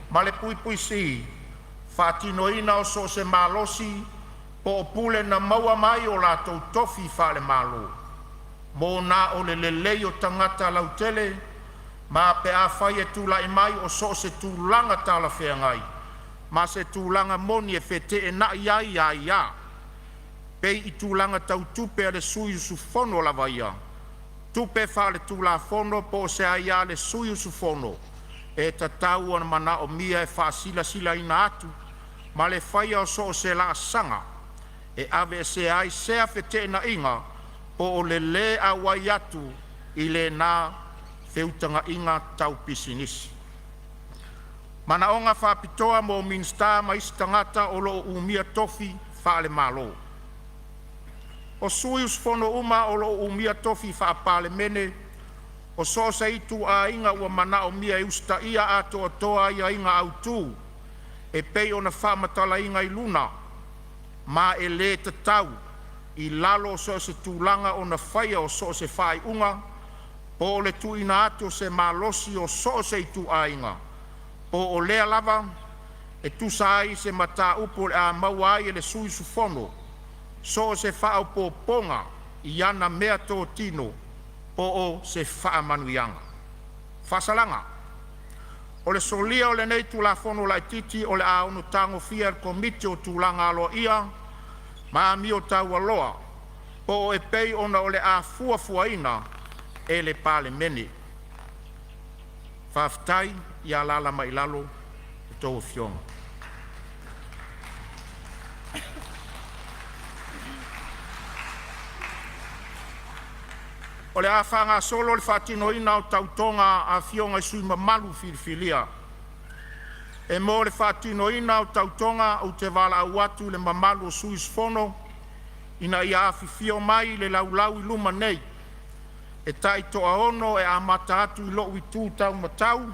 ma le (c). Faatinoina so o se malosi po o pule na maua mai o latou tofi faale-Malo. mo na o le lelei o tagata lautele, ma pe afai e tulai mai o so o se tulaga talafeagai ma se tulaga moni e feteenai ai aia pei i tulaga tau tupe a le sui usufono lava ia, tupe faaletulafono po o se aia a le sui usufono, e tatau ona manaomia e faasilasilaina atu ma le faia o so o se laasaga e aveesea ai sea feteenaiga po o le lē auai atu i lena feutagaiga tau pisinisi. Manaoga Faapitoa mo Minisita ma isi Tagata o lo o Umia Tofi Faale-Malo. O sui usufono uma o lo o umia tofi faa-Palemene o so o se ituaiga ua manaomia e usitaia atoatoa aiaiga autu e pei ona faamatalaina i luga, ma e le tatau i lalo o so o se tulaga ona faia so o se faaiuga po o le tuuina atu o se malosi o so o se ituaiga, po o lea lava e tusa ai se mataupu o le a maua ai e le sui usufono so o se faaopoopoga i ana meatotino po o se faamanuiaga. Faasalaga: O le solia o lenei Tulafono Laitiiti o le a ono tagofia e le Komiti o Tulaga Aloaia ma Amio Taualoa po o e pei ona o le a fuafuaina e le Palemene. Faafetai. Ia alaala mai i lalo a outou afioga. O le a faagasolo le faatinoina o tautoga a Afioga i sui usufono mamalu filifilia. E mo le faatinoina o tautoga, ou te valaau atu i le mamalu o sui usufono ina ia afifio mai i le laulau i luma nei e taitoaono e amata atu i lou itu taumatau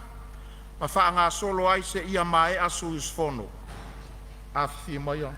ma faagasolo ai seia maea sui usufono. Afifio maia.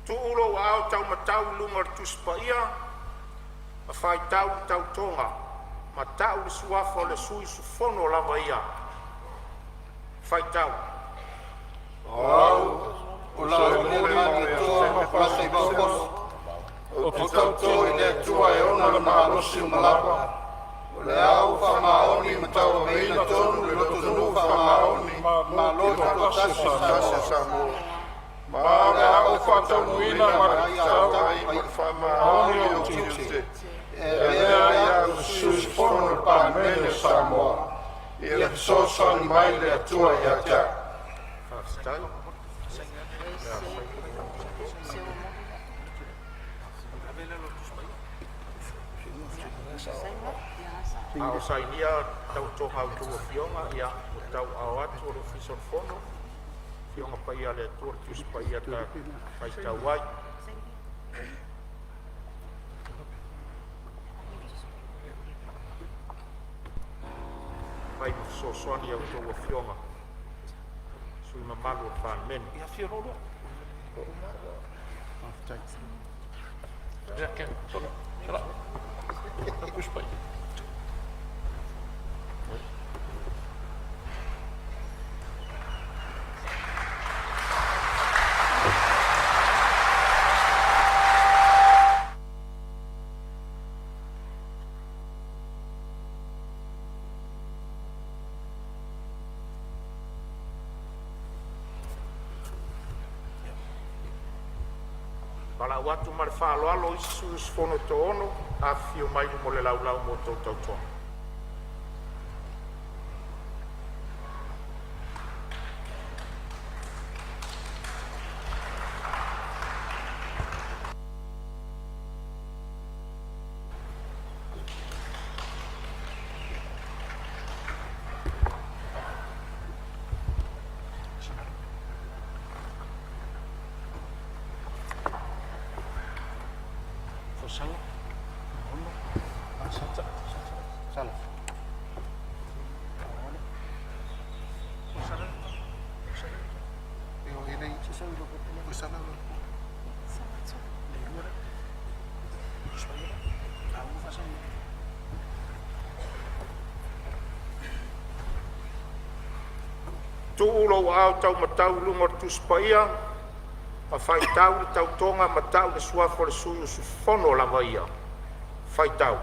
Tuu lou aao taumatau i luga o le Tusi Paia ma faitau le tautoga ma tau le suafa o le sui usufono lava ia. Faitau. O Au o Laaulialemalietoa Mapalata Ivaofono, ou te tauto i le Atua e ona le malosi uma lava, o le a ou faamaoni ma tauaveina tonu le lotonuu faamaoni i le Tutoatasi o Samoa, ma o le a ou faataunuuina ma le fetalai ma le faamaoni lou tiute e avea ai au ma sui usufono o le Palemene o Samoa. Ia fesoasoani mai le Atua ia te a'u. A o sainia tautoga a outou afioga, ia, ua tauaaoina atu e le Ofisa o le Fono Afioga Paia a le Atua, le Tusi Paia na faitau ai. Fai ma fesoasoani a outou afioga i sui usufono mamalu o le Palemene. Valaau atu ma le faaaloalo isi sui usufono e toaono, afifio mai i luma o le laulau mo a outou tautoga. Tuu lou aao taumatau i luga o le Tusi Paia ma faitau le tautoga ma tau le suafa o le sui usufono lava ia. Faitau.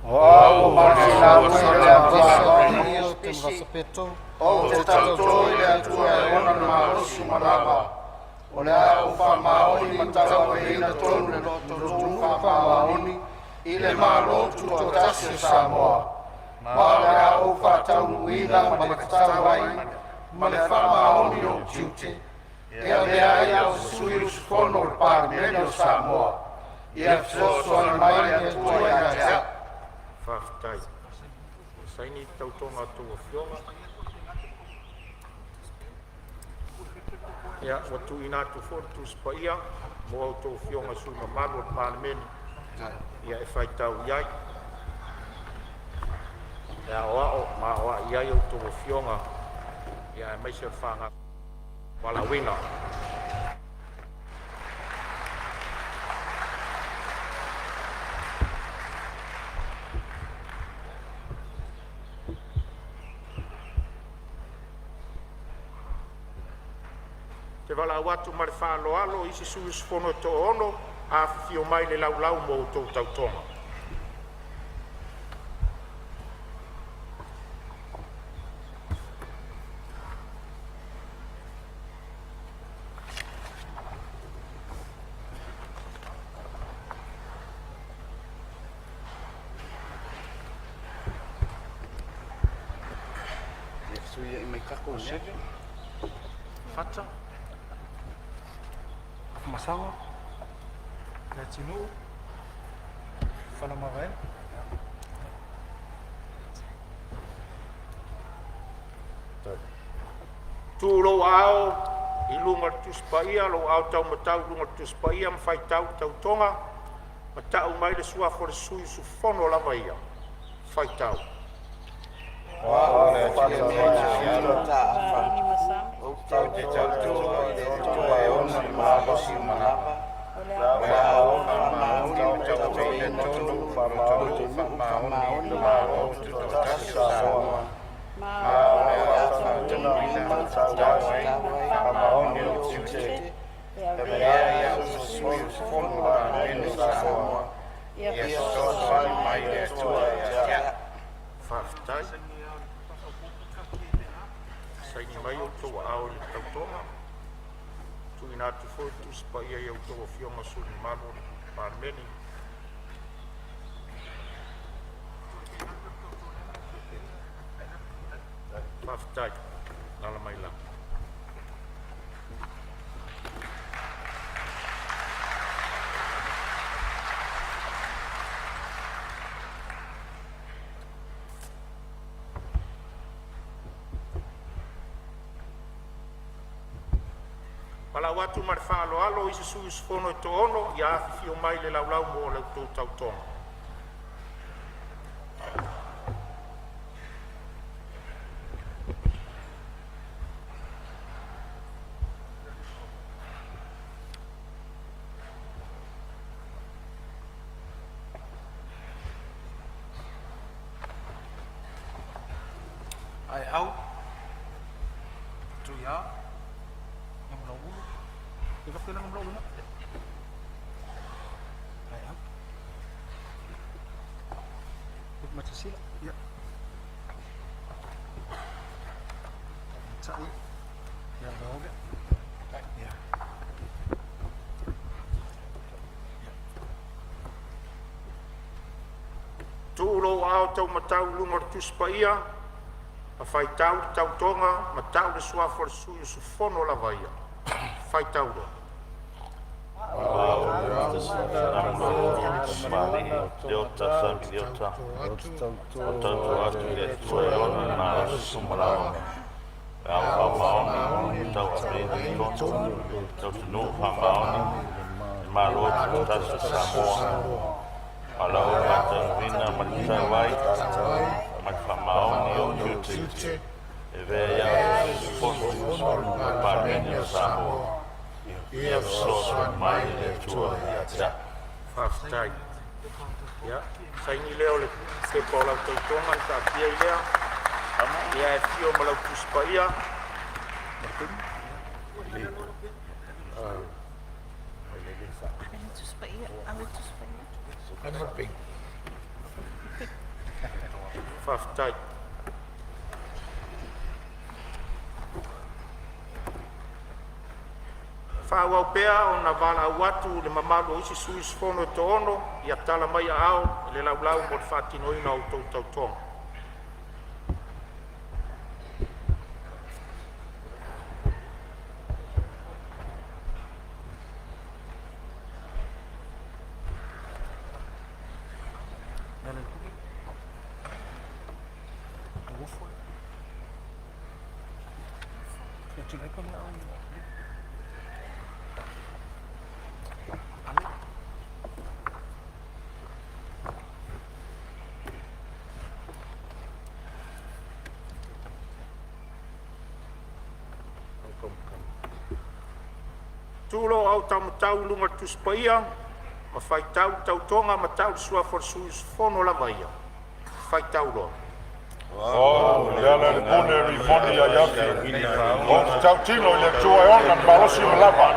O Au ou te tauto i le Atua e ona le malosi uma lava, o le a ou faamaoni ma tauaveina tonu le lotonu'u faamaoni i le Malo Tutoatasi o Samoa, ma o le a ou faataunuuina ma le tatau ai ma le faamaoni lo'u tiute e avea ai ma sui usufono o le Palemene o Samoa. Ia fesoasoani mai le Atua ia te a'u. Faafetai. Saini le tautoga a outou afioga. Ia, ua tuuina atu foi le Tusi Paia mo a outou afioga i sui usufono mamalu o le Palemene e faitau ai, e aoao ma aoai ai a outou afioga aemaise o le valaauina. Ou te valaau atu ma le faaaloalo i isi sui usufono e toaono, afifio mai i le laulau mo a outou tautoga. Fata, Afamasaga, Leatinuu, Faleomavaega. Tuu lou aao i luga o le Tusi Paia, lou aao taumatau i luga o le Tusi Paia ma faitau le tautoga ma tau mai le suafa o le sui usufono lava ia. Faitau. Ou te tauto i le Atua e ona le malosi uma lava, o le a ou faamaoni ma tauaveina tonu le lotonuu faamaoni i le Malo Tutoatasi o Samoa, ma o le a ou faataunuuina ma le tatau ai ma le faamaoni lou tiute e avea ai ma sui usufono o le Palemene o Samoa. Ia fesoasoani mai le Atua ia te a'u. Faafetai. Saini mai outou aao i le tautoga. Tuuina atu foi le Tusi Paia i a outou afioga i sui usufono mamalu o le Palemene. Faafetai. Alaala mai lalo. Valaau atu ma le faaaloalo isi sui usufono e toaono, ia afifio mai i le Laulau mo a outou Tautoga. Aeau, Tuiā, Gamalauulu, e faapea Gamalauulu na. Aeau, Matasila, ia. Matai, ia Vaoga, ia. Tuu lou aao taumatau i luga o le Tusi Paia ma faitau le tautoga ma tau le suafa o le sui usufono lava ia. Faitau loa. Leota Sammy Leota. O tauto atu i le Atua e ona le malosi uma lava. E au faamaoni, tauaveina i tonu, tautunuu faamaoni, le Malo Tutoatasi o Samoa, ma lau faataunuuina ma le tatau ai ma le faamaoni i ou tiute e avea ai au ma sui usufono o le Palemene o Samoa. Ia fesoasoani mai le Atua ia te a'u. Faafetai. Ia, saini lea o le pepa o lau tautoga ona taatia ai lea. Ia e afio ma lau Tusi Paia. Faafetai. Faaauau pea ona valaau atu i le mamalu o isi sui usufono e toaono, ia tala mai aao i le Laulau mo le faatinoina o a outou tautoga. Tu'u lou aao taumatau i luga o le Tusi Paia ma faitau le tautoga ma ta'u le suafa o le sui usufono lava ia. Faitau loa. O le ala i le pule o Rimoni ia Iafe, ou te tautino i le Atua e ona le malosi ma lava,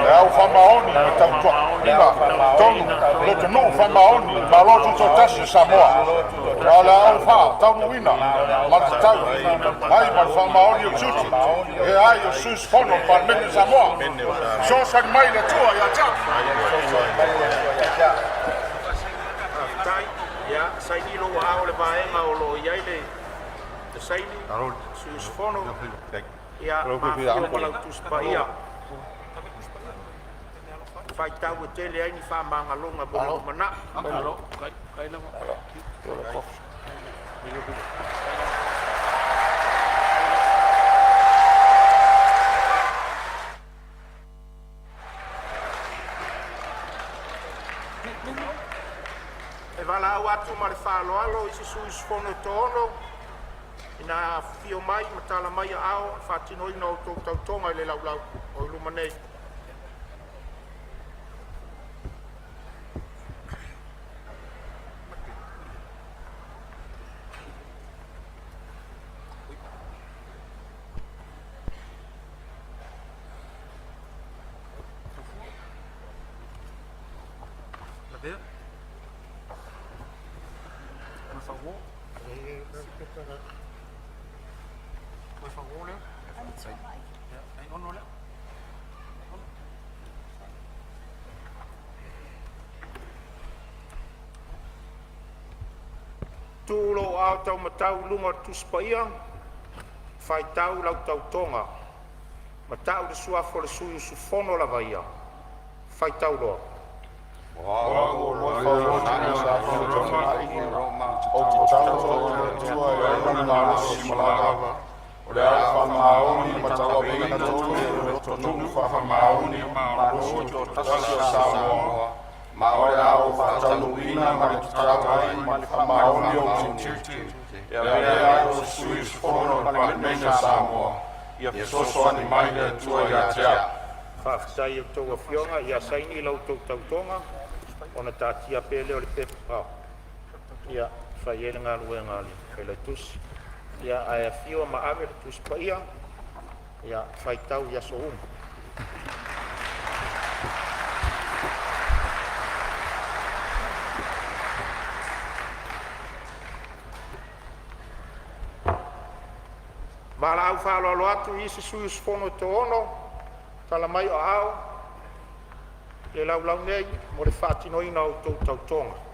le au faamaoni ma tautuaina tonu le atunuu faamaoni i le Malo Tutoatasi o Samoa. A o le a ou faataunuuina ma le tatau ai ma le faamaoni ou tiute e ai o sui usufono o le Palemene o Samoa. Fesoasoani mai le Atua ia te a'u. Faafetai. Ia saini lou aao i le vaega o lo o i ai le saini sui usufono. Ia ma afio ma lau Tusi Paia. Faitau e tele ai ni faamagaloga mo le lumanai. E valaau atu ma le faaaloalo i isi sui usufono e toaono ina ia afifio mai ma tala mai aao i le faatinoina o a outou tautoga i le Laulau o i luma nei. Tu'u lou aao taumatau i luga o le Tusi Paia, faitau lau tautoga ma ta'u le suafa o le sui usufono lava ia. Faitau loa. Ou te tauto i le Atua e ona le malosi ma lava, o le ao faamaoni ma tauaveina tonu o le atunuu faamaoni i le Malo Tutoatasi o Samoa, ma o le a ou faataunuuina ma le tatau ai ma le faamaoni ou tiute e avea ai o se sui usufono o le Palemene o Samoa. Ia fesoasoani mai le Atua ia te a'u. Faafetai i a outou afioga, ia saini la outou tautoga ona taatia pea lea o le pepa e fai ai le galuega a le Failautusi. Ia ae afio ma ave le Tusi Paia e faitau i aso uma. Valaau faaaloalo atu i isi sui usufono e toaono, tala mai o aao i le laulau nei mo le faatinoina o a outou tautoga.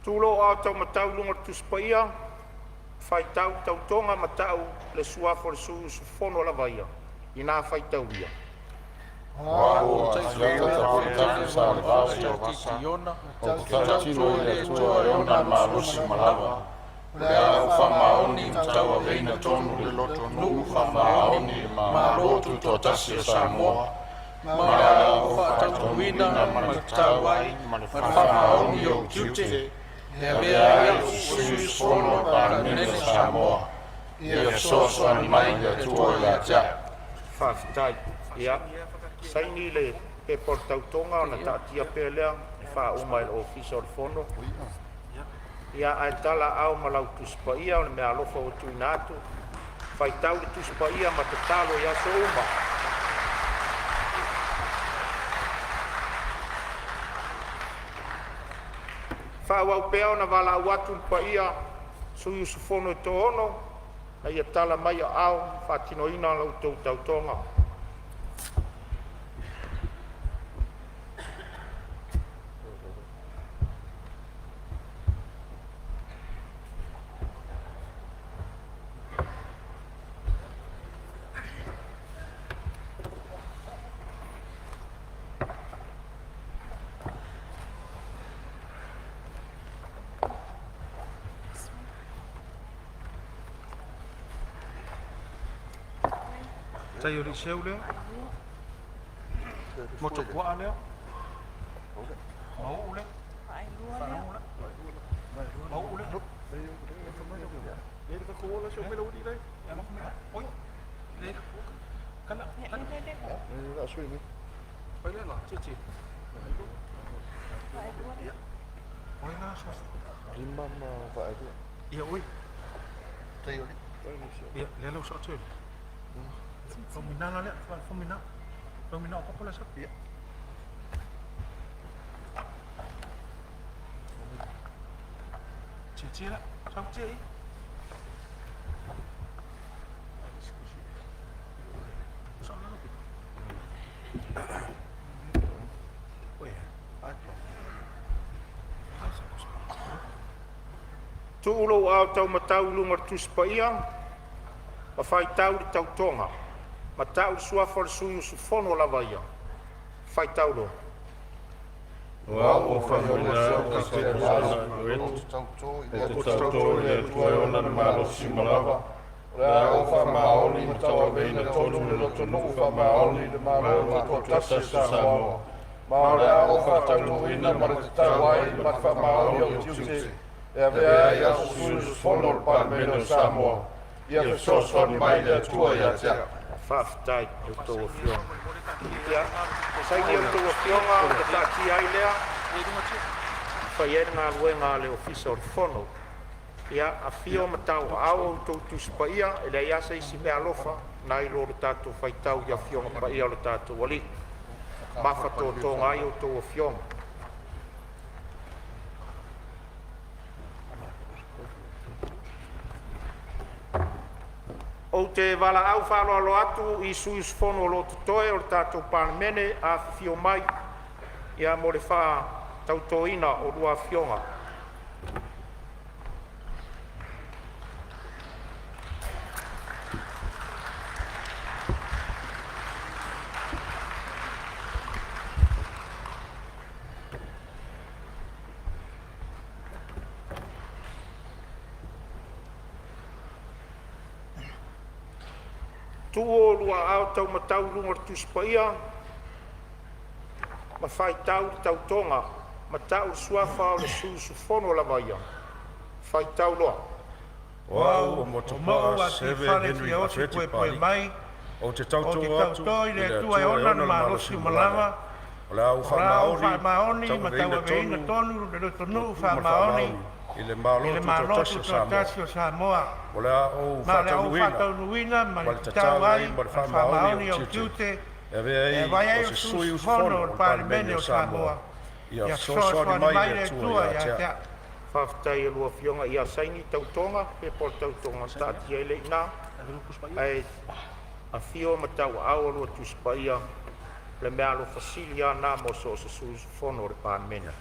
Tulo a taumatau i luga o le Tusi Paia, faitau tautoga ma ta'u le suafa o le sui usufono lava ia, ina faitaulia, O A'u o Asiata Tapunetafe Salevasa Ou te tautino i le Atua e ona le malosi ma lava, o le a ou faamaoni ma tauaveina tonu le lotonuu faamaoni i le Malo Tutoatasi o Samoa, ma o le a ou faataunuuina ma le tatau ai ma le faamaoni ou tiute e avea ai o se sui usufono o le Palemene o Samoa. Ia fesoasoani mai le Atua ia te a'u. Faafetai. Ia, saini le pepa o le tautoga ona taatia pea lea e faauma e le Ofisa o le Fono. Ia, ae talaaao ma lau Tusi Paia o le meaalofa ua tuuina atu. Faitau le Tusi Paia ma tatalo i aso uma. Faaauau pea ona valaau atu i le paia o sui usufono e toaono ina ia tala mai aao e faatinoina la outou tautoga. Tai o Liseu lea, Motuopuaa lea, Mauu lea, Mauu lea. Oi, le, kala, kala. Titi. Oi na sa. Ia oi. Ia le lau sa tu. Fomina lea, fomina. Fomina o kopo la sa. Ia. Titi la. Sa titi. Sa la. Tuu lou aotaumatau i luga o le Tusi Paia ma faitau le tautoga ma tau le suafa o le sui usufono lava ia. Faitau loa. O A'u o Faimalotoa Caseta Loetu, ou te tautō i le Atua e ona le malosi ma lava, o le a ou faamaoni ma tauaveina tonu le lotonuu faamaoni i le Malo Tutoatasi o Samoa, ma o le a ou faataunuuina ma le tatau ai ma le faamaoni ou tiute e avea ai o se sui usufono o le Palemene o Samoa. Ia fesoasoani mai le Atua ia te a'u. Faafetai i a outou afioga. Ia, saini a outou afioga ona taatia ai lea e fai ai le galuega a le Ofisa o le Fono. Ia, afio ma tauaao outou Tusi Paia, e leai lava se isi meaalofa nai lo le tatou faitau i Afioga Paia o le tatou Alii. Mafatotoga ai outou afioga. Ou te valaau faaaloalo atu i sui usufono o lo o totoe o le tatou Palemene, afifio mai ia mo le faatautoina o lua afioga. Tuu oulua aao taumatau i luga o le Tusi Paia ma faitau le tautoga ma tau le suafa o le sui usufono lava ia. Faitau loa. O A'u o O Motuopuaa Mauu Seve Atiifale Henry Siaosi Afueti Puepue Papali'i, Mai, ou te ou tautō te atu tauto i i le le Atua e Atua e ona ona le le malosi malosi ma ma lava, lava, o le a ou o le a ou faamaoni faamaoni ma tauaveina tauaveina tonu tonu le lotonuu lotonuu ma le faamaoni faamaoni i le i Malo le Malo Tutoatasi o Samoa, Tutoatasi o Samoa, o le a ou ma o le a ou faataunuuina faataunuuina ma ma le le tatau tatau ai ai ma le ma le faamaoni faamaoni ou ou tiute tiute e avea e ai avea o ai o se sui sui usufono usufono o o le le Palemene Palemene o o Samoa. Samoa. Ia Ia fesoasoani fesoasoani mai mai le le Atua Atua ia ia te te a'u. a'u. Faafetai i a lua afioga. Ia saini tautoga, pepa o le tautoga na taatia ai lea i ina, ae afio ma tauaao a lua Tusi Paia, o le meaalofa sili a na mo so o se sui usufono o le Palemene.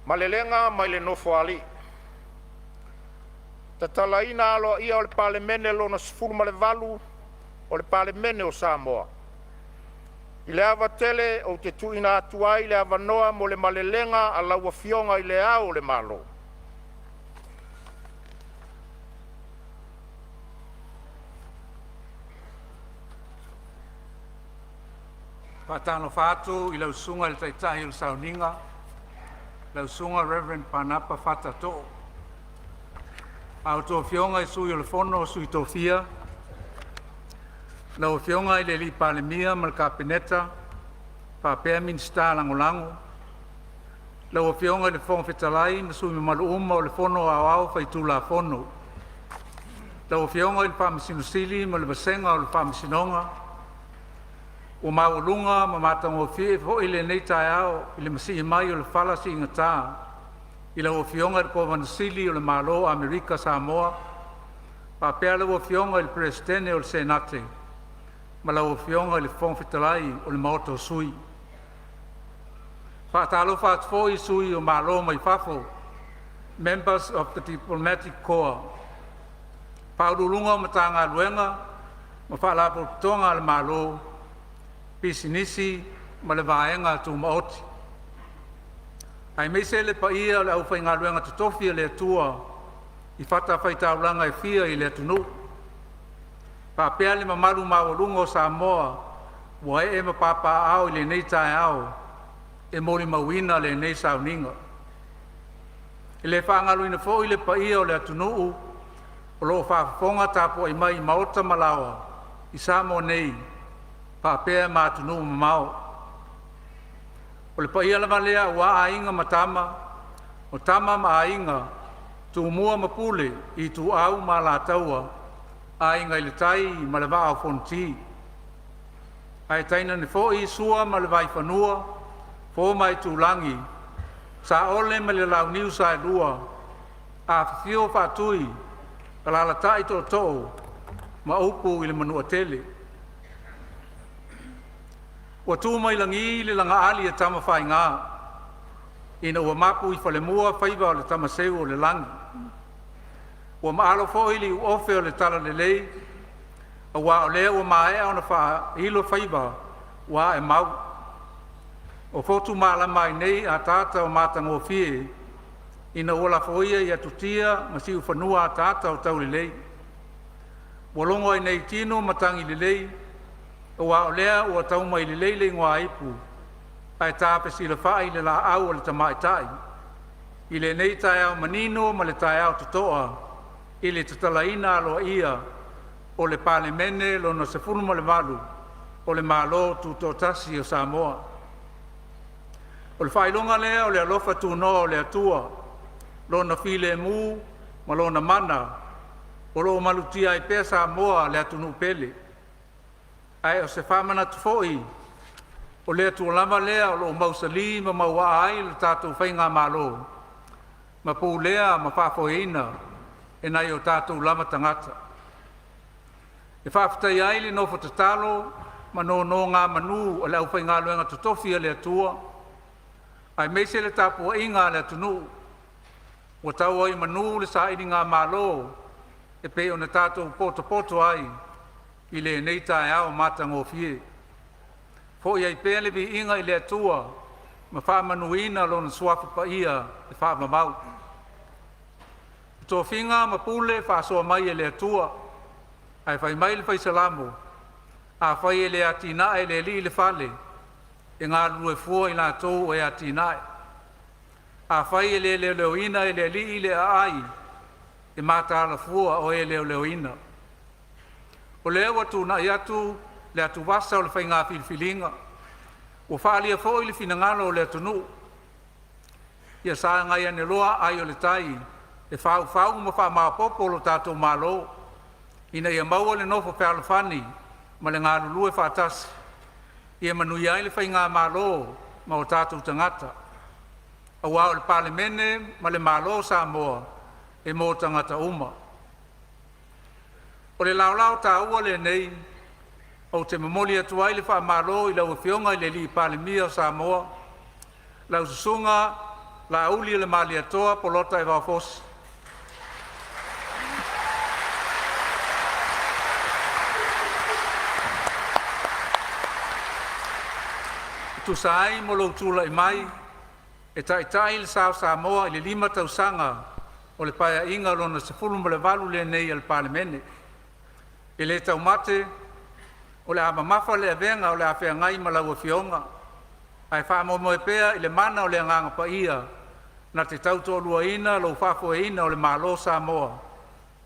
Malelega mai le Nofoalii. Tatalaina aloaia o le Palemene Lona XVIII o le Palemene o Samoa. I le ava tele ou te tuuina atu ai le avanoa mo le malelega a lau Afioga i Le Ao o le Malo. Faatalofa atu i lau Susuga i le Taitai o le Sauniga, lau Susuga Reverend Panapa Fata Too. A outou Afioga i Sui o le Fono a Sui Tofia, lau Afioga i le Palemia ma le Kapeneta faapea Minisita Lagolago, lau Afioga i le Fofoga Fetalai ma sui usufono mamalu uma o le Fono Aoao Faitulafono, lau Afioga i le Faamasino Sili ma le vasega o le Faamasinoga. Ua maualuga ma matagofie foi lenei taeao i le masii mai o le fala siigata i lau Afioga i le Kovana Sili o le Malo o Amerika Samoa faapea lau Afioga i le Peresetene o le Senate ma lau Afioga i le Fofoga Fetalai o le Maota o Sui. Faatalofa atu foi i sui o Malo mai fafo, Members of the Diplomatic Corps, Faauluuluga o Matagaluega ma Faalapotopotoga a le Malo, Pisinisi ma le Vaega Tumaoti. Aemaise le paia o le aufaigaluega totofi a le Atua i fatafaitaulaga e fia i le atunuu, faapea le mamalu maualuga o Samoa ua ee ma papaaao i lenei taeao e molimauina lenei sauniga. E le faagaloina foi le paia o le atunuu o lo o faafofoga tapuai mai i maota ma laoa i Samoa nei faapea ma atunuu mamao. O le paia lava lea aua Aiga ma Tama, o Tama ma Aiga, Tumua ma Pule, Ituau ma Alataua, Aiga i le Tai ma le Vaa o Fonoti. Ae tainane foi Sua ma le Vaifanua, Fofo ma Aitulagi, Saole ma le Launiu Saelua, afifio Faatui, alaalatai Tootoo ma upu i le Manuatele. Ua tu mai lagi le lagaali a Tamafaiga ina ua mapu i falemua faiva o le tamaseu o le lagi. Ua maalo foi le iuofe o le talalelei aua o lea ua maea ona faailo faiva ua aemau. Ua fotu malama ai nei ataata o matagofie ina ua lafoia i atutia ma siufanua ataata o taulelei. Ua logo ai nei tino matagi lelei aua o lea ua taumai lelei le igoaipu ae tafesilafai le laau a le tamaitai i lenei taeao manino ma le taeao totoa i le tatalaina aloaia o le Palemene Lona XVIII o le Malo Tutoatasi o Samoa. O le faailoga lea o le alofa tunoa o le Atua, lona filemu ma lona mana o lo o malutia ai pea Samoa le atunuu pele. Ae o se faamanatu foi o le Atua lava lea o lo o mausali ma mauaa ai le tatou faigamalo ma pulea ma faafoeina e nai o tatou lava tagata. E faafetaia ai le nofo tatalo ma nonogamanu a le aufaigaluega totofi a le Atua aemaise le tapuaiga a le atunuu ua tau ai i manu le sailigamalo e pei ona tatou potopoto ai i lenei taeao matagofie. Foi ai pea le viiga i le Atua ma faamanuina Lona Suafa Paia e faavavau. O tofiga ma pule faasoa mai e le Atua, ae fai mai le fai Salamo, “Afai e le atinae e le Alii le fale, e galulue fua i latou e atinae. Afai e le leoleoina e le Alii le aai, e mataala fua o e leoleoina. O lea ua tuunai atu le atuvasa o le faiga filifiliga, ua faaalia foi le finagalo o le atunuu. Ia sagai ane loa ai o le tai e faufau ma faamaopopo lo tatou Malo, ina ia maua le nofo fealofani ma le galulue faatasi ia manuia ai le faigamalo ma o tatou tagata. Aua o le Palemene ma le Malo o Samoa, e mo tagata uma. O le laolao taua lenei ou te momoli atu ai le faamalo i lau Afioga i le Palemia o Samoa, lau Susuga Laaulialemalietoa Bolota Evao Fosi. E tusa ai ma lou tulai mai e taitai le sa o Samoa i le 5 tausaga o le Paeaiga Lona 18 lenei a le Palemene. E le taumate o le a mamafa le avega o le a feagai ma lau Afioga, ae faamoemoe pea i le mana o le Agaga Paia na te tautoaluaina lou faafoeina o le Malo o Samoa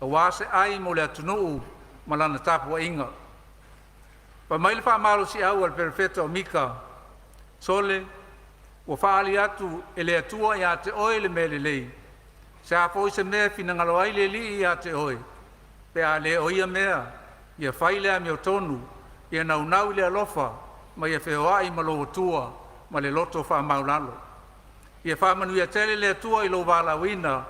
aua se ai mo le atunuu ma lana tapuaiga. Fai mai le faamalosiau a le Perofeta o Mika, “Sole, ua faaali atu e le Atua ia te oe le mea lelei. Se a foi se mea e finagalo ai le Alii ia te oe, pe a le o ia mea, ia fai le amiotonu, ia naunau i le alofa ma ia feoai ma lou Atua ma le loto faamaualalo. Ia faamanuia tele le Atua i lou valaauina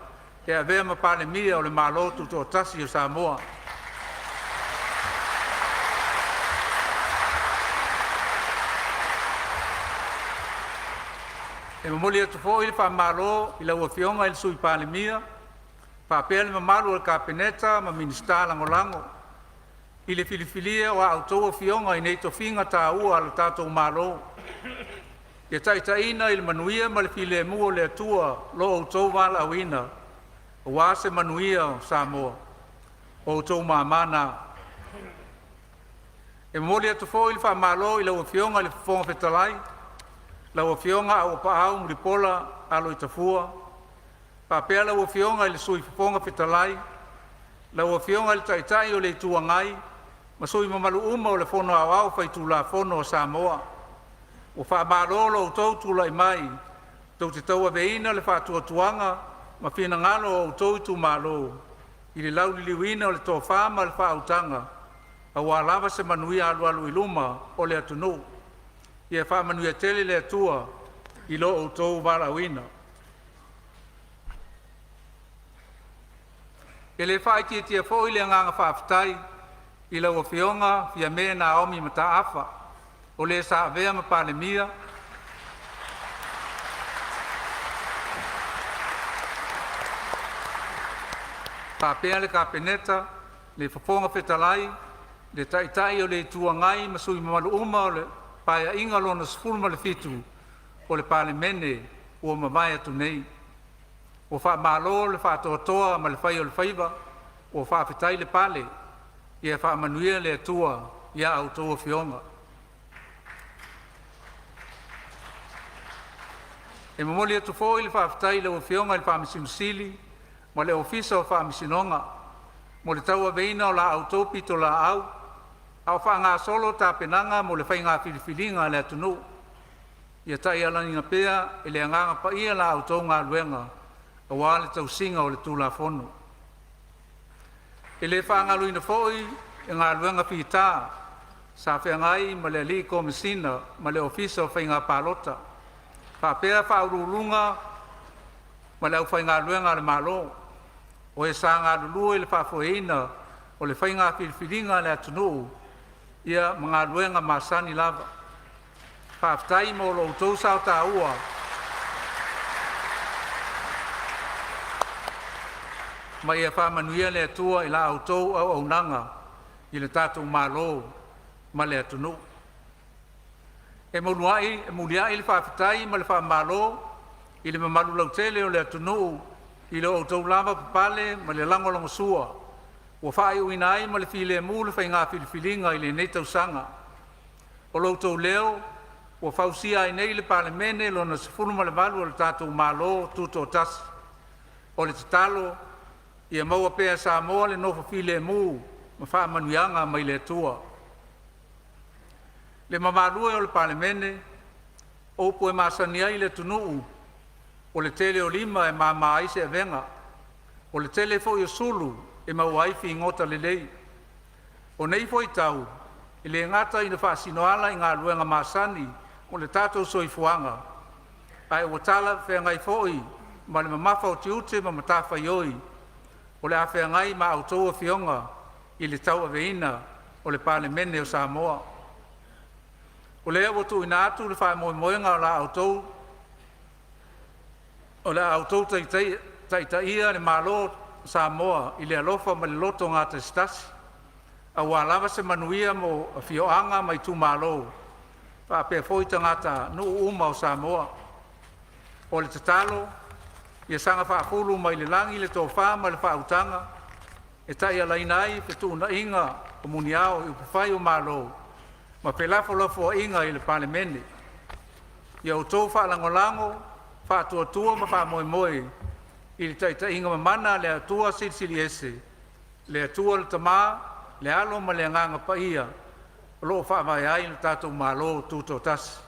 e avea ma Palemia o le Malo Tutoatasi o Samoa.” E momoli atu foi le faamalo i lau Afioga i le Sui Palemia faapea le mamalu o le Kapeneta ma Minisita Lagolago i le filifilia o a outou afioga i nei tofiga taua a le tatou Malo. Ia taitaiina i le manuia ma le filemu o le Atua lo outou valaauina aua se manuia o Samoa. O outou mama na. E momoli atu foi le faamalo i lau Afioga i le Fofoga Fetalai, lau Afioga Auuapaau Mulipola Aloitafua, faapea lau Afioga i le Sui Fofoga Fetalai, lau Afioga i le Taitai o le Itu Agai ma sui usufono mamalu uma o le Fono Aoao Faitulafono a Samoa. Ua faamalo lo outou tulai mai tou te tauaveina le faatuatuaga ma finagalo o outou itumalo i le lauliliuina o le tofa ma le faautaga aua lava se manuia alualu i luma o le atunuu. Ia faamanuia tele le Atua i lo outou valaauina. E le faaitiitia foi le agaga faafetai i lau Afioga Fiame Naomi Mataafa, o le sa avea ma Palemia, faapea le Kapeneta, le Fofoga Fetalai, le Taitai o le Itu Agai ma sui usufono mamalu uma o le Paeaiga Lona XVII o le Palemene ua mavae atu nei. Ua faamalo le faatoatoa ma le fai o le faiva, ua faafetai le pale. Ia faamanuia le Atua ia outou afioga. E momoli atu foi le faafetai i lau Afioga i le Faamasino Sili ma le Ofisa o Faamasinoga mo le tauaveina o la outou pitolaau a o faagasolo tapenaga mo le faiga filifiliga a le atunuu. Ia taialaina pea e le Agaga Paia la outou galuega aua le tausiga o le Tulafono. E le faagaloina foi le galuega fita sa feagai ma le alii Komesina ma le Ofisa o Faiga Palota faapea Faauluuluga ma le aufaigaluega a le Malo, o e sa galulue i le faafoeina o le faiga filifiliga a le atunuu ia ma galuega masani lava. Faafetai mo lo outou sao taua ma ia faamanuia le Atua i la outou auaunaga i le tatou Malo ma le atunuu. E muliai le faafetai ma le faamalo i le mamalu lautele o le atunuu i lo outou lavapapale ma le lagolagosua ua faaiuina ai ma le filemu le faiga filifiliga i lenei tausaga. O lo outou leo ua fausia ai nei le Palemene Lona XVIII o le tatou Malo Tutoatasi. O le tatalo ia maua pea e Samoa le nofo filemu Ma faamanuiaga mai le Atua. Le mamalu e o le Palemene, o upu e masani ai le atunuu, o le tele o lima e mama ai se avega, o le tele foi o sulu e maua ai figota lelei. O nei foi tau, e le gata ina faasinoala i galuega masani o le tatou soifuaga, ae ua talafeagai foi ma le mamafa o tiute ma matafaioi o le a feagai ma a outou afioga i le tauaveina o le Palemene o Samoa. O lea ua tuuina atu le faamoemoega o le a outou taitaia le Malo o Samoa i le alofa ma le loto gatasitasi, aua lava se manuia mo afioaga ma itumalo faapea foi tagatanuu uma o Samoa. O le tatalo ia saga faafulu mai le lagi le tofa ma le faautaga e taialaina ai fetuunaiga o muniao i upufai o Malo ma felafolafoaiga i le Palemene. Ia outou faalagolago, faatuatua ma faamoemoe i le taitaiga mamana a le Atua Silisili Ese, le Atua le Tama, le Alo ma le Agaga Paia o lo o faavae ai lo tatou Malo Tutoatasi.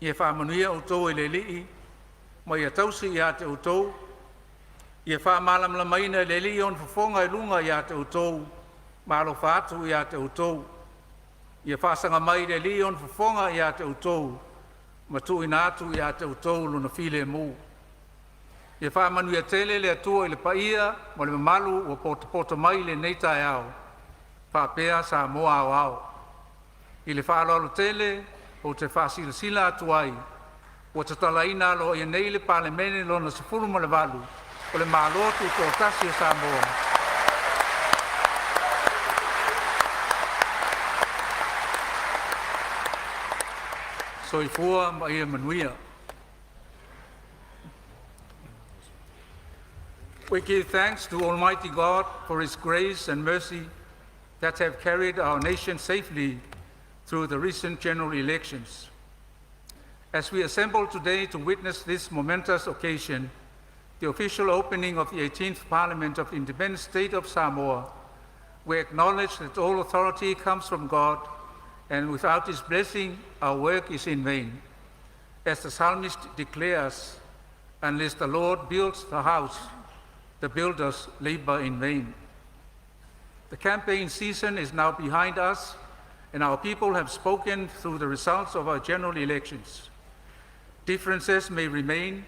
Ia faamanuia outou e le Alii ma ia tausi ia te outou. Ia faamalamalamaina e le Alii ona fofoga i luga ia te outou ma alofa atu ia te outou. Ia faasaga mai le Alii Ona fofoga ia te outou ma tuuina atu ia te outou Lona filemu. Ia faamanuia tele le Atua i le paia ma le mamalu ua potopoto mai i lenei taeao faapea Samoa aoao. I le faaaloalo tele ou te faasilasila atu ai ua tatalaina aloaia nei le Palemene Lona XVIII o le Malo Tutoatasi o Samoa. Soifua ma ia manuia. We give thanks to Almighty God for His grace and mercy that have carried our nation safely through the recent general elections. As we assemble today to witness this momentous occasion, the official opening of the 18th Parliament of the Independent State of Samoa, we acknowledge that all authority comes from God, and without His blessing, our work is in vain. As the psalmist declares, unless the Lord builds the house, the builders labor in vain. The campaign season is now behind us, and our people have spoken through the results of our general elections. Differences may remain,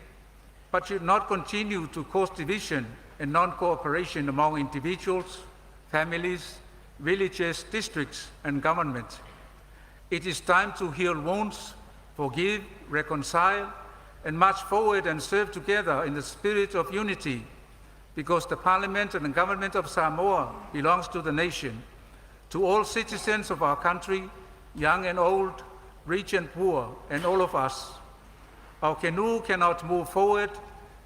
but should not continue to cause division and non-cooperation among individuals, families, villages, districts, and government. It is time to heal wounds, forgive, reconcile, and march forward and serve together in the spirit of unity, because the Parliament and the government of Samoa belongs to the nation, to all citizens of our country, young and old, rich and poor, and all of us. Our canoe cannot move forward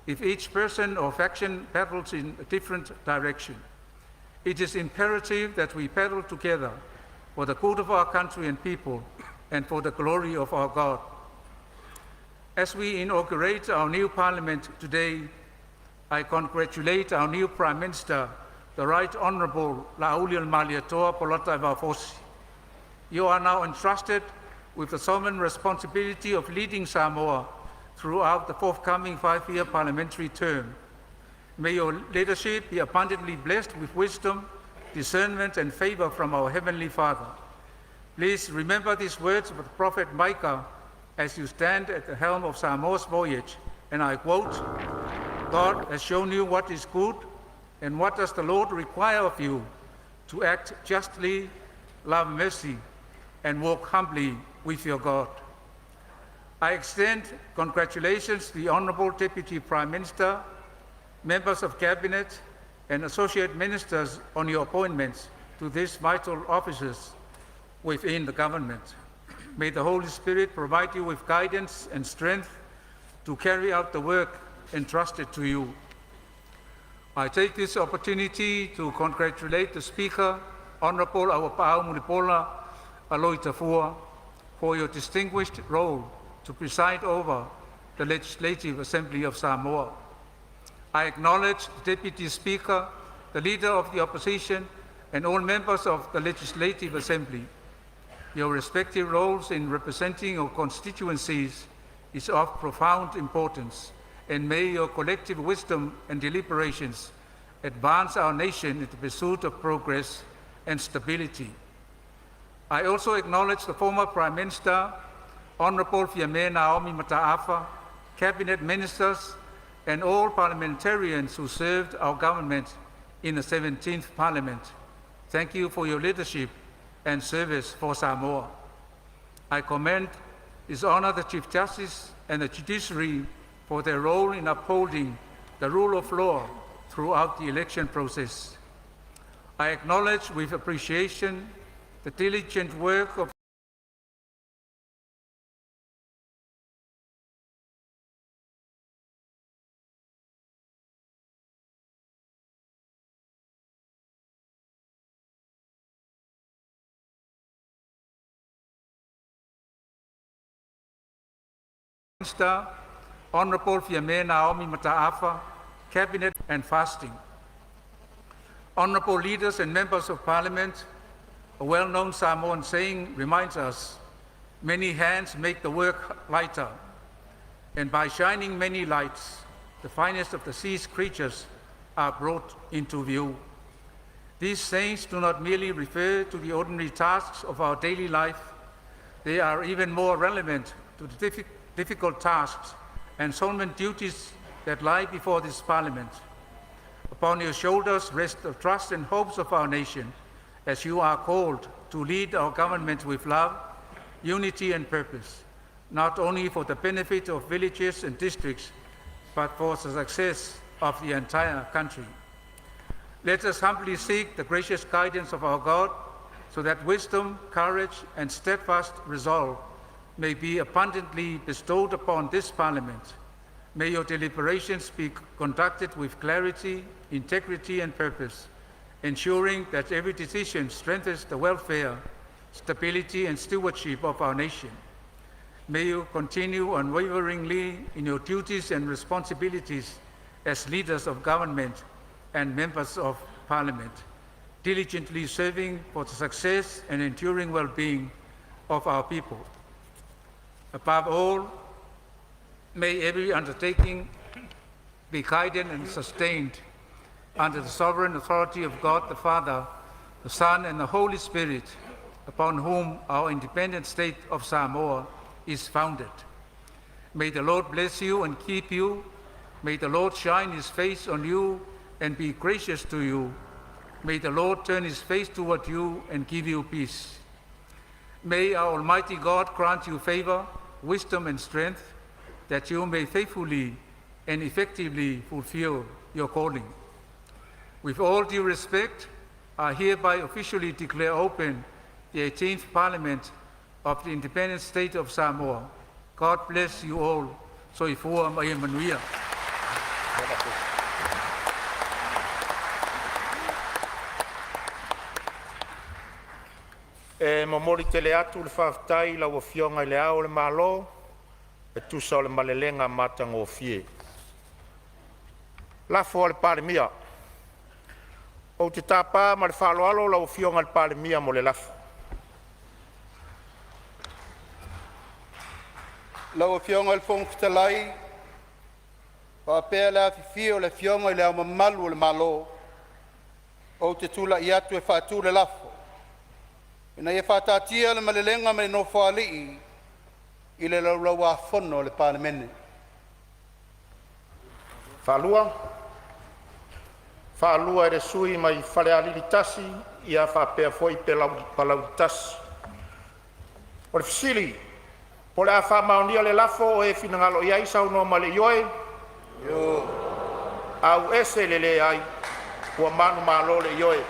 if each person or faction paddles in a different direction. It is imperative that we paddle together for the good of our country and people and for the glory of our God. As we inaugurate our new parliament today, I congratulate our new Prime Minister, the Right Honorable Laaulialemalietoa Polataivao Fosi. You are now entrusted with the solemn responsibility of leading Samoa throughout the forthcoming 5-year parliamentary term. May your leadership be abundantly blessed with wisdom, discernment, and favor from our Heavenly Father. Please remember these words of the prophet Micah as you stand at the helm of Samoa's voyage, and I quote, "God has shown you what is good, and what does the Lord require of you? To act justly, love mercy, and walk humbly with your God." I extend congratulations to the Honorable Deputy Prime Minister, members of Cabinet, and associate ministers on your appointments to these vital offices within the government. May the Holy Spirit provide you with guidance and strength to carry out the work entrusted to you. I take this opportunity to congratulate the Speaker, Honorable Auapaau Mulipola Aloitafua, for your distinguished role to preside over the Legislative Assembly of Samoa. I acknowledge the Deputy Speaker, the Leader of the Opposition, and all members of the Legislative Assembly. Your respective roles in representing your constituencies is of profound importance, and may your collective wisdom and deliberations advance our nation in the pursuit of progress and stability. I also acknowledge the former Prime Minister, Honorable Fiame Naomi Mataafa, Cabinet Ministers, and all parliamentarians who served our government in the 17th Parliament. Thank you for your leadership and service for Samoa. I commend His Honor the Chief Justice and the Judiciary for their role in upholding the rule of law throughout the election process. I acknowledge with appreciation the diligent work of Minister, Honorable Fiame Naomi Mataafa, Cabinet and Fasting. Honorable leaders and members of Parliament, a well-known Samoan saying reminds us, many hands make the work lighter. And by shining many lights, the finest of the sea's creatures are brought into view. These sayings do not merely refer to the ordinary tasks of our daily life, they are even more relevant to the difficult tasks and solemn duties that lie before this Parliament. Upon your shoulders rest the trust and hopes of our nation, as you are called to lead our government with love, unity and purpose, not only for the benefit of villages and districts, but for the success of the entire country. Let us humbly seek the gracious guidance of our God, so that wisdom, courage, and steadfast resolve may be abundantly bestowed upon this Parliament. May your deliberations be conducted with clarity, integrity, and purpose, ensuring that every decision strengthens the welfare, stability, and stewardship of our nation. May you continue unwaveringly in your duties and responsibilities as leaders of government and members of Parliament, diligently serving for the success and enduring well-being of our people. Above all, may every undertaking be guided and sustained under the sovereign authority of God the Father, the Son, and the Holy Spirit, upon whom our independent state of Samoa is founded. May the Lord bless you and keep you. May the Lord shine his face on you and be gracious to you. May the Lord turn his face toward you and give you peace. May our Almighty God grant you favor, wisdom, and strength, that you may faithfully and effectively fulfill your calling. With all due respect, I hereby officially declare open the 18th Parliament of the Independent State of Samoa. God bless you all. Soifua ma ia manuia. E momoli tele atu le faafetai i lau Afioga i Le Ao o le Malo e tusa o le malelega matagofie. Lafo a le Palemia. Ou te tapa ma le faaaloalo lau Afioga i le Palemia mo le lafo. Lau Afioga i le Fofoga Fetalai, faapea le afifio o le Afioga i Le Ao Mamalu o le Malo, ou te tulai atu e faatu le lafo, Ina ia faataatia le malelega ma le Nofoalii i le Laulau-a-Fono a le Palemene. Faatoa e le sui usufono mo Falealili 1 faapea foi Palauli 1. O le fesili po o le a faamaonia le lafo o e finagalo ai saunoa ma le ioe, leai. Ua manumalo le Ioe.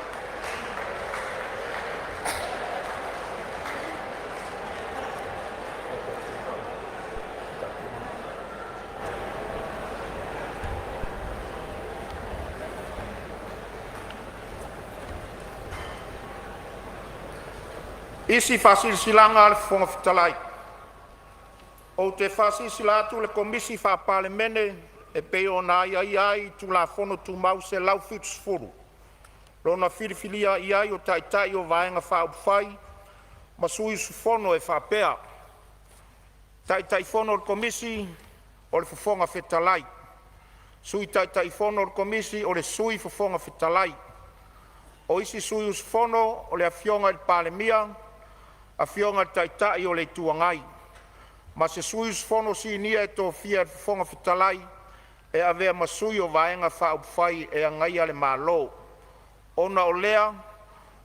Isi Faasilasilaga a le Fofoga Fetalai. Ou te faasilasila atu le Komisi Faa-Palemene e pei ona aiaia ai i Tulafono Tumau 170 Lona filifilia ai o Taitai o Vaega Faaupufai ma sui usufono e faapea: Taitaifono o le Komisi o le Fofoga Fetalai, Sui Taitaifono o le Komisi o le Sui Fofoga Fetalai. O isi sui usufono o le Afioga i le Palemia, Afioga i le Taitai o le Itu Agai, ma se sui usufono sinia e tofia e le Fofoga Fetalai e avea ma sui o Vaega Faaupufai e Agaia le Malo. Ona o lea,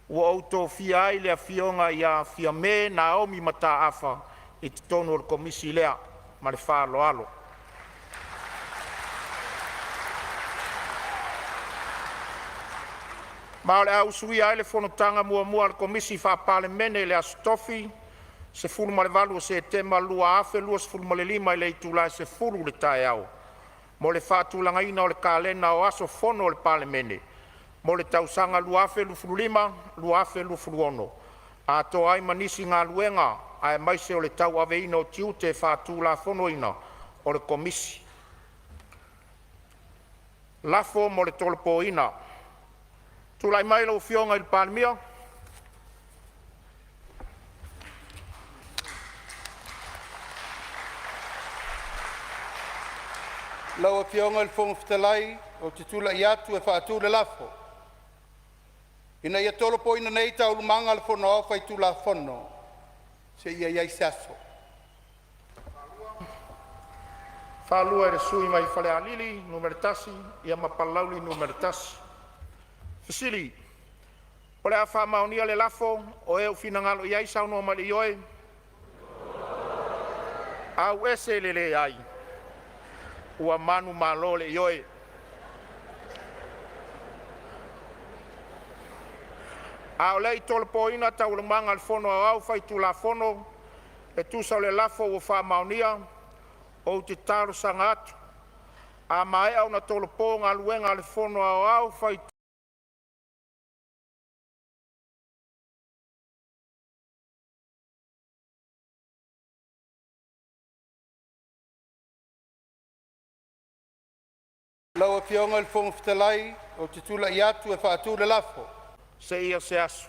ua ou tofia ai le Afioga ia FIAME Naomi Mataafa i totonu o le Komisi lea. Ma le faaaloalo. Ma o le a usuia ai le fonotaga muamua a le Komisi Faa-Palemene i le Aso Tofi, 18 o Setema 2025 i le itula e 10:00 i le taeao mo le faatulagaina o le kalena o aso fono o le Palemene mo le tausaga 2025/2026, atoa ai ma nisi galuega aemaise o le tauaveina o tiute faatulafonoina o le Komisi. Lafo mo le Tolopoina. Tulai mai lau Afioga i le Palemia. Lau Afioga i le Fofoga Fetalai, ou te tulai atu e faatu le lafo, Ina ia tolopoina nei Taualumaga a le Fono Aoao Faitulafono seia i ai se aso. Faafetai i le sui usufono mo Falealili 1 ma Palauli 1. O le a faamaonia le lafo, o e ua finagalo ai saunoa mai i le ioe, auese le leai. Ua manumalo le ioe. A o le i tolopoina Taualumaga a le Fono Aoao Faitulafono e tusa o le lafo ua faamaonia, ou te talosaga atu, a maea ona tolopo Galuega a le Fono Aoao Lau Afioga i le Fofoga Fetalai, ou te tulai atu e faatu le lafo, Seia se aso.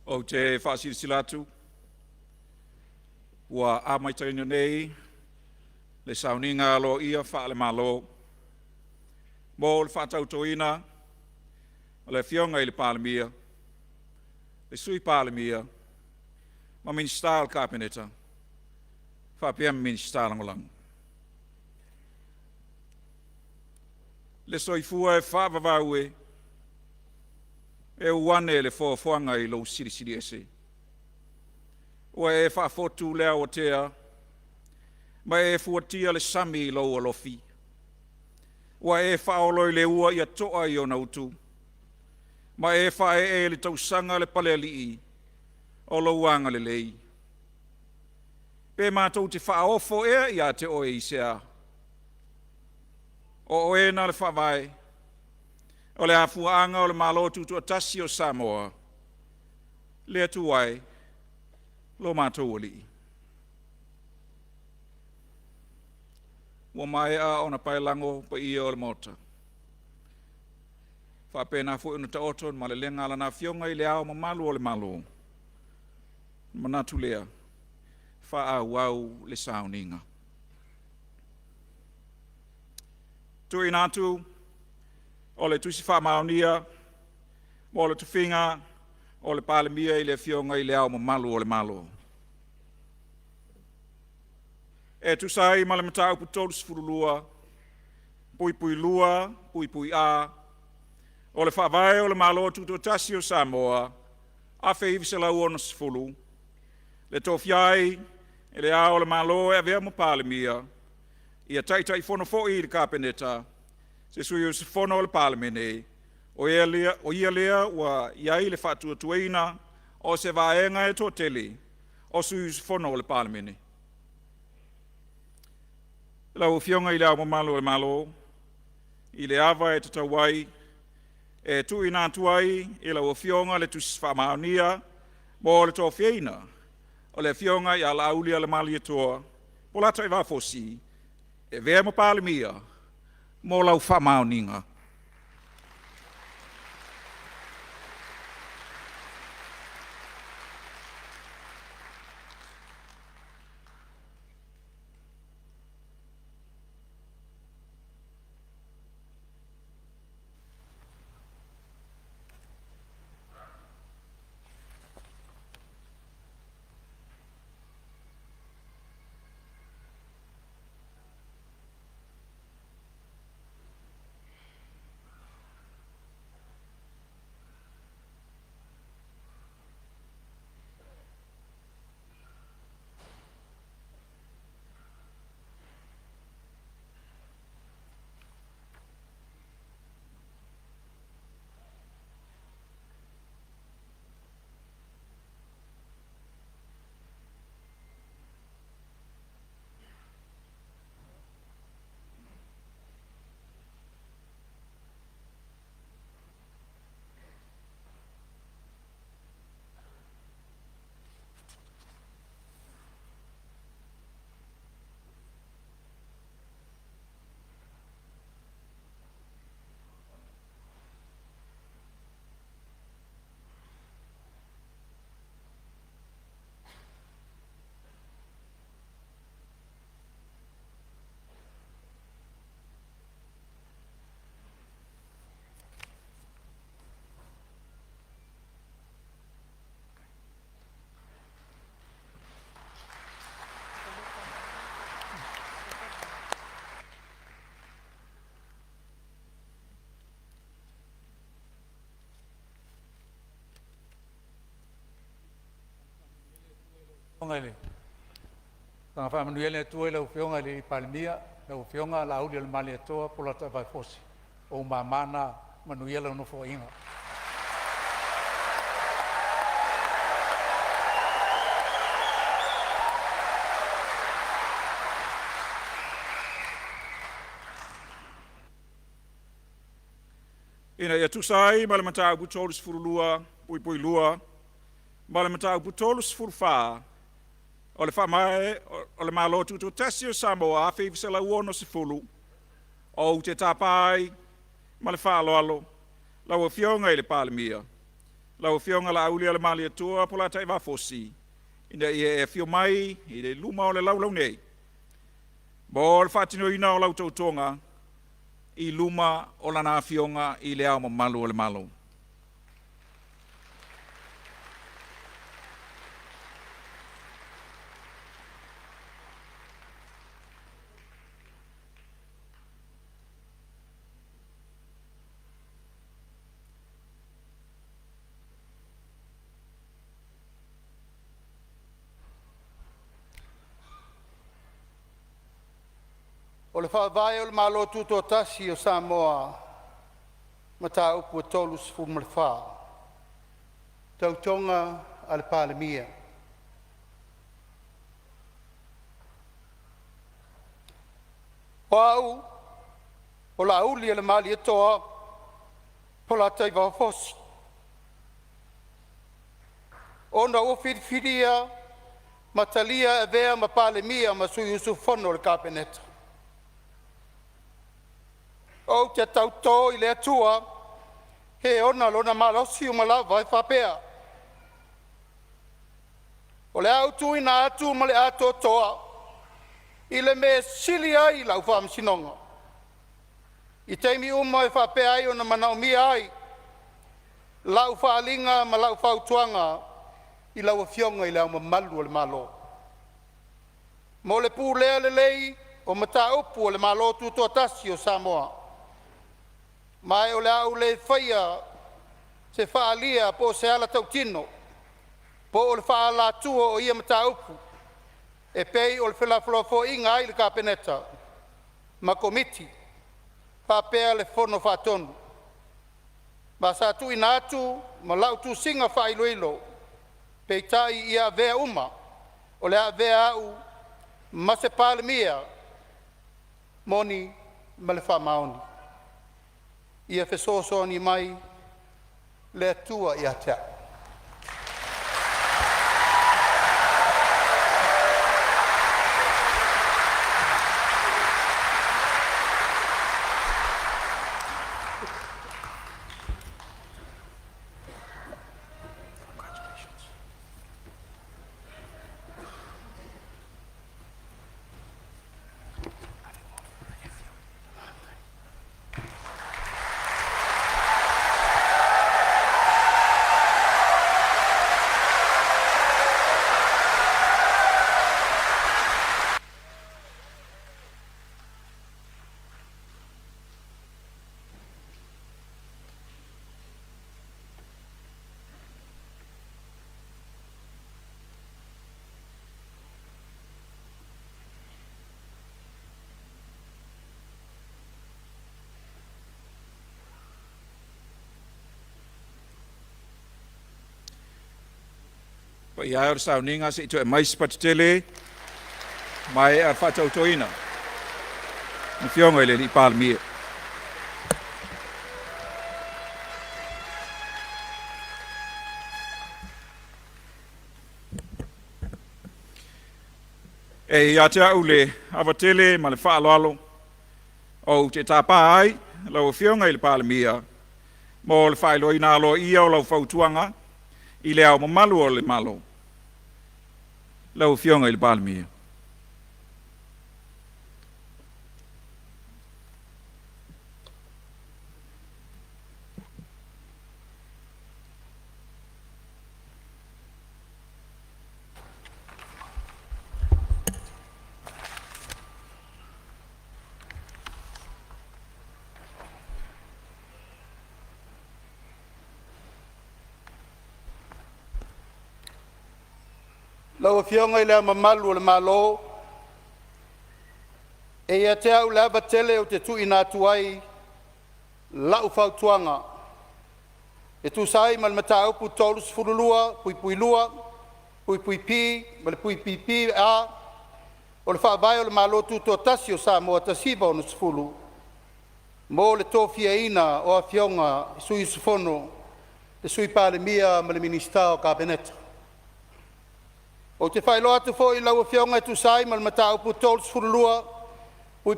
Ou te faasilasila atu ua amataina nei le Sauniga Aloaia Faale-Malo mo le faatautoina o le Afioga i le Palemia, le Sui Palemia ma Minisita o le Kapeneta faapea ma Minisita Lagolago. Le soifua e faavavau e, e uu ane le foafoaga i lou Silisili Ese. Ua e faafotu le aoatea ma e fuatia le sami i lou alofi. Ua e faaolo i le ua ia to'a i ona utu, ma e faaee i le tausaga le palealii o lou agalelei. Pe matou te faaofo ea ia te oe i se a? O Oe na le Faavae, o le afuaaga o le Malo Tutoatasi o Samoa, le Atua e, lo matou Alii. Ua maea ona paelago paia o le Maota, faapena foi ona taoto le malelega a Lana Afioga i Le Ao Mamalu o le Malo, ona manatu lea, faaauau le sauniga. TUUINA ATU o le Tusi Faamaonia mo le Tofiga o le Palemia i le Afioga i Le Ao Mamalu o le Malo. E tusa ai ma le Mataupu 32(2)(a) o le Faavae o le Malo Tutoatasi o Samoa 1960, le tofia ai e Le Ao o le Malo e avea ma Palemia, ia Taitaifono foi i le Kapeneta se sui usufono o le Palemene, o ia lea ua i ai le faatuatuaina o se vaega e toatele o sui usufono o le Palemene. Lau Afioga i Le Ao Mamalu o le Malo, i le ava e tatau ai, e tuuina atu ai i lau Afioga le Tusi Faamaonia mo le tofiaina o le Afioga ia Laaulialemalietoa Bolata Fosi e avea ma Palemia mo lau faamaoniga. Saga faamanuia le Atua i lau Afioga i le Palemia, lau Afioga Laaulialemalietoa Bolata Fosi, o ou mama na, manuia lau nofoaiga. Ina ia tusa ai ma le Mataupu 32(2) ma le Mataupu 34 o le Faavae o le Malo Tutoatasi o Samoa 1960, ou te tapa ai ma le faaaloalo lau Afioga i le Palemia, lau Afioga Laaulialemalietoa Polataivao Fosi, ina ia e afio mai i le luma o le laulau nei, mo le faatinoina o lau tautoga i luma o Lana Afioga i Le Ao Mamalu o le Malo. O le Faavae o le Malo Tutoatasi o Samoa, Mataupu 34, Tautoga a le Palemia. O Au, o Laaulialemalietoa Polataivao Fosi, ona ua filifilia ma talia e avea ma Palemia ma sui usufono o le Kapeneta, ou te tauto i le Atua e ona lona malosi uma lava e faapea, o le a ou tuuina atu ma le atoatoa i le mea e sili ai lau faamasinoga i taimi uma e faapea ai ona manaomia ai la'u faaaliga ma la'u fautuaga i lau Afioga i Le Ao Mamalu o le Malo, mo le pulea lelei o mataupu a le Malo Tutoatasi o Samoa. Ma e o le a ou le faia se faaalia po o se ala tautino po o le faaalatua o ia mataupu e pei o felafolafoaiga ai le Kapeneta ma Komiti faapea le Fono Faatonu. Ma sa tuuina atu ma lau tusiga faailoilo, peitai ia avea uma o le a avea au ma se Palemia moni ma le faamaoni. Ia fesoasoani mai le Atua ia te a'u. Paia e o le sauniga, se i toe aumai se pati tele maea le faatautoina o le Afioga i le Palemia. E ia te au le ava tele ma le faaaloalo ou te tapa ai lau Afioga i le Palemia mo le faailoaina aloaia o lau fautuaga i Le Ao Mamalu o le Malo. Lau Afioga i le Palemia. Lau Afioga i Le Ao Mamalu o le Malo, e ia te au le ava tele ou te tuuina atu ai lau fautuaga e tusa ai ma le Mataupu 32(2)(p) ma le (pp) (a) o le Faavae o le Malo Tutoatasi o Samoa 1960 mo le tofiaina o Afioga i Sui Usufono, le Sui Palemia ma le Minisita o Kapeneta. Ou te faailoa atu foi i lau Afioga e tusa ai ma le Mataupu 32(2)(p) o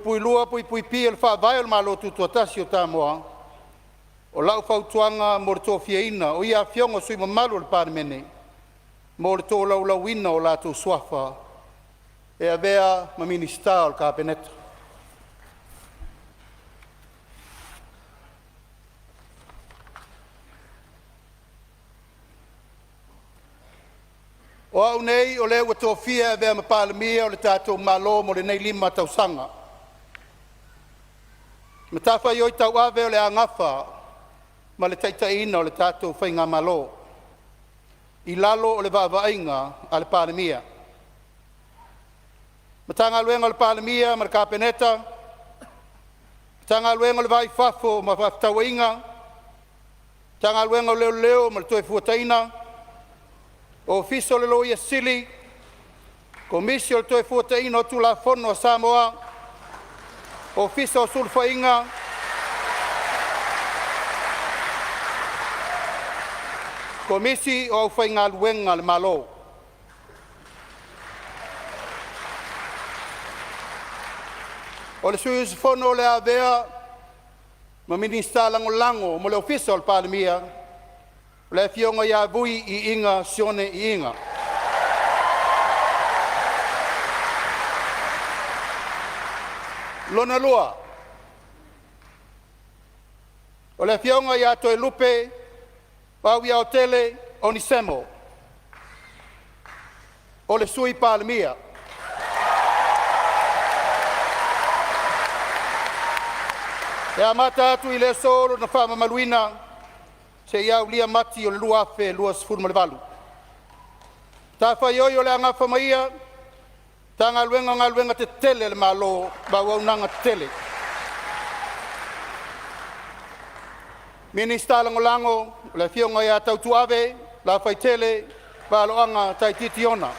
le Faavae o le Malo Tutoatasi o Samoa, O lau fautuaga mo le tofiaina o ia afioga i sui usufono mamalu o le Palemene mo le tolaulauina o latou suafa e avea ma Minisita o le Kapeneta. O au nei o le ua tofia e avea ma Palemia o le tatou Malo mo lenei 5 tausaga. Matafaioi tauave o le a nafa ma le taitaiina o le tatou faigamalo i lalo o le vaavaaiga a le Palemia. Matagaluega a le Palemia ma le Kapeneta, Matagaluega o le Va i Fafo ma Fefaatauaiga, Matagaluega o Leoleo ma le Toefuataiga, Ofisa o le Loia Sili, Komisi o le Toefuataiga o Tulafono a Samoa, Ofisa o Sulufaiga Komisi o Aufaigaluega a le Malo. O le sui usufono o le a avea ma Minisita Lagolago mo le Ofisa o le Palemia, o le Afioga ia Vui Iiga Sione Iiga. Lona lua, o le Afioga ia Toelupe Poiautele Onesemo, o le Sui Palemia. E amata atu i le aso lona faamamaluina seia aulia Mati o le 2028. Matafaioi o le a nafa ma ia, Matagaluega o Galuega Tetele a le Malo ma Auaunaga Tetele. Minisita Lagolago, o le Afioga ia Tautuave Lafaitele Valoaga Taititi Ona.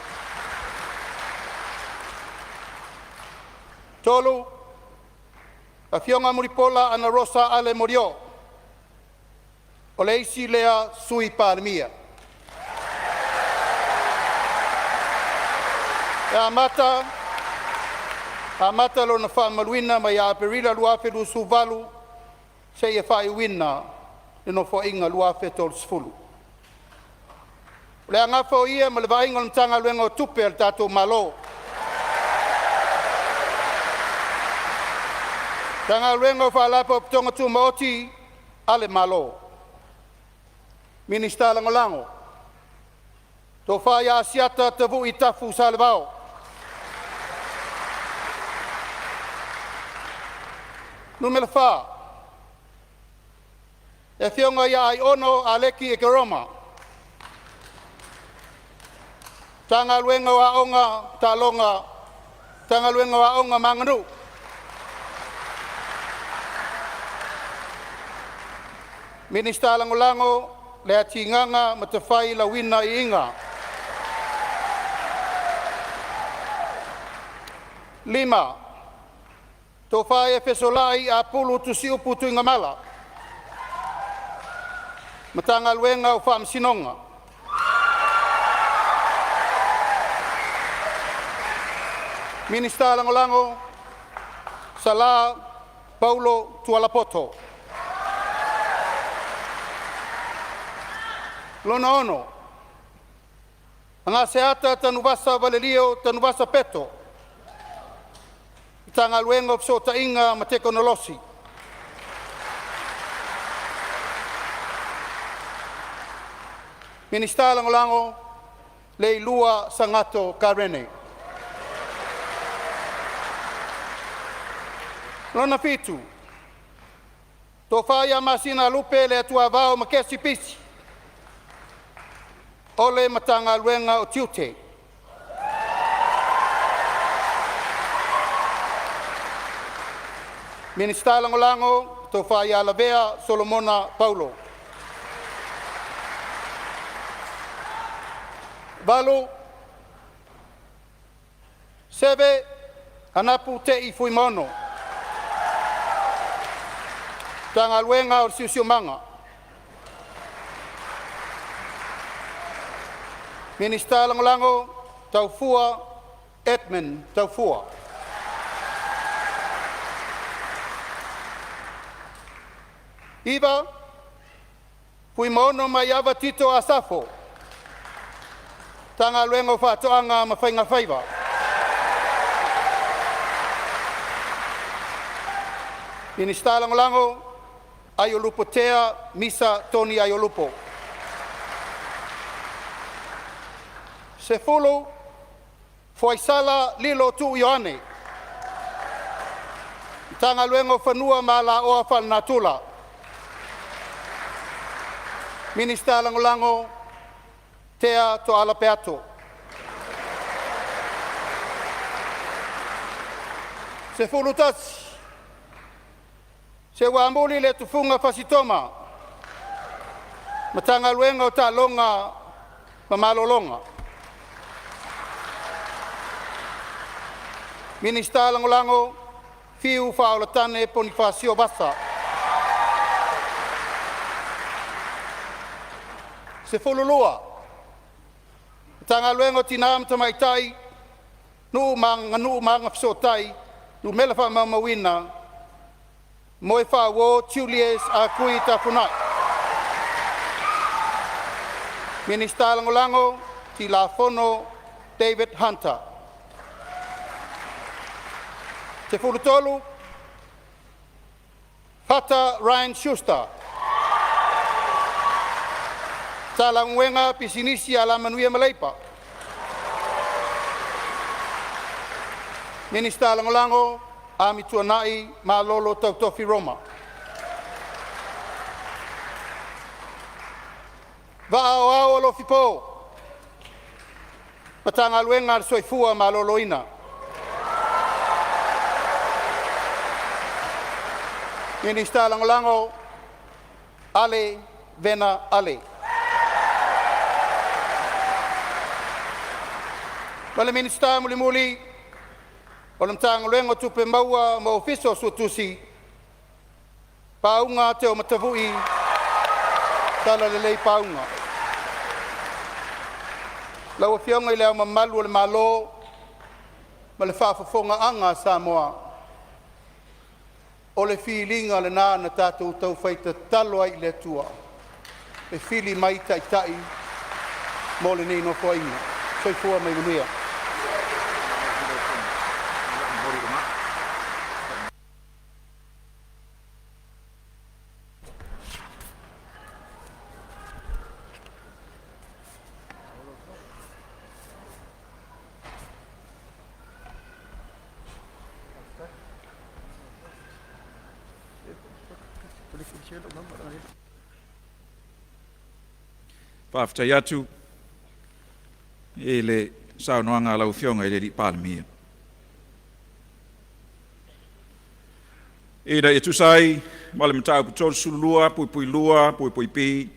3. Afioga Mulipola Anarosa Ale Molioo, o le isi lea Sui Palemia. E amata lona faamamaluina mai ia Aperila 2028 seia faaiuina le Nofoaiga 2030. O le a nafa o ia ma le vaaiga o le Matagaluega o Tupe a le tatou Malo, Matagaluega o Faalapotopotoga Tumaoti a le Malo. Minisita Lagolago: Tofa Asiata Tavui Tafu Salevao. 4. Le Afioga ia Aiono Aleki Ekeroma, Matagaluega o Aoga, Taaloga Matagaluega o Aoga ma Aganuu. Minisita Lagolago Leatigaga Matafai Lauina Iiga. 5. Tofa Fesolai Apulu Tusiupu Tuigamala. Matagaluega o Faamasinoga. Minisita Lagolago: Sala Paulo Tualapoto. 6. Agaseata Tanuvasa Valelio Tanuvasa Peto. Matagaluega o Fesootaiga ma Tekonolosi. Minisita Lagolago: Leilua Sagatto Karene. 7. Tofa Masina Lupe Leatuavao Makesi Pisi, o le Matagaluega o Tiute. Minisita Lagolago: Tofa Lavea Solomona Paulo. 8. Seve Anapu Tei Fuimaono, Matagaluega o le Siosiomaga. Minisita Lagolago: Taufua Edmund Taufua. 9. Fuimaono Maiava Tito Asafo. Matagaluega o Faatoaga ma Faiga Faiva. Minisita Lagolago, Aiolupo Tea Misa Tony Aiolupo. 10. Foaisala Lilo Tuu Ioane, Matagaluega o Fanua ma Alaoa Faalenatura. Minisita Lagolago, Tea Tooala Peato. 11. Seuamuli Letufuga Fasi Toma, Matagaluega o Taaloga ma Malologa. Minisita Lagolago, Fiu Faaolatane Ponifasio Vasa. 12. Matagaluega o Tinā ma Tamaitai, Nuu ma Aganuu ma Agafesootai, Numera Faamaumauina, Moefaauo Julius Akui Tafuna'i. Minisita Lagolago, Tilafono David Hunter. 13. Fata Ryan Schuster, Matagaluega o Pisinisi, Alamanuia ma Leipa. Minisita Lagolago, Amituanai Malolo Tautofi Roma. Vaa Aoao Alofipo, Matagaluega a le Soifua Maloloina. Minisita Lagolago, Ale Vena Ale. Ma le Minisita mulimuli o le Matagaluega o Tupe Maua ma Ofisa o Suetusi, Pauga Teomatavui Talalelei Pauga. Lau Afioga i Le Ao Mamalu o le Malo ma le faafofogaaga a Samoa, o le filiga lena na tatou taufai tatalo ai i le Atua e fili mai taitai mo lenei Nofoaiga. Soifua ma ia manuia. Faafetai atu i le saunoaga a lau Afioga i le Palemia. Ina ia tusa ai ma le mataupu 32(2)(b)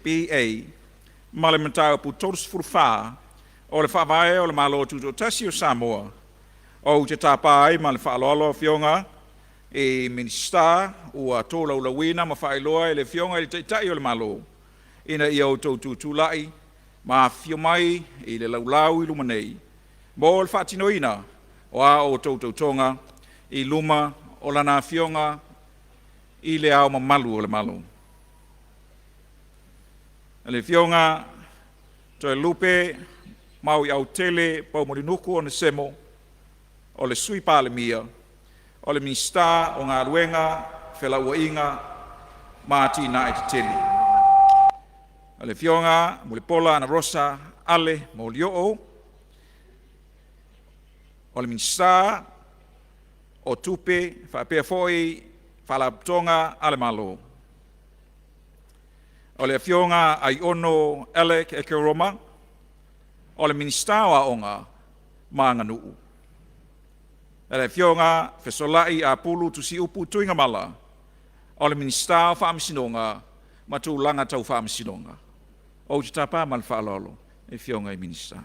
(BA) ma le mataupu 34 o le Faavae o le Malo Tutoatasi o Samoa, ou te tapa ai ma le faaaloalo Afioga i Minisita ua tolaulauina ma faailoa e le Afioga i le Taitai o le Malo, ina ia outou tutulai ma afifio mai i le laulau i luma nei mo le faatinoina o a outou tautoga i luma o Lana Afioga i Le Ao Mamalu o le Malo. Le Afioga Toelupe Maoiautele Poumulinuku Onesemo, o le Sui Palemia, o le Minisita o Galuega, Felauaiga ma Atinae Tetele. Le Afioga Mulipola Anarosa Ale Molioo, o le Minisita o Tupe faapea foi Faalapotopotoga a le Malo. O le Afioga Aiono Alec Ekeroma, o le Minisita o Aoga ma Aganuu. Le Afioga Fesolai Apulu Tusiupu Tuigamala, o le Minisita o Faamasinoga ma Tulaga Tau Faamasinoga. Ou te tapa ma le faaaloalo i Afioga i Minisita.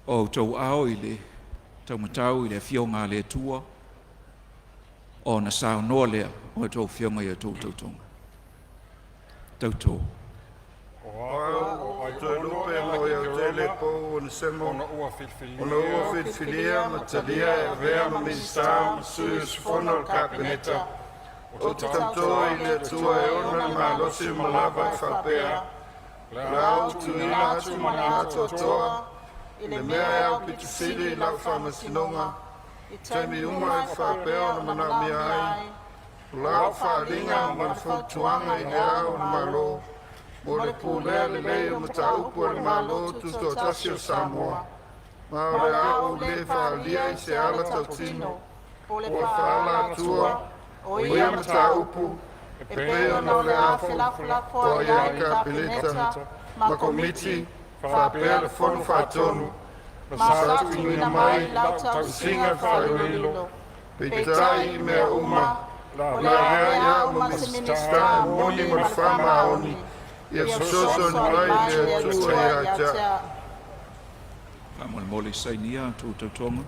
O outou ao i le taumatau i le afioga a le Atua, ona saunoa lea o outou afioga i a outou tautoga. Tautō. O au Toelupe Moiautele Pou Onesemo, ona ua filifilia ma talia e avea ma Minisita ma Sui Usufono o le Kapeneta, ou te tauto i le Atua e ona le malosi uma lava e faapea, o le a ou tuuina atu ma le atoatoa i le mea e aupito sili i lau faamasinoga i taimi uma e faapea ona manaomia ai o lau faaaliga ma le fautuaga i Le Ao o le Malo mo le pulea lelei o mataupu a le Malo Tutoatasi o Samoa, ma o le a ou le faaalia i se ala tautino po o le faaalatua o ia mataupu e pei ona o le a felafolafoai ai le Kapeneta ma Komiti faapea le Fono Faatonu ma sa tuuina mai i lau tausiga faailoilo. Peitai i mea uma, o le a avea ai au ma Minisita e moni ma le faamaoni, ia fesoasoani mai le Atua ia te a'u. Faamolemole sainia a outou tautoga.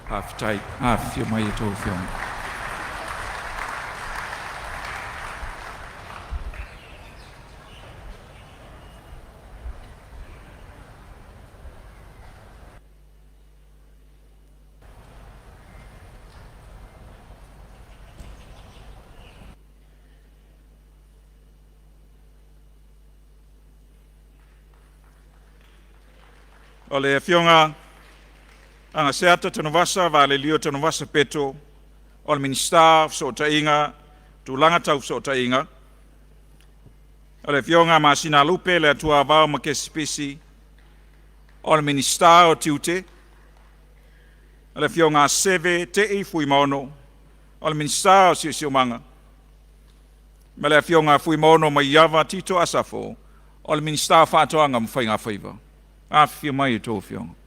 Faafetai, afifio mai a outou afioga. O le Afioga Agaseata Tanuvasa Valelio Tanuvasa Peto, o le Minisita o Fesootaiga, Tulaga Tau Fesootaiga. O le Afioga Masinalupe Leatuavao Makesi Pisi, o le Minisita o Tiute. O le Afioga Seve Te'i Fuimaono, o le Minisita o Siosiomaga. Ma le Afioga Fuimaono Maiava Tito Asafo, o le Minisita o Faatoaga ma Faiga Faiva. Afifio mai a outou Afioga.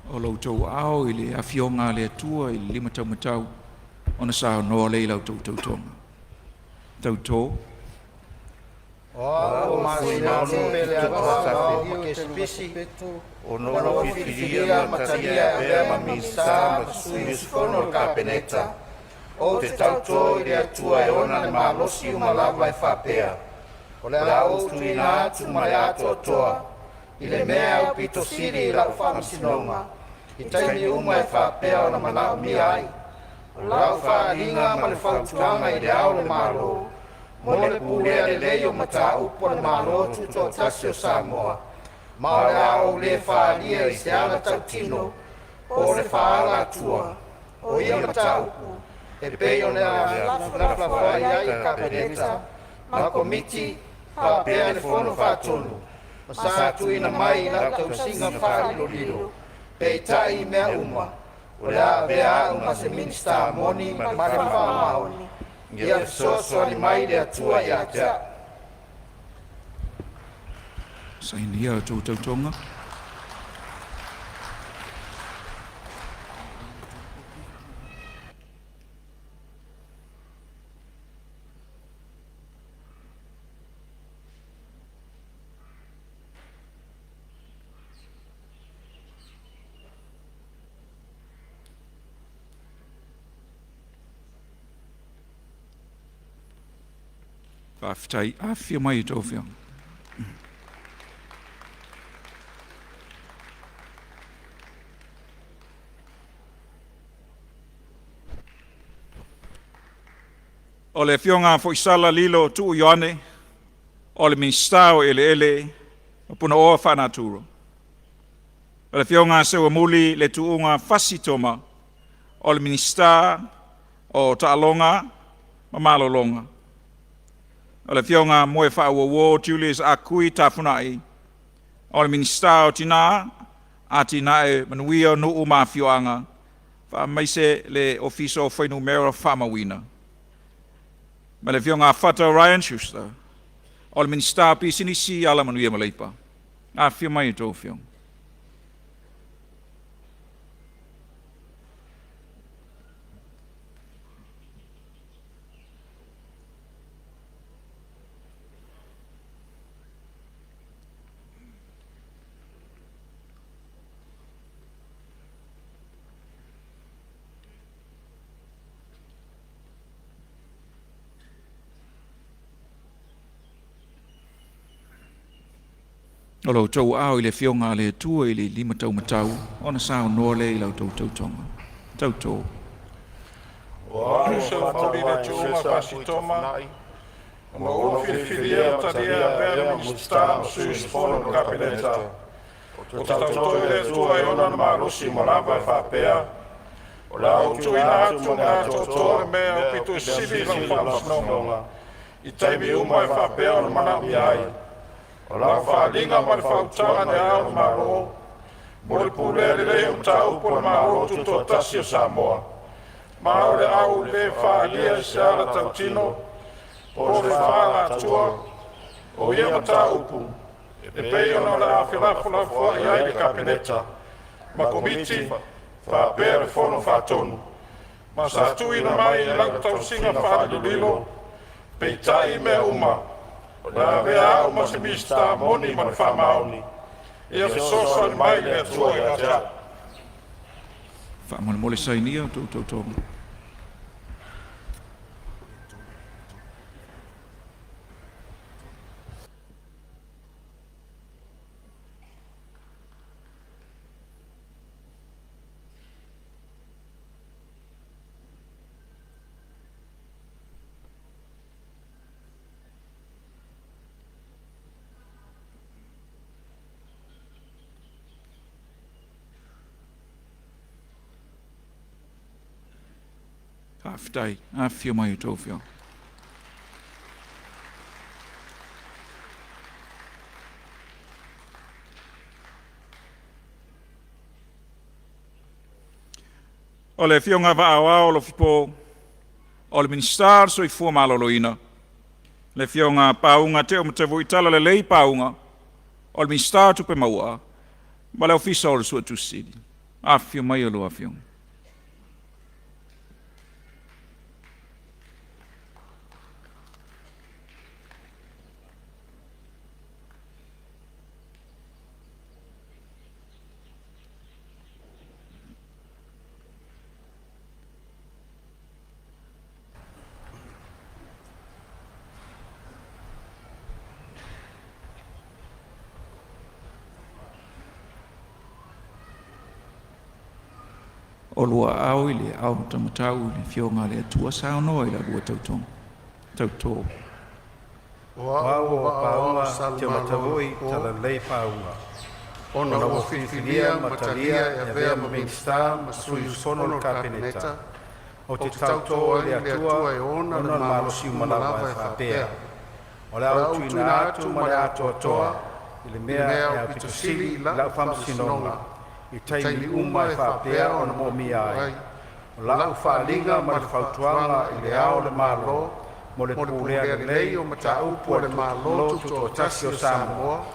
O lo outou ao i le afioga a le Atua i le limataumatau ona saunoa lea i la outou tautoga. Tautō. O au o Masinalupe Leatuavao Makesi Pisi, ona ua filifilia ma talia e avea ma Minisita ma Sui Usufono o le Kapeneta, ou te tauto i le Atua e ona le malosi uma lava e faapea, o le a ou tuuina atu ma le atoatoa i le mea e aupito sili i lau faamasinoga i taimi uma e faapea ona manaomia ai o lau faaaliga ma le fautuaga i Le Ao o le Malo mo le pulea lelei o mataupu a le Malo Tutoatasi o Samoa, ma o le a ou le faaalia i se ala tautino po o le faaalatua o ia mataupu e pei ona felafolafoai ai le Kapeneta ma Komiti faapea le Fono Faatonu ma sa tuuina mai i lau tausiga faalilolilo. Peitai i mea uma, o le a avea au ma se Minisita moni ma le faamaoni, ia fesoasoani mai le Atua ia te a'u. Sainia a outou tautoga. Faafetai, afifio mai a outou afioga. O le Afioga Foisala Lilo Tuu Ioane, o le Minisita o Eleele ma Punaoa Faanatura. O le Afioga Seuamuli Letuuga Fasi Toma, o le Minisita o Taaloga ma Malologa. O le Afioga Moefaauouo Julius Ah Kui Tafunai, o le Minisita o Tina, Atinae Manuia o Nuu ma Afioaga, faamaise le Ofisa o Fuainumera Faamauina. Ma le Afioga Fata Ryan Schuster, o le Minisita o Pisinisi, Alamanuia ma Leipa. Afifio mai a outou Afioga. O lo outou aao i le Afioga a le Atua i le limataumatau ona saunoa lea i la outou tautoga. Tauto. O a'u o Seuamuli Letuuga Fasi Toma, ona ua ou filifilia ma talia e avea ma Minisita ma Sui Usufono o le Kapeneta, ou te tauto i le Atua e ona le malosi uma lava e faapea, o le a ou tuuina atu ma le atoatoa le mea e aupito sili i lau faamasinoga i taimi uma e faapea ona manaomia ai. O lau faaaliga ma le faautaga i Le Ao o le Malo mo le pulea lelei o mataupu a le Malo Tutoatasi o Samoa, ma o le a ou le faaalia i se ala tautino po o se faaalatua o ia mataupu e pei ona o le a felafolafoai ai le Kapeneta ma Komiti faapea le Fono Faatonu, ma sa tuuina mai i lau tausiga faalilolilo. Peitai i mea uma, o le a avea a'u ma se Minisita moni ma le faamaoni. Ia fesoasoani mai le Atua ia te a'u. Faamolemole sainia a outou tautoga. Faafetai, afifio mai a outou afioga. O le Afioga Vaa Aoao Alofipo, o le Minisita o le Soifua Maloloina. Le Afioga Pauga Teomatavui Talalelei Pauga, o le Minisita o Tupe Maua ma le Ofisa o le Suetusi Sili. Afifio mai a oulua Afioga. O lua aao i le aao taumatau i le Afioga a le Atua saunoa i la lua tautoga. Tauto. O O a'u a'u o o Vaaoao Pauga Salamalo Teomatavui Lofipo, Talalelei Pauga, ona ona ua ua filifilia filifilia ma ma talia talia e e avea avea ma ma Minisita Minisita ma ma Sui Sui Usufono Usufono o o le le Kapeneta, Kapeneta, ou ou te te tauto tauto i ai le i le Atua Atua e ona e le ona le malosi malosi uma uma lava lava e e faapea, faapea, o le o a le a ou ou tuuina tuuina atu atu ma ma le le atoatoa atoatoa i le i le mea mea e aupito aupito sili sili i i la'u lau faamasinoga faamasinoga i i taimi taimi uma uma e e faapea faapea ona ona moomia moomia ai. ai. O O lau lau faaaliga faaaliga ma ma le le fautuaga fautuaga i i Le Le Ao Ao o o le le Malo Malo mo le mo le Pulea Pulea Lelei Lelei o o Mataupu Mataupu a a le le Malo Malo Tutoatasi Tutoatasi o o Samoa, Samoa,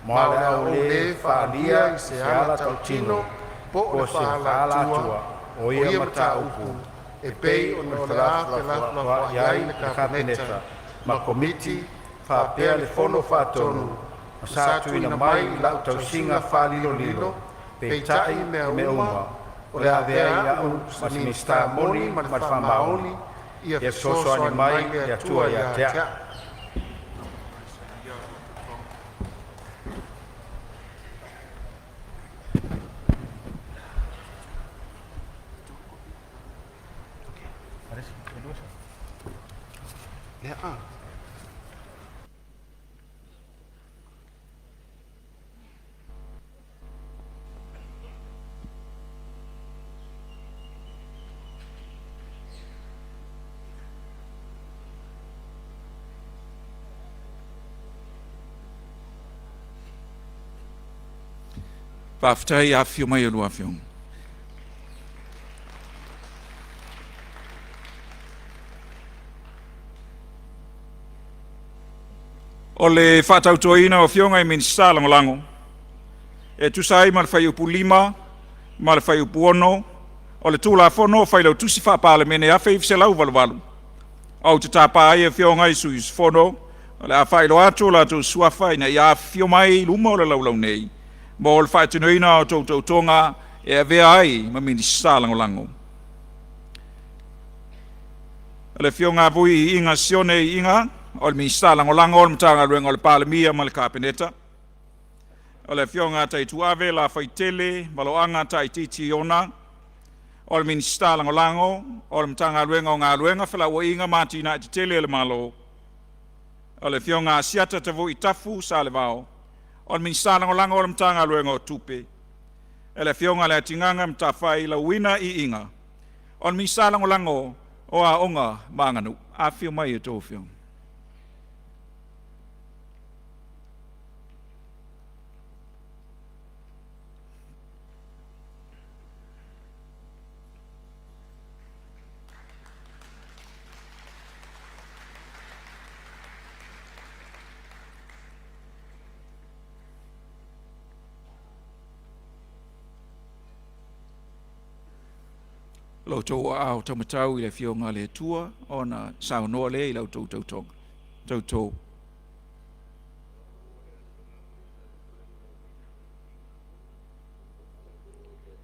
ma ma o o le le a a ou ou le le faaalia faaalia i i se se ala ala tautino tautino po po o o le se faaalatua faaalatua o o ia ia mataupu mataupu e e pei pei ona ona o le a felafolafoai felafolafoai ai ai le le Kapeneta Kapeneta ma ma Komiti Komiti faapea faapea le le Fono Fono Faatonu Faatonu ma ma sa sa tuuina tuuina mai mai i i lau lau tausiga tausiga faalilolilo. faalilolilo. Peitai Peitai i mea i mea uma uma, o o le le a a avea avea ai a'u a'u ma ma se se Minisita Minisita moni moni ma le ma le faamaoni faamaoni, ia ia fesoasoani fesoasoani mai mai le le Atua Atua ia ia te te a'u. a'u. Faafetai afifio mai e lua afioga. O le faatautoina o afioga i Minisita Lagolago, e tusa ai ma le Fuaiupu 5 ma le Fuaiupu 6 o le Tulafono o Failautusi Faa-Palemene 1988, ou te tapa ai Afioga i sui usufono o le a faailoa atu o latou suafa ina ia afifio mai i luma o le laulau nei mo le faatinoina o a outou tautoga e avea ai ma Minisita Lagolago. O le Afioga ia Vui Iiga Sione Iiga, o le Minisita Lagolago o le Matagaluega o le Palemia ma le Kapeneta. O le Afioga ia Taituave Lafaitele Valoaga Taitiiti Iona, o le Minisita Lagolago o le Matagaluega o Galuega, Felauaiga ma Atinae Tetele a le Malo. O le Afioga Asiata Tavui Tafu Salevao, o le Minisita Lagolago o le Matagaluega o Tupe. Le Afioga Leatigaga Matafai Lauina Iiga, o le Minisita Lagolago o Aoga ma Aganuu. Afifio mai a outou Afioga. Lo outou aao taumatau i le Afioga a le Atua ona saunoa lea i la outou tautoga. Tauto.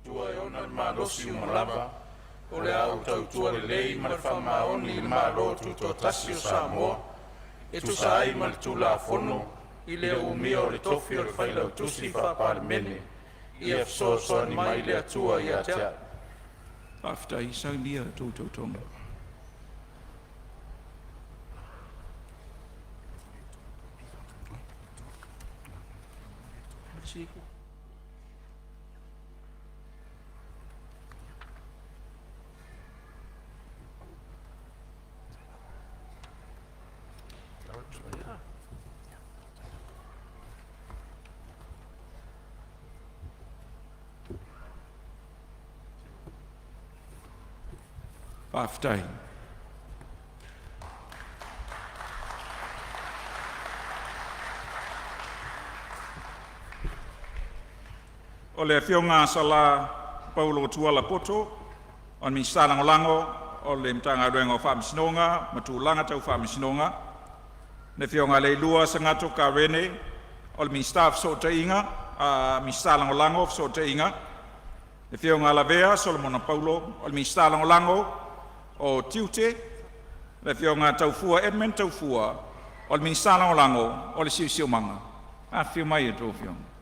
Atua e ona le malosi uma lava, o le a ou tautua lelei ma le faamaoni i le Malo Tutoatasi o Samoa e tusa ai ma le Tulafono i le umia o le tofi o le Failautusi Faa-Palemene. Ia fesoasoani mai le Atua ia te a'u. Faafetai saunia a outou tautoga. Faafetai. O le Afioga ia Sala Paulo Tuala Poto, o le Minisita Lagolago o le Matagaluega o Faamasinoga ma Tulaga Tau Faamasinoga. Le Afioga ia Leilua Sagatto Karene, o le Minisita o Fesootaiga, Minisita Lagolago o Fesootaiga. Le Afioga ia Lavea Solomona Paulo, o le Minisita Lagolago o Tiute. Le Afioga ia Taufua Edmund Taufua, o le Minisita Lagolago o le Siosiomaga. Afifio mai a outou Afioga.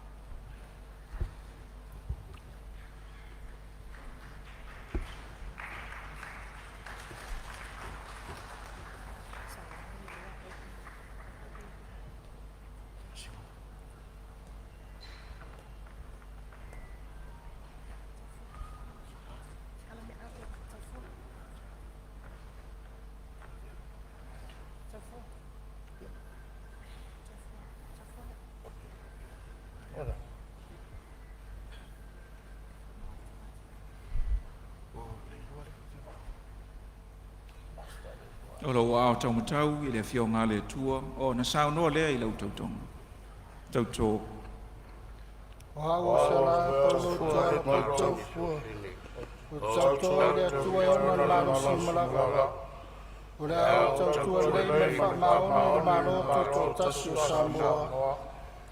O lou aao taumatau i le Afioga a le Atua ona saunoa lea i lau tautoga. Tauto. O au o Sala Paulo Tuala Poto, ou te tauto ai i le Atua e ona le malosi uma lava. O le a ou tautua lelei ma le faamaoni i le Malo Tutoatasi o Samoa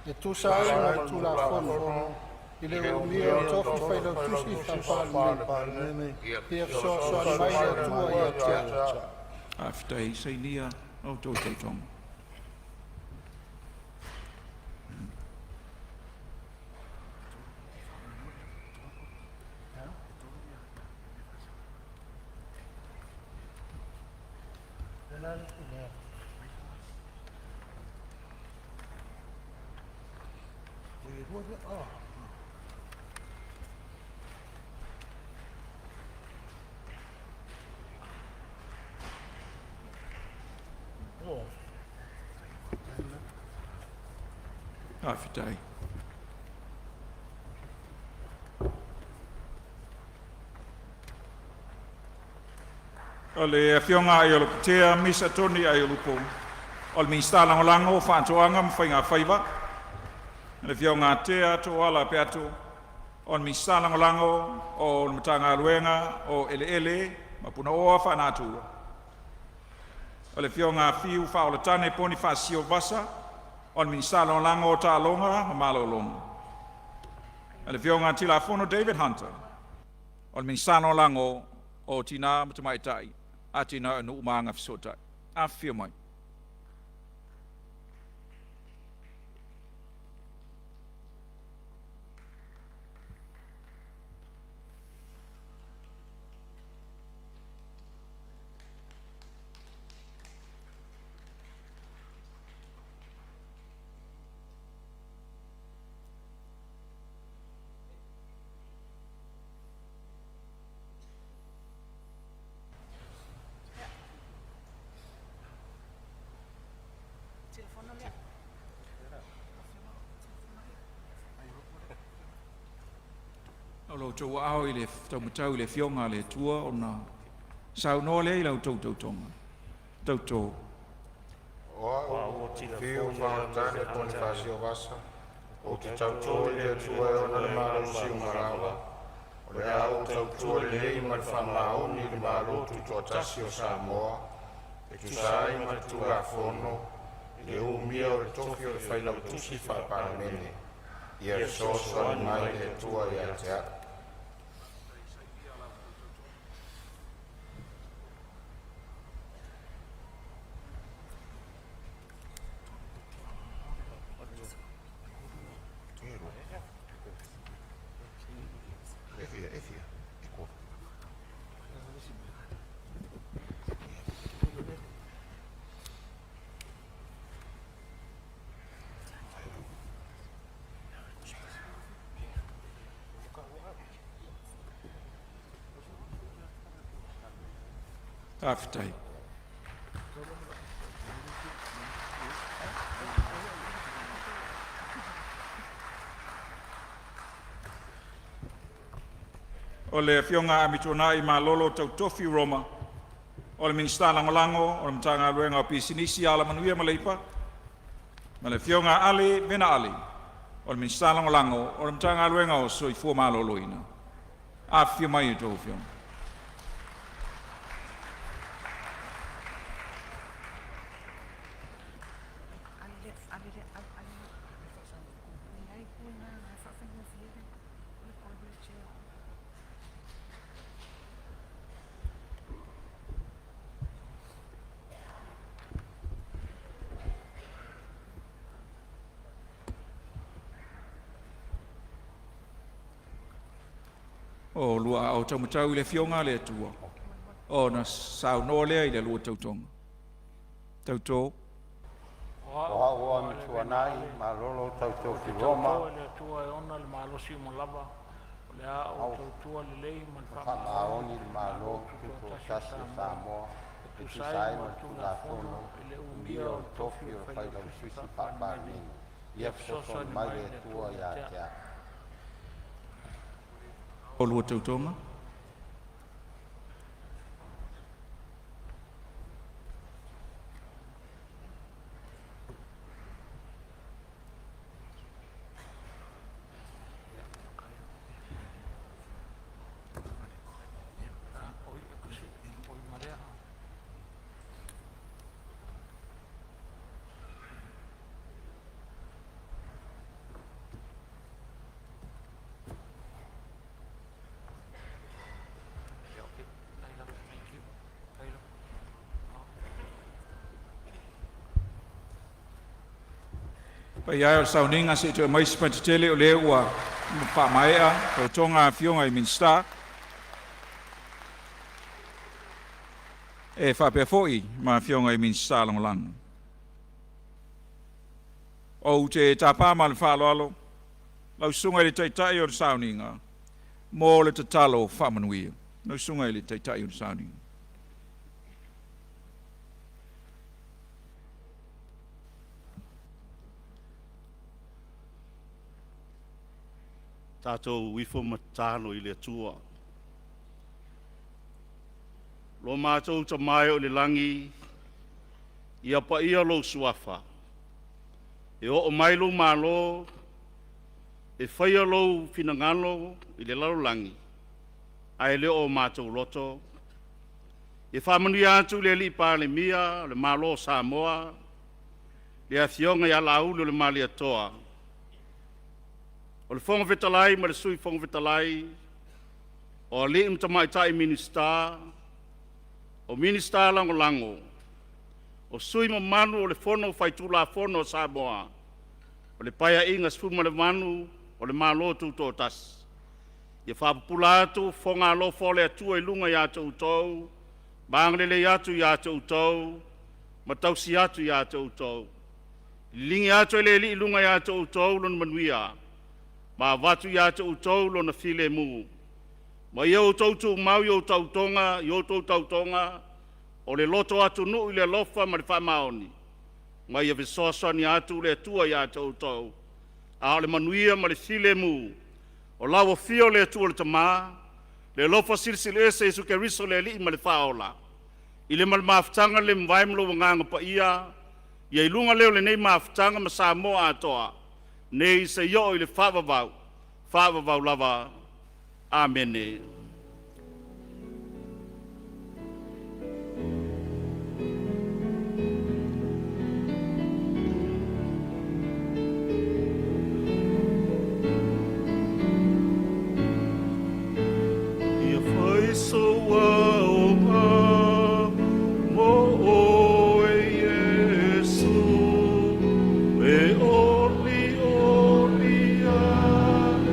e tusa ai ma le Tulafono i le umia o le tofi Failautusi Faa-Palemene. Ia fesoasoani mai le Atua ia te a'u. Faafetai sainia a outou tautoga. Faafetai. O le Afioga ia Aiolupotea Misa Tony Aiolupo, o le Minisita Lagolago o Faatoaga ma Faiga Faiva. Le Afioga Tea Tooala Peato, o le Minisita Lagolago o le Matagaluega o Eleele ma Punaoa Faalenatura. O le Afioga Fiu Faaoletane Ponifasio Vasa, o le Minisita Lagolago o Taaloga ma Malologa. Le Afioga Tilafono David Hunter, o le Minisita Lagolago o Tina ma Tamaitai, Atinae o Nuu ma Agafesootai. Afifio mai. O lo outou aao i le taumatau i le Afioga a le Atua ona saunoa lea i la outou tautoga. Tauto. O A'u Fiu Faaoletane Ponifasio Vasa, ou te tauto i le Atua e ona le malosi uma lava, o le a ou tautua lelei ma le faamaoni i le Malo Tutoatasi o Samoa e tusa ai ma le Tulafono i le umia o le tofi o le Failautusi Faa-Palemene. Ia fesoasoani mai le Atua ia te a'u. Faafetai. O le Afioga Amituanai Malolo Tautofi Roma, o le Minisita Lagolago o le Matagaluega o Pisinisi, Alamanuia ma Leipa, ma le Afioga Ale Vena Ale, o le Minisita Lagolago o le Matagaluega o Soifua Maloloina. Afifio mai a outou Afioga. O lua aao taumatau i le Afioga a le Atua, ona saunoa lea i le lua tautoga. Tauto. O A'u o Amituanai Malolo Tautofi Roma, le Atua e ona le malosi uma lava, o le a ou tautua lelei ma le faamaoni i le Malo Tutoatasi o Samoa e tusa ai ma le Tulafono i le umia o le tofi o le Failautusi Faa-Palemene. Ia fesoasoani mai le Atua ia te a'u. O lua tautoga. Paia e o le sauniga, se i toe aumai se tele o lea ua faamaea tautoga a afioga i Minisita e faapea foi ma afioga i Minisita Lagolago. Ou te tapa ma le faaaloalo Lau susuga i le Taitai o le Sauniga mo le tatalo faamanuia. Lau susuga i le Taitai o le Sauniga. Tatou ifo ma tatalo i le Atua. Lo matou Tama e o i le lagi, ia paia lou suafa, e oo mai lou malo, e faia lou finagalo i le lalolagi, ae le o matou loto. Ia faamanuia atu i le Alii Palemia o le Malo o Samoa, le Afioga ia Laauli-o-le-Malietoa, o le Fofoga Fetalai ma le Sui Fofoga Fetalai, o alii ma tamaitai Minisita, o Minisita Lagolago, o sui usufono mamalu o le Fono Faitulafono a Samoa o le Paeaiga 18 o le Malo Tutoatasi. Ia faapupula atu fofoga alofa o le Atua i luga ia te outou ma agalelei atu ia te outou ma tausi atu ia te outou. Liligi atu e le Alii i luga ia te outou lona manuia ma avatu ia te outou lona filemu, ma ia outou tumau i outou tautoga o le loto atunuu i le alofa ma le faamaoni, ma ia fesoasoani atu le Atua ia te outou, a o le manuia ma le filemu o lau afio le Atua le Tama, le alofa Silisili Ese Iesu Keriso le Alii ma le Faaola, i le ma le mafutaga le mavae ma lou Agaga Paia, ia i luga lea o lenei mafutaga ma Samoa atoa, nei seia oo i le faavavau, faavavau lava. Amene. Ia fai sou aoga mo oe Iesu, e oli oli ai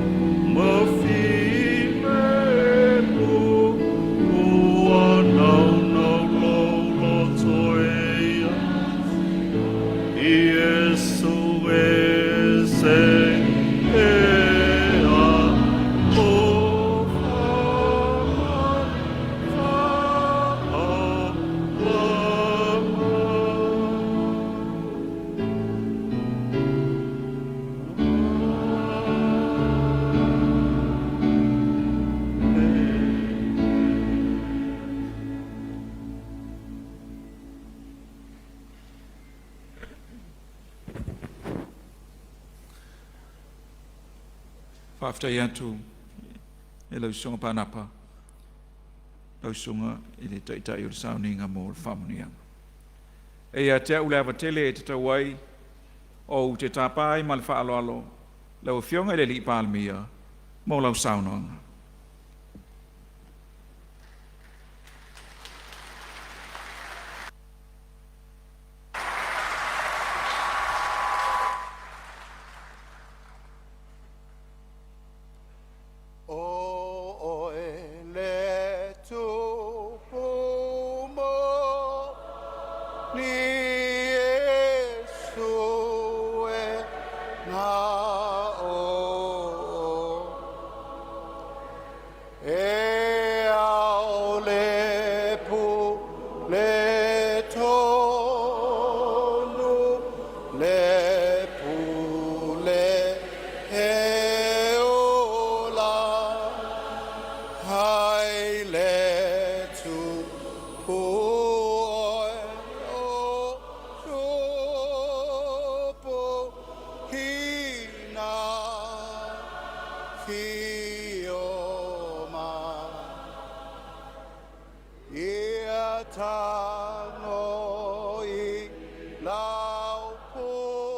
ma filemu, ua naunau lou loto e ia Iesu e se e a alofa ma faamalama. Faafetai atu e lau susuga Panapa, lau susuga i le Taitai o le Sauniga mo le faamanuiaga. E ia te au le ava tele e tatau ai ou te tapa ai ma le faaaloalo lau Afioga i le Alii Palemia mo lau saunoaga. O oe le Tupu moni Iesu e na E ao le pule tonu, le pule e ola, hai le tupu oe o tupu hina fio mai. Ia tago i lau pule.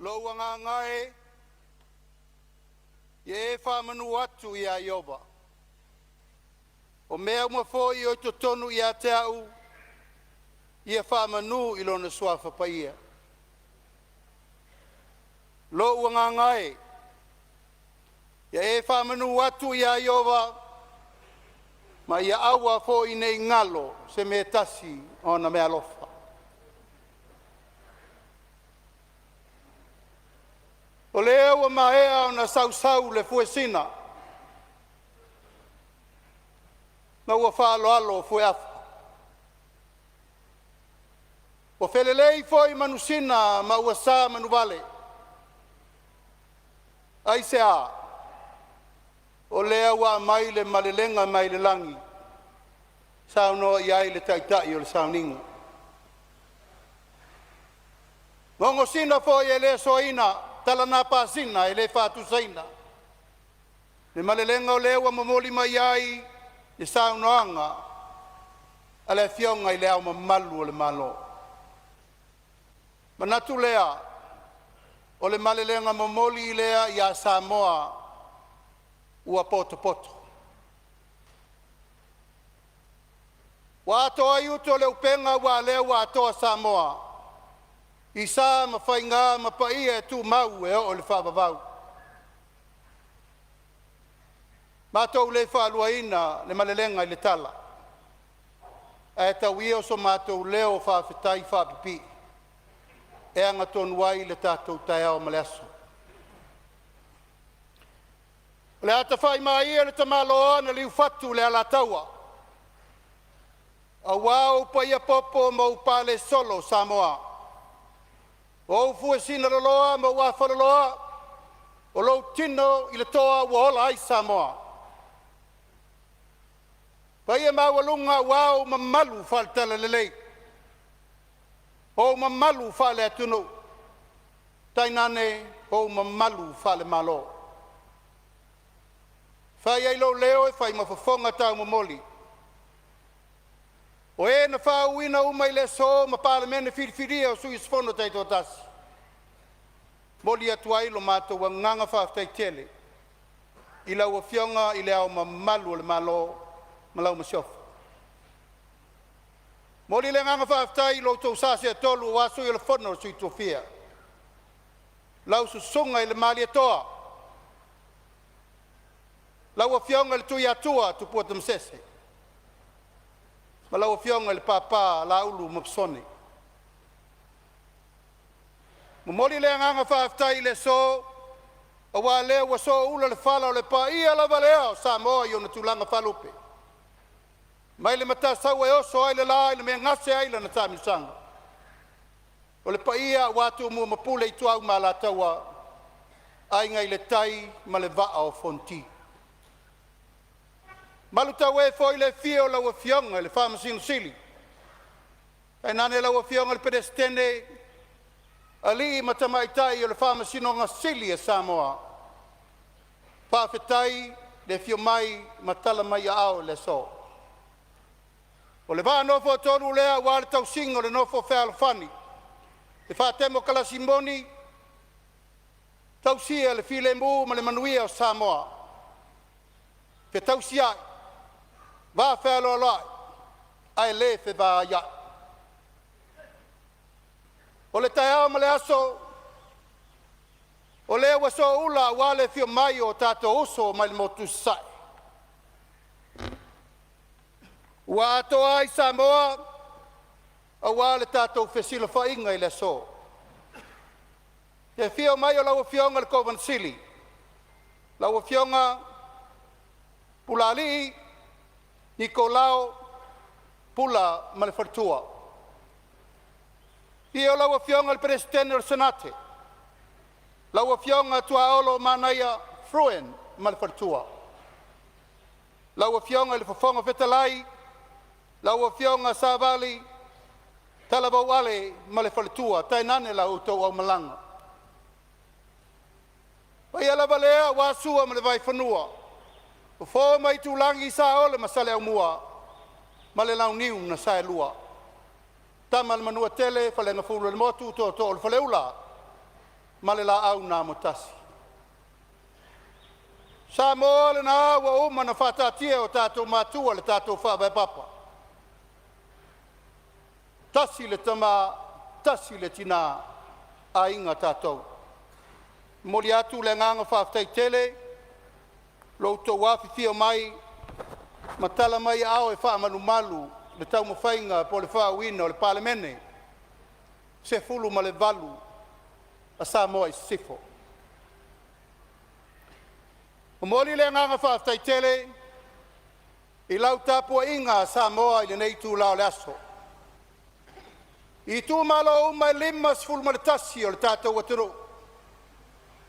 Lou agaga e, ia e faamanu atu ia Ieova, o mea uma foi o i totonu ia te a'u, ia faamanu i Lona Suafa Paia. Lou agaga e, ia e faamanu atu ia Ieova, ma ia aua foi nei galo se mea e tasi o ona meaalofa. O lea ua maea ona sausau le fuesina ma ua faaaloalo fueafa, ua felelei foi manusina ma ua sa manuvale. Aisea? O lea ua aumai le malelega mai le lagi, saunoa i ai le taitai o le sauniga. Gogosina foi e le soaina, talana pasina e le faatusaina le malelega o le ua momoli mai ai le saunoaga a le Afioga i Le Ao Mamalu o le Malo. Manatu lea o le malelega momoli lea ia Samoa ua potopoto. Ua atoa ai utu o le upega aua o lea ua atoa Samoa i sa ma faiga ma paia e tumau e oo i le faavavau. Matou le faaluaina le malelega i le tala, ae tau ia o so matou leo faafetai faapipii e agatonu ai le tatou taeao ma le aso. O le a tafaimaa ia le tamaloa na liufatu e le Alataua, aua ou paia popo ma ou palesolo Samoa, o ou fuesina loloa ma ou afaloloa, o lou tino i le toa ua ola ai Samoa. Paia maualuga aua ou mamalu faale-Talalelei, ou mamalu faale-atunuu, tainane ou mamalu faale-Malo. E fai ai lou leo e fai ma fofoga taumomoli o e na faauuina uma i le aso ma Palemene filifilia o sui usufono taitoatasi, e momoli atu ai lo matou agaga faafetai tele i lau Afioga i Le Ao Mamalu o le Malo ma lau Masiofo. Momoli le agaga faafetai i lo outou sa seetolu aua Sui o le Fono a Sui Tofia, lau Susuga i le Malietoa, lau Afioga i le Tuiatua Tupua Tamasese ma lau Afioga i le Papa Laulu ma Masone. Momoli le agaga faafetai i le aso, aua o lea ua sooula le fala o le paia lava lea o Samoa i ona tulaga faalupe, mai le Matasaua e oso ai le la i le mea e gase ai lana taamilosaga. O le paia aua Tumua ma Pule, Ituau ma Alataua, Aiga i le Tai ma le Vaa o Fonoti. Malutaue foi le afio o lau Afioga i le Faamasino Sili, tainane lau Afioga i le Peresetene, alii ma tamaitai o le Faamasinoga Sili a Samoa. Faafetai le afio mai ma tala mai aao i le aso. O le vaa nofoatolu lea aua le tausiga o le nofo fealofani, le faatemokalasi moni, tausia le filemu ma le manuia o Samoa, fetausiai, vafealoaloai ae le fevaaiai. O le taeao ma le aso o lea ua sooula aua le afio mai o tatou uso mai le motu i Sasae, ua atoa ai Samoa aua le tatou fesilafaiga i le aso. Le afio mai o lau Afioga i le Kovana Sili, lau Afioga Pulaalii Nikolao Pula ma le faletua. Afio lau Afioga i le Peresetene o le Senate, lau Afioga Tuaolo Manaia Fruin ma le faletua. Lau Afioga i le Fofoga Fetalai, lau Afioga Savali Talavou Ale ma le faletua, tainane la outou aumalaga. O le paia lava lea aua Sua ma le Vaifanua, Fofo ma Aitulagi, Saole ma Saleaaumua ma le Launiu na Saelua, Tama a le Manuatele, Faleagafulu o le motu, Tootoo o le Faleula ma le laau na amotasi. Samoa lena ua uma na faataatia o tatou matua le tatou faavae papa. Tasi le tama, tasi le tina, aiga tatou. Momoli atu le agaga faafetai tele lo outou afifio mai ma tala mai aao e faamalumalu le taumafaiga po o le faauuina o le Palemene 18 a Samoa i Sisifo. Momoli le agaga faafetai tele i lau tapuaiga Samoa i lenei itula o le aso. I itumalo uma e 51 o le tatou atunuu,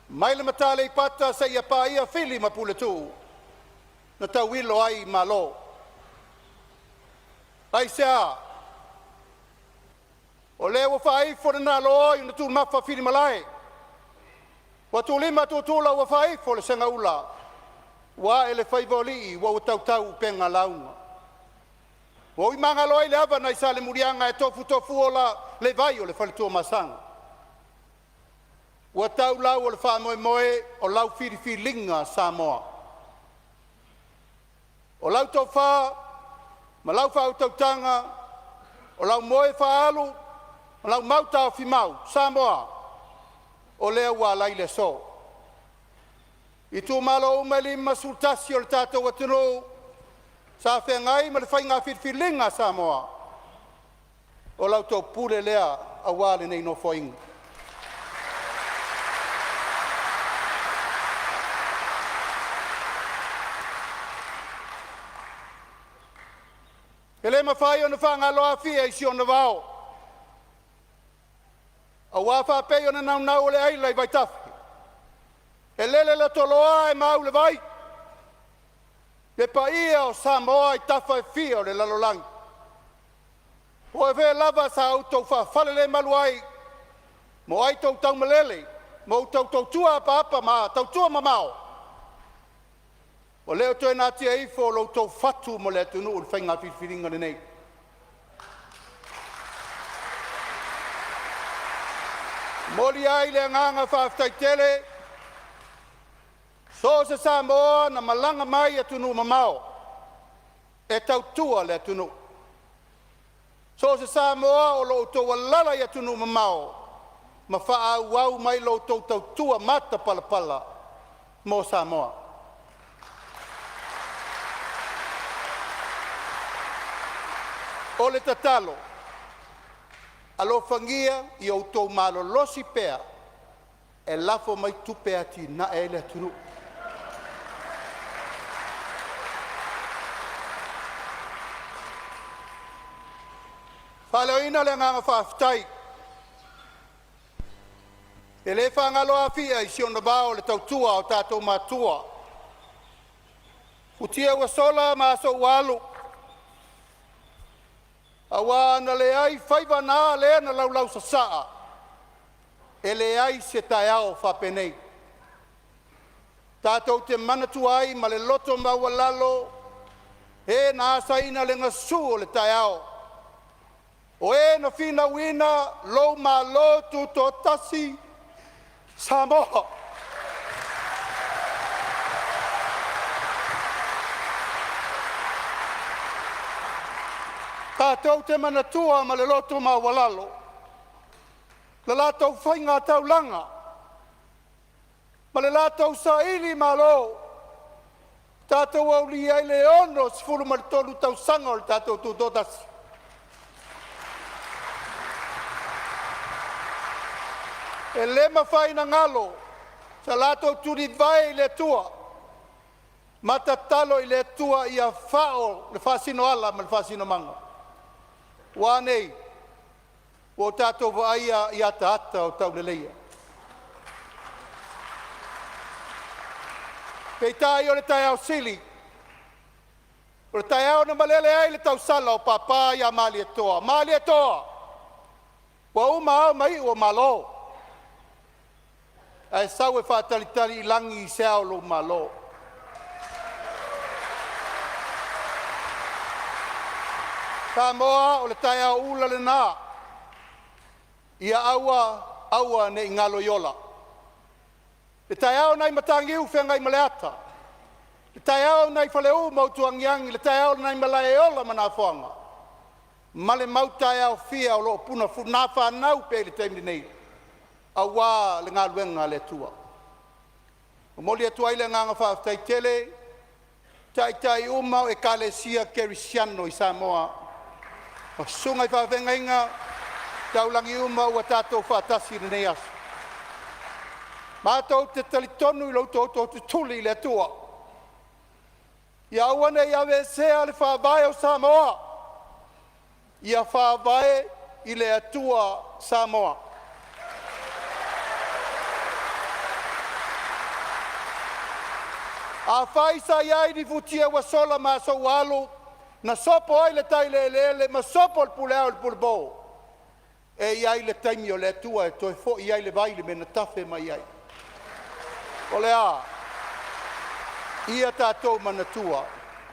mai le matā Aleipata seia paia Fili ma Puletuu na tauilo ai Malo. Aisea? O lea ua faaifo le nalō i ona tumafa filimalae, ua tuulima tutula ua faaifo le segaula, ua ae le faiva o alii ua ua tautau upega lauga. Ua ui magalo ai le ava nai Salemuliaga e tofutofuola le vai o le faletuamasaga. Ua tau lau o le faamoemoe o lau filifiliga Samoa. O lau tofa ma lau faautautaga, o lau moe faaalu ma lau taofimau Samoa, o lea ua ala ai le aso. Itumalo uma e 51 o le tatou atunuu sa feagai ma le faiga filifiliga a Samoa, o la outou pule lea aua lenei Nofoaiga. E le mafai ona faagalo Afia i si ona vao, aua faapei ona naunau o le aila i vaitafe, e lele le lotoloa ae mau le vai, le paia o Samoa i tafa e fia o le lalolagi. Po o fea lava sa outou faafalelemalu ai ma ai outou taumalele ma outou tautua apaapa ma tautua mamao, ua le o toe natia ifo lo outou fatu mo le atunuu i le faiga filifiliga lenei. E momoli ai le agaga faafetai tele, so o se Samoa na malaga mai i atunuu mamao e tautua le atunuu, so o se Samoa o lo o outou alaala i atunuu mamao ma faaauau mai la outou tautua matapalapala mo Samoa. O le tatalo, alofagia ia outou malolosi pea e lafo mai tupe e atinae ai le atunuu. E faaleoina le agaga faafetai, e le faagalo Afia i si ona vao i le tautua a o tatou matua, futia ua sola ma aso ua alu, aua a na leai faiva na lea na laulausasaa, e leai se taeao faapenei. Tatou te manatua ai ma le loto maualalo e na asaina le gasu o le taeao, o e na finauina lou Malo Tutoatasi, Samoa. Tatou te manatua ma le loto maualalo le latou faiga taulaga ma le latou sailimalo, tatou aulia ai le 63 tausaga o le tatou Tutoatasi. E le mafai ona galo sa latou tulivae i le Atua ma tatalo i le Atua ia fao le faasinoala ma le faasinomaga. Ua a nei? Ua tatou vaaia i ataata o tauleleia. Peitai o le taeao sili, o le taeao na malele ai le tausala o Papa ia Malietoa, Malietoa, ua uma ao ma iu o Malo, ae sau e faatalitali i lagi se ao o lou Malo. Samoa o le taeao ula lena, ia aua aua ne i galo i ola. Le taeao nai Matagiu feagai ma le ata, le taeao nai Faleu ma Utuagiagi, le taeao nai Malaeola ma Nafoaga, ma le mau taeao fia o loo puna fanau pea i le taimi nei aua le galuega a le Atua. Momoli atu ai le agaga faafetai tele taitai uma o Ekalesia Kerisiano i Samoa, o Susuga i Faafeagaiga taulagi uma ua tatou faatasi i lenei aso. Matou te talitonu i lo outou tootutuli i le Atua, ia aua nei aveesea le faavae o Samoa, ia faavae i le Atua Samoa. Afai sa i ai ni futia ua sola ma aso ua alu na sopo ai le tai i le eleele ma sopo le pule ao i le pulepo, e i ai le taimi o le Atua e toe foi ai le vai i le mea na tafe mai ai. O le a? Ia tatou manatua,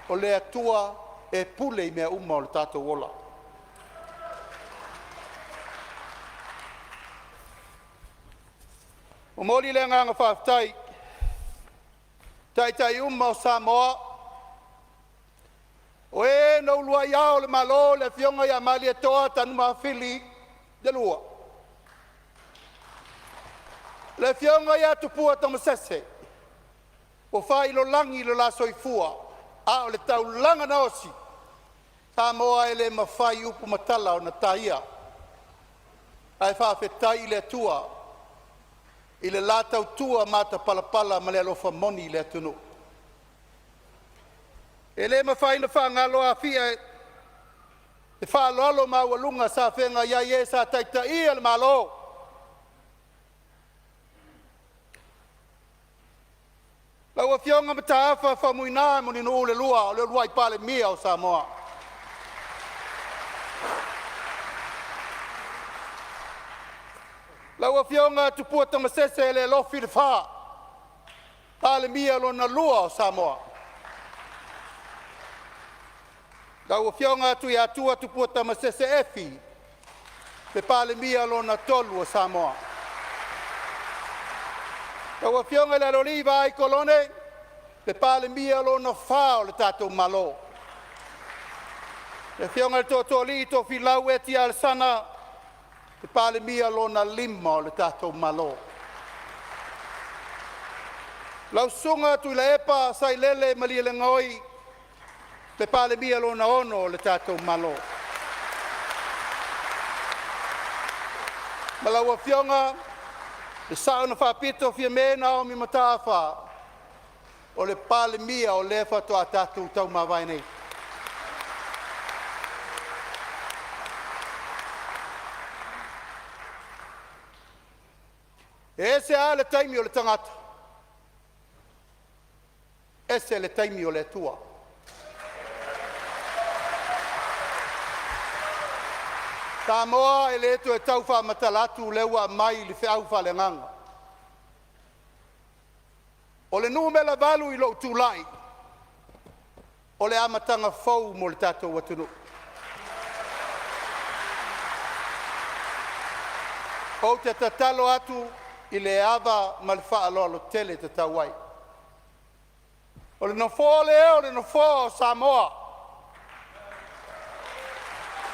o le Atua e pule i mea uma o le tatou ola. Momoli le agaga faafetai i taitai uma o Samoa o e na uluai Ao o le Malo, le Afioga ia Malietoa Tanumafili II, le Afioga ia Tupua Tamasese ua failolagi lo la soifua a o le taulaga na osi, Samoa e le mafai upu ma tala ona taia, ae faafetai i le Atua i le la tautua matapalapala ma le alofa moni i le atunuu. E le mafai ona faagalo Afia e faaaloalo maualuga sa feagai ai e sa taitaia le Malo. Lau Afioga Mataafa Faumuina Mulinuu II o le uluai Palemia o Samoa. Lau Afioga Tupua Tamasese Lealofi Lefa, Palemia lona lua o Samoa. Lau Afioga Tuiatua Tupua Tamasese Efi, le Palemia lona tolu o Samoa. Lau Afioga i le Aloalii Vaai Kolone, le Palemia lona fa o le tatou Malo. Le Afioga i le Tootooalii Tofilau Eti Alesana, le Palemia lona lima o le tatou Malo. Lau Susuga Tuilaepa Sailele Malielegaoi, le Palemia lona ono o le tatou Malo. Ma lau Afioga le Sao na Faapito Fiame Naomi Mataafa, o le Palemia o lea faatoa tatou taumavae nei. E ese lava le taimi o le tagata, ese le taimi o le Atua. Samoa e le toe tau faamatala atu, o lea ua aumai le feau faaleagaga. O le numera 8 i lou tulai, o le amataga fou mo le tatou atunuu. Ou te tatalo atu i le ava ma le faaaloalo tele e tatau ai. O le nofoa lea o le nofoa o Samoa.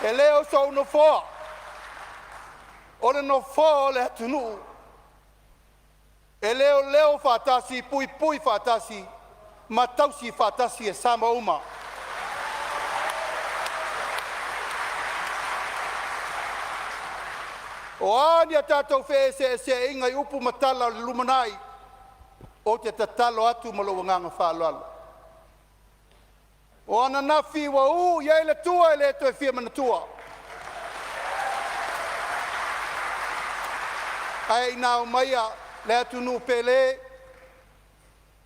E le o sou nofoa, o le nofoa o le atunuu e leoleo faatasi, puipui faatasi ma tausi faatasi e Samoa uma. O a ni a tatou feeseeseaiga i upu ma tala o le lumanai, ou te tatalo atu ma lou agaga faaaloalo, o ananafi ua u i ai le tua e le toe fia manatua. Ae ina aumaia le atunuu pele,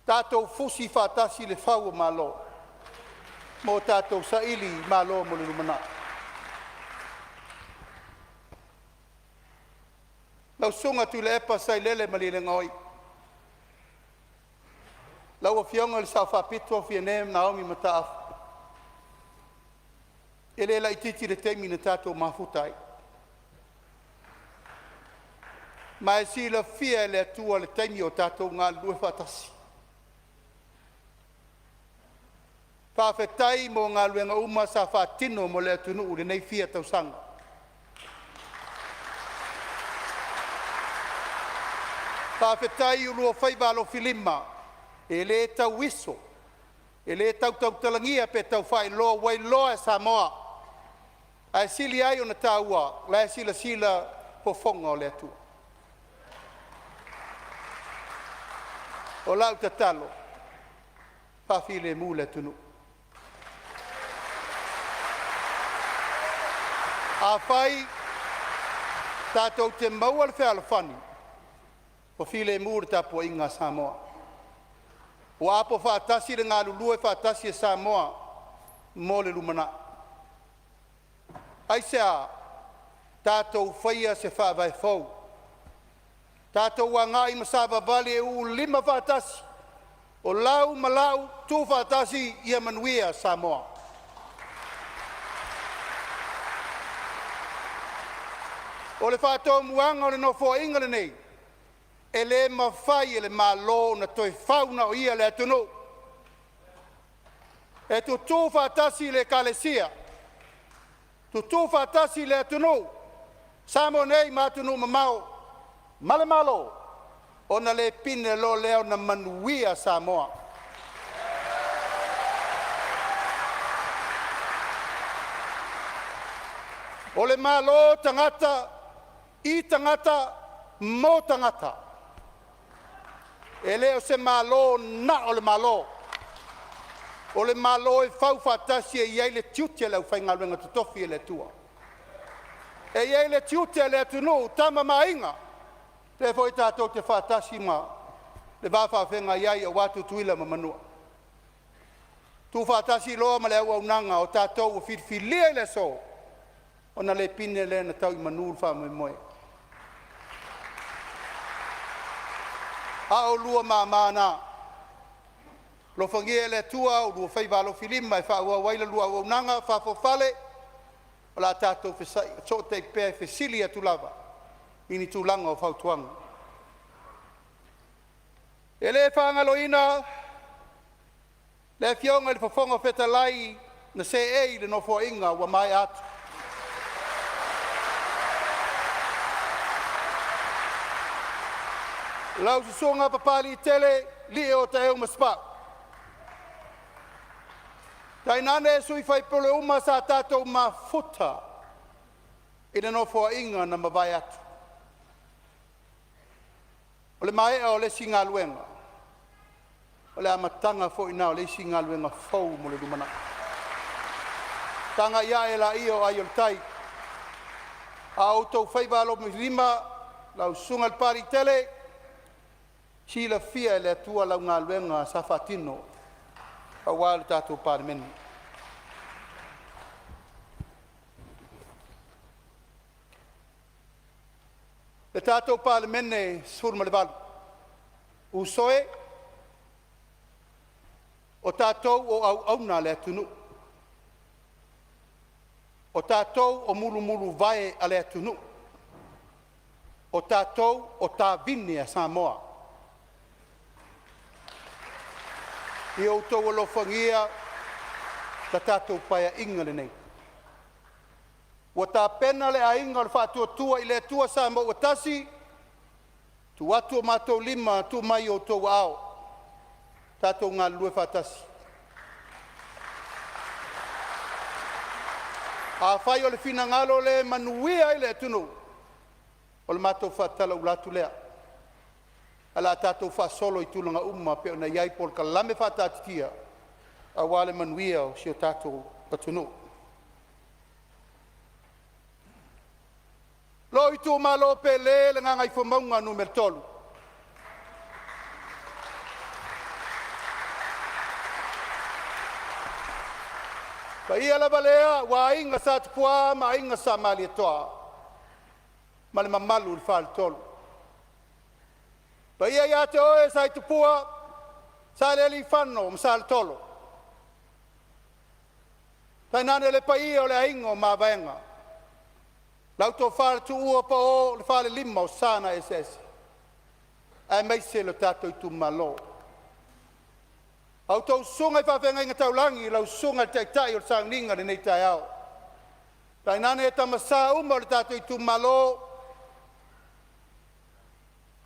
tatou fusi faatasi le fau o Malo ma o tatou saili malo mo le lumanai. Lau Susuga Tuilaepa Sailele Malielegaoi, lau Afioga i le Sao Faapito Fiame Naomi Mataafa, e le laitiiti le taimi na tatou mafuta ai. Ma e silafia e le Atua le taimi o tatou galulue faatasi. Faafetai mo galuega uma sa faatino mo le atunuu i lenei fia tausaga. Faafetai i oulua faiva alofilima, e le tauiso, e le tau tautalagia pe tau faailoa, ua iloa e Samoa, ae sili ai ona taua o la e silasila fofoga o le Atua. O lau tatalo, faafilemu le atunuu. Afai tatou te maua le fealofani, ua filemu le tapuaiga a Samoa, ua apo faatasi le galulue faatasi a Samoa mo le lumanai. Aisea? Tatou faia se faavae fou, tatou agai ma savavali e uulima faatasi, o lau ma lau, tuu faatasi, ia manuia Samoa. O le faatomuaga o le Nofoaiga lenei, e le mafai e le Malo ona toe fau na o ia le atunuu. E tutu faatasi le Ekalesia, tutu faatasi le atunuu, Samoa nei ma atunuu mamao ma le Malo, ona le pine loa lea ona manuia Samoa. O le Malo tagata i tagata mo tagata. E le o se Malo na o le Malo, o le Malo e faufaatasi e i ai le tiute o le aufaigaluega totofi a le Atua. E i ai le tiute o le atunuu, Tama ma Aiga, lea foi tatou te faatasi ma le va faafeagai ai aua Tutuila ma Manua. Tuufaatasi loa ma le auaunaga o tatou ua filifilia i le aso, ona le pine lea ona tau i manu le faamoemoe. A oulua mama na, alofagia e le Atua oulua faiva alofilima e faaauau ai la oulua auaunaga faafoafale, o le a tatou fesootai pea e fesili atu lava i ni tulaga o fautuaga. E le faagaloina le Afioga i le Fofoga Fetalai na seei i le Nofoaiga ua maea atu. Lau Susuga Papaliitele Lio Taeu Masepau, tainane sui usufono uma sa tatou mafuta i le Nofoaiga na mavae atu. O le maea o le isi galuega, o le amataga foi lena o le isi galuega fou mo le lumanai. Tagai ae laia o ai o le tai. A o outou faiva alofilima, lau Susuga Papaliitele, silafia e le Atua lau galuega sa faatino aua le tatou Palemene. Le tatou Palemene 18, uso e, o tatou o auauna a le atunuu, o tatou o mulumuluvae a le atunuu, o tatou o tavine a Samoa. Ia outou alofagia le tatou Paeaiga lenei. Ua tapena le aiga o le Faatuatua i le Atua Samoa ua tasi, tuu atu o matou lima, tuu mai i outou aao, tatou galulue faatasi. Afai o le finagalo lea e manuia ai le atunuu, o le matou faatalaula atu lea, ae o le a tatou faasolo i tulaga uma pei ona i ai polokalame faataatitia aua le manuia o si o tatou atunuu. Lou itumalo pele le Gagaifomauga Nu.3, paia lava lea aua Aiga Sa Tupua ma Aiga Sa Malietoa ma le mamalu i le Faletolu. Paia ia te oe Sa Tupua, Salealiifano ma Saletolo, tainane le paia o le aiga o Mavaega. Lau tofa i le tuua pao le falelima o sa na eseese, aemaise le tatou itumalo. A outou susuga i faafeagaiga taulagi, lau susuga i le taitai o le sauniga i lenei taeao, tainane tama sa uma o le tatou itumalo,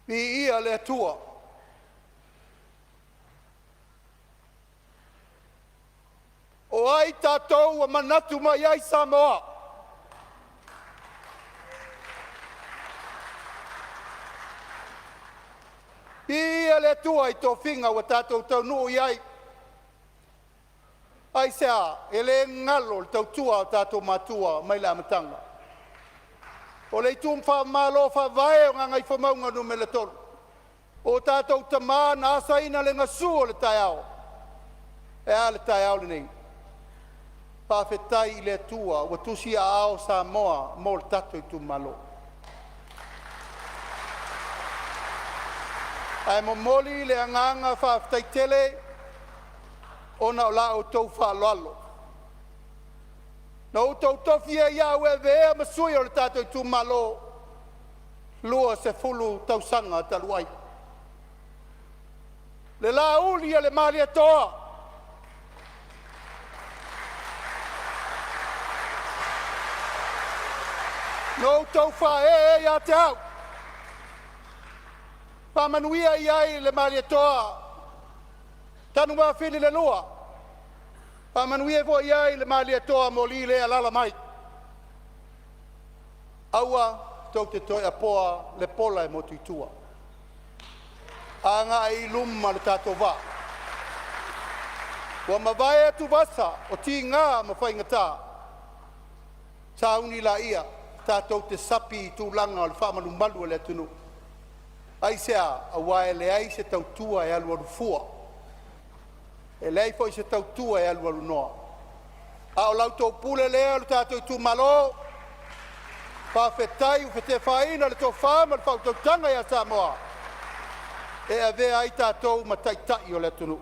viia le Atua. O ai tatou ua manatu mai ai Samoa? Viia le Atua i tofiga ua tatou taunuu i ai. Aisea? E le galo le tautua a o tatou matua mai le amataga. O le itu faamalo faavae o Gagaifomauga Nu.3, o tatou tama na asaina le gasu o le taeao. E a le taeao lenei? Faafetai i le Atua ua tusiaao Samoa mo le tatou itumalo. Ae momoli le agaga faafetai tele ona o la outou faaaloalo. Na outou tofi ai au e avea ma sui o le tatou itumalo 20 tausaga talu ai. Le lauli a le Malietoa, na outou faaee ia te au, faamanuia i ai le Malietoa Tanuvafili le lua, faamanuia foi i ai le Malietoa Moli lea e alaala mai. Aua tou te toe apoa le pola e motu i tua, agai i luma le tatou vaa. Ua mavae atuvasa o tiga ma faigata, sauni laia tatou te sapi i tulaga o le faamalumalu a le atunuu. Aisea? Aua e leai se tautua e alualu fua, e leai foi se tautua e alualu noa. A o la outou pule lea le tatou itumalo, faafetai ua fetefaaina le tofa ma le faautautaga ia Samoa e avea ai tatou ma taitai o le atunuu.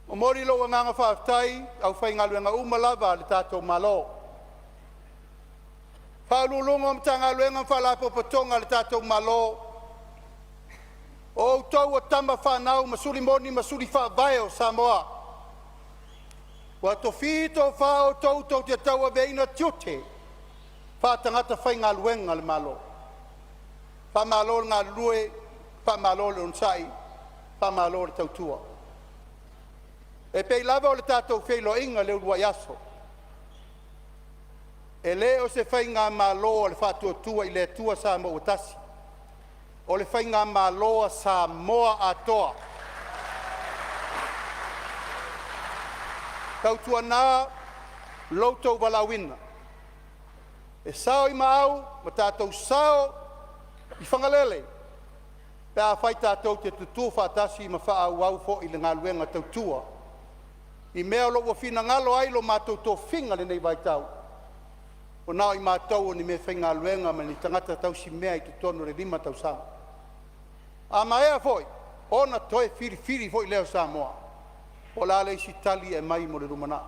Momoli lou agaga faafetai i aufaigaluega uma lava a le tatou Malo, Ofisa Sili o Pulega o Matagaluega ma Faalapotopotoga a le tatou Malo, o outou o tama fanau ma suli moni ma suli faavae o Samoa. Ua tofi tofa outou tou te tauaveina tiute faa-tagata faigaluega a le Malo. Faamalo le galulue, faamalo le onosai, faamalo le tautua. E pei lava o le tatou feiloaiga i le uluai aso, e le o se faigamalo a le Faatuatua i le Atua Samoa ua Tasi, o le faigamalo a Samoa atoa. Tautuana lo outou valaauina, e sao i Maau ma tatou sao i Fagalele pe afai tatou te tutu faatasi ma faaauau foi le galuega tautua i mea o lo o ua finagalo ai lo matou tofiga i lenei vaitau, ua na o i matou o ni meafaigaluega ma ni tagata tausimea i totonu o le 5 tausaga. A maea foi ona toe filifili foi lea o Samoa. Po o le a le isi tali e aumai mo le lumanai,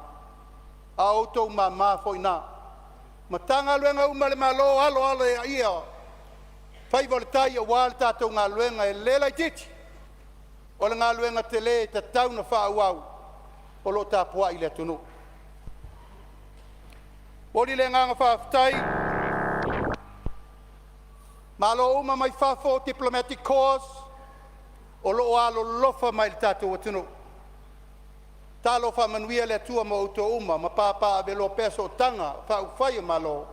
a o outou mama foi na. Matagaluega uma a le Malo, alo alo ia faiva o le tai aua le tatou galuega e le laitiiti, o le galuega tele e tatau ona faaauau o lo o tapuai le atunuu. Momoli le agaga faafetai i malo uma mai fafo, Diplomatic Corps o lo o alolofa mai i le tatou atunuu. Talo faamanuia le Atua ma outou uma ma papaaveloa pea sootaga faaupufai o Malo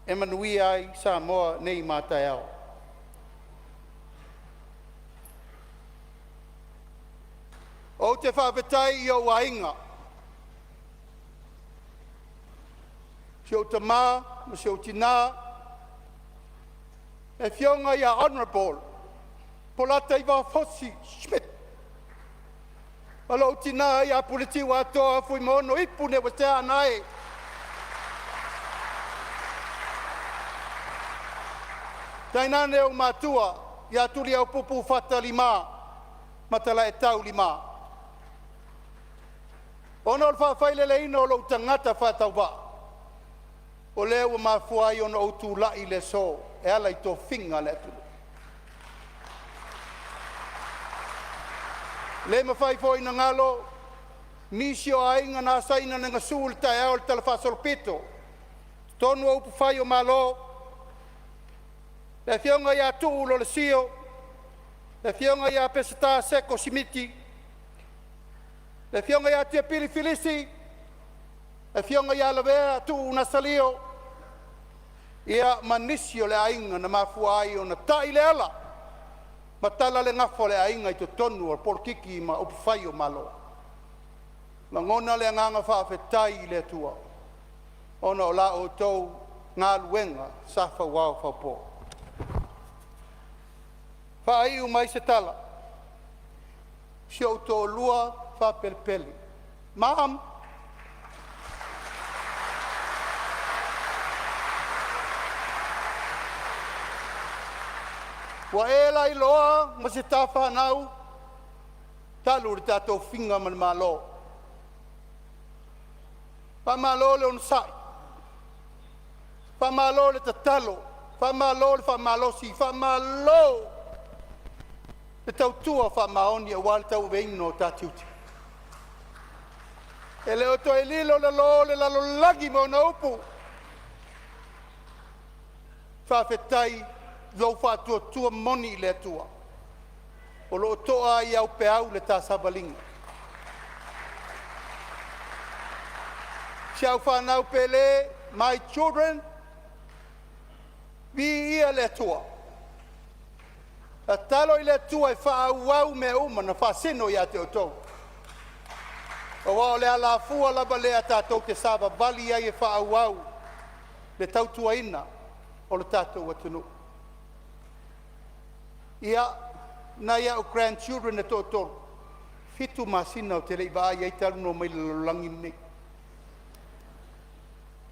e manuia ai Samoa nei ma a taeao. Ou te faafetai i ou aiga, si ou tama ma si ou tina, le afioga ia Hon Bolataivao Fosi Schmidt ma lou tina ia Puletiuatoa Fuimaono Ipu Leuatea Anae. Tainane ou matua ia Tuliaupupu Fata Lima ma Talaetau Lima. Ona o le faafaileleina o lou tagata faatauvaa, o lea ua mafua ai ona ou tulai i le aso e ala i tofiga a le atunuu. E Le mafai foi ona galo nisi o aiga na asaina le gasu i le taeao o le talafaasolopito i totonu o upufai o Malo, le afioga ia Tuu Lolesio, le afioga ia Peseta Seko Simiti, le afioga ia Tiapili Filisi, le afioga ia Lavea Tuu Nasalio, ia ma nisi o le aiga na mafua ai ona tai le ala ma tala le gafa o le aiga i totonu o polokiki ma upufai o Malo. Lagona le agaga faafetai i le Atua ona o la outou galuega sa fauao faupo. Faaiu mai se tala, si ou toalua faapelepele, Mom, ua e lailoa ma se ta fanau talu le ta tofiga ma le Malo. Faamalo le onosai, faamalo le tatalo, faamalo le faamalosi, faamalo le tautua faamaoni aua le tauaveina o ta tiute. E le o toe lilo le lō o le lalolagi ma ona upu, faafetai i lou faatuatua moni i le Atua o lo o toa ai au peau i le ta savaliga. Si au fanau pele, my children, viia le Atua. Tatalo i le Atua e faaauau mea uma na faasino ia te outou, aua o le alafua lava lea tatou te savavali ai e faaauau le tautuaina o le tatou atunuu. Ia, nai a'u grandchildren e toatolu, 7 masina ou te le i vaai i ai talu ona omai i le lalolagi lenei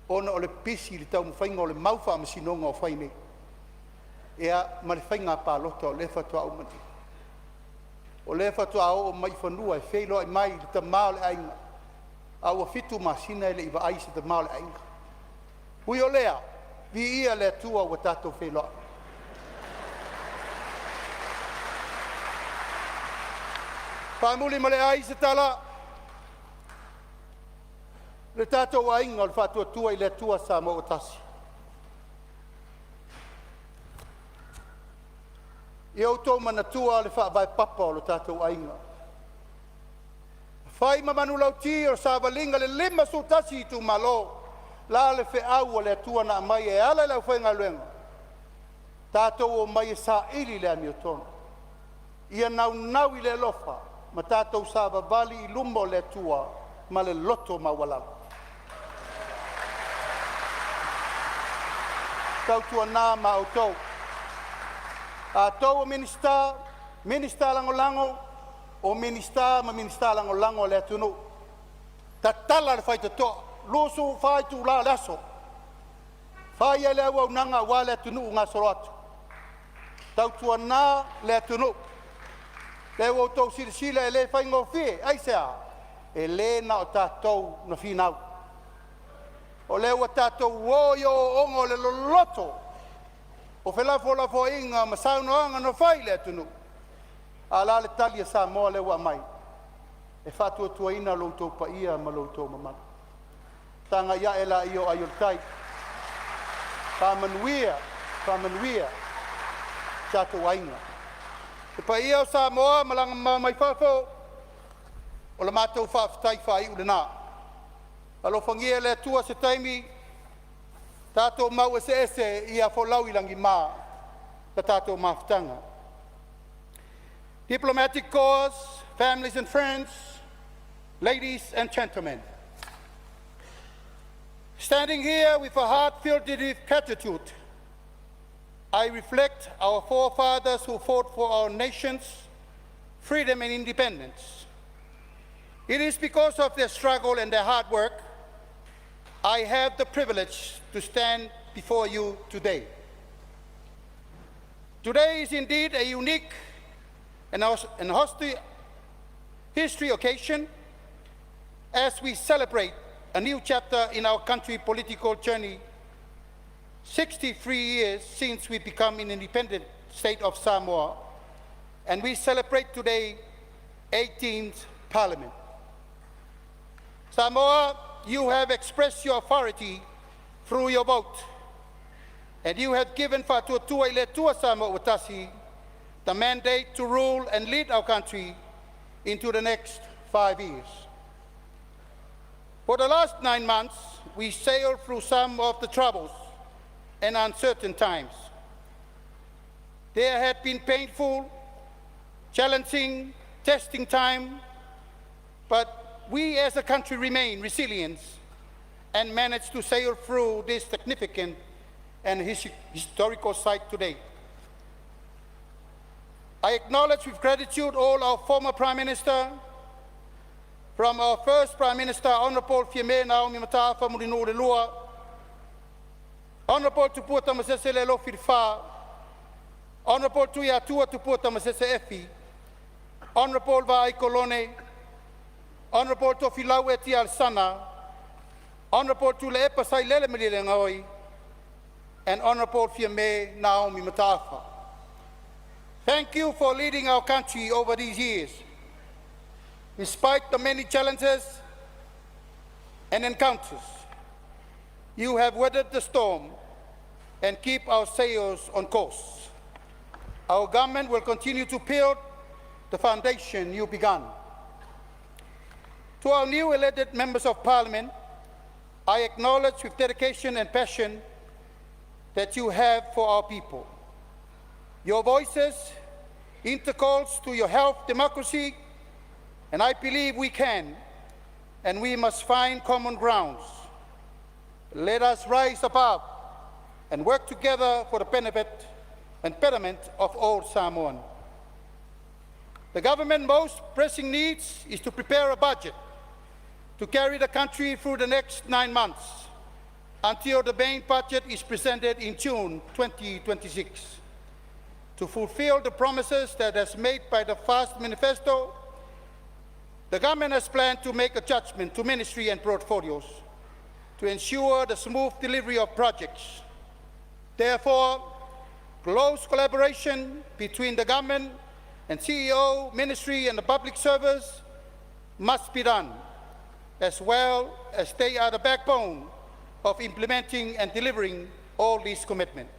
ona o le pisi i le taumafaiga o le mau faamasinoga o fai nei, ia ma le faiga palota o lea faatoa uma nei. O lea faatoa oo mai i fanua e feiloai mai i le tama o le aiga, a ua 7 masina e le i vaai i se tama o le aiga. Ui o lea, viia le Atua ua tatou feiloai. Faamuli ma le ai se tala, le tatou aiga o le Faatuatua i le Atua Samoa ua Tasi, ia outou manatua le faavae papa o lo tatou aiga, e fai ma manulauti o le savaliga i le 51 itumalo. O le a le feau a le Atua na aumai e ala i le aufaigaluega? Tatou omai e saili le amiotonu, ia naunau i le alofa ma tatou savavali i luma o le Atua ma le loto maualalo. Tautuana ma outou, atou o Minisita, Minisita Lagolago, o Minisita ma Minisita Lagolago a le atunuu, tatala le faitotoa 24 itula o le aso, fai ai le auaunaga aua le atunuu gasolo atu. Tautuana le atunuu, lea ua outou silasila e le faigofie. Aisea? E le na o tatou na finau, o lea ua tatou o i ooooga o le loloto o felafolafoaiga ma saunoaga na fai i le atunuu. A o le a le tali a Samoa lea ua aumai? E faatuatuaina lo outou paia ma lo outou mamalu. Tagai ae laia o ai o le tai, faamanuia, faamanuia i tatou aiga. Le paia o Samoa ma malaga mamao mai fafo, o le matou faafetai faaiu lena. Alofagia e le Atua se taimi tatou mau eseese, ia folau i lagima la tatou mafutaga. Diplomatic Corps, families and friends, ladies and gentlemen. Standing here with a heart filled with gratitude, I reflect our forefathers who fought for our nation's freedom and independence. It is because of their struggle and their hard work I have the privilege to stand before you today. Today is indeed a unique and history occasion. As we celebrate a new chapter in our country political journey, 63 years since we become an independent state of Samoa, and we celebrate today 18th Parliament. Samoa, you have expressed your authority through your vote, and you have given Faatuatua i le Atua Samoa ua Tasi the mandate to rule and lead our country into the next 5 years. For the last 9 months, we sailed through some of the troubles and uncertain times. There had been painful, challenging, testing time, but we as a country remain resilient and managed to sail through this significant and historical site today. I acknowledge with gratitude all our former Prime Minister, from our first Prime Minister, Honorable Fiame Naomi Mataafa Mulinuu II, Honorable Tupua Tamasese Lealofi Lefa, Honorable Tuiatua Tupua Tamasese Efi, Honorable Vaai Kolone, Honorable Tofilau Eti Alesana, Honorable Tuilaepa Sailele Malielegaoi, and Honorable Fiame Naomi Mataafa. Thank you for leading our country over these years. Despite the many challenges and encounters, you have weathered the storm and keep our sails on course. Our government will continue to build the foundation you began. To our new elected members of parliament, I acknowledge with dedication and passion that you have for our people. Your voices intercalls to your health democracy, and I believe we can and we must find common grounds. Let us rise above and work together for the benefit and betterment of all Samoan. The government's most pressing needs is to prepare a budget to carry the country through the next 9 months until the main budget is presented in June 2026. To fulfill the promises that has made by the FAST Manifesto, the government has planned to make adjustment to ministry and portfolios to ensure the smooth delivery of projects. Therefore, close collaboration between the government and CEO, ministry and the public service must be done, as well as they are the backbone of implementing and delivering all these commitments.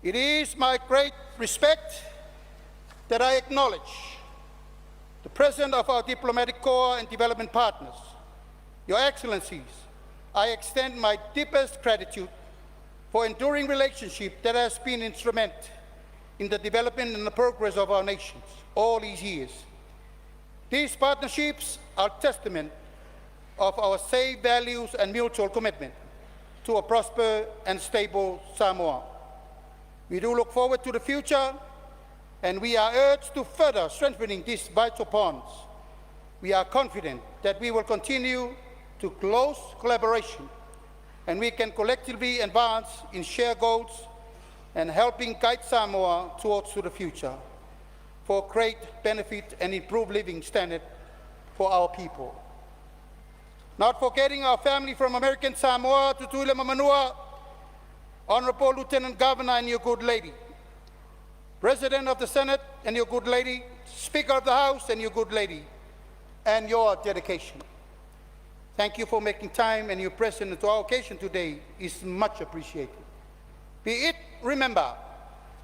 It is my great respect that I acknowledge the President of our diplomatic corps and development partners. Your Excellencies, I extend my deepest gratitude for enduring relationship that has been instrumental in the development and the progress of our nations all these years. These partnerships are testament of our shared values and mutual commitment to a prosperous and stable Samoa. We do look forward to the future, and we are urged to further strengthening these vital bonds. We are confident that we will continue to close collaboration, and we can collectively advance in shared goals and helping guide Samoa towards to the future for great benefit and improved living standard for our people. Not forgetting our family from American Samoa, Tutuila ma Manua, Honorable Lieutenant Governor and your good lady, President of the Senate and your good lady, Speaker of the House and your good lady, and your dedication. Thank you for making time, and your presence to our occasion today is much appreciated. Be it remember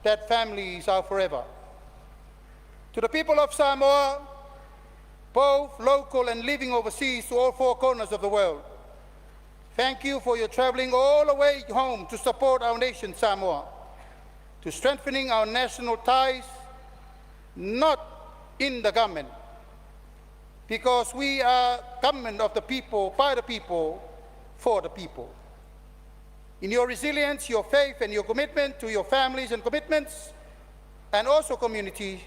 that families are forever. To the people of Samoa, both local and living overseas to all four corners of the world, thank you for your traveling all the way home to support our nation, Samoa, to strengthening our national ties, not in the government, because we are government of the people, by the people, for the people. In your resilience, your faith, and your commitment to your families and commitments, and also community,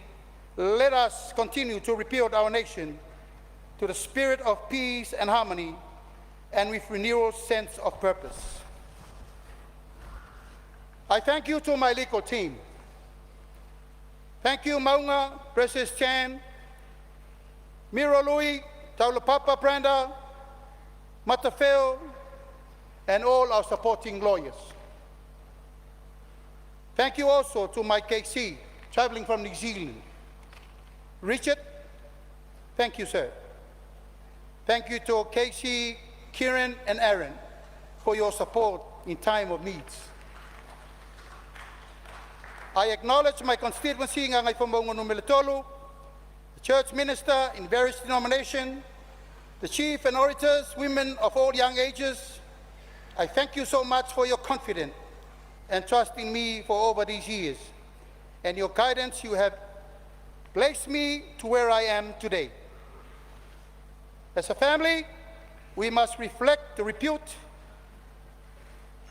let us continue to rebuild our nation to the spirit of peace and harmony and with renewal sense of purpose. I thank you to my legal team. Thank you, Maunga, Precious Chan, Miro Lui, Taulapapa Brenda, Matafeo, and all our supporting lawyers. Thank you also to my KC, traveling from New Zealand. Richard, thank you, sir. Thank you to KC, Kieran, and Aaron for your support in time of needs. I acknowledge my constituency, Gagaifomauga Nu.3, the church minister in various denominations, the chief and orators, women of all young ages. I thank you so much for your confidence and trust in me for over these years, and your guidance you have placed me to where I am today. As a family, we must reflect the repute,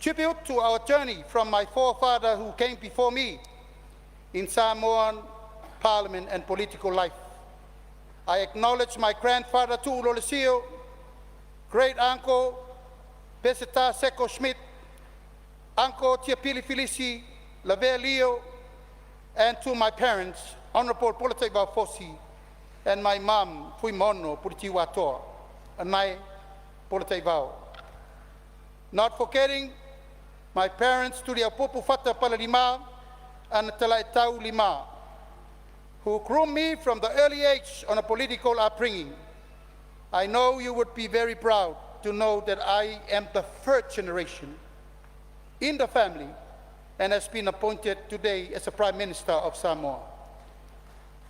tribute to our journey from my forefather who came before me in Samoan parliament and political life. I acknowledge my grandfather Tu'u Lolesio, great uncle Peseta Seko Schmidt, Uncle Tiapili Filisi, Lavea Leo, and to my parents, Honorable Polataivao Fosi, and my mom, Fuimaono Puritiuatoa, Anae Polataivao. Not forgetting my parents, Tuliaupupu Fata Palalima and Talaitau Lima, who groomed me from the early age on a political upbringing. I know you would be very proud to know that I am the third generation in the family and has been appointed today as a Prime Minister of Samoa.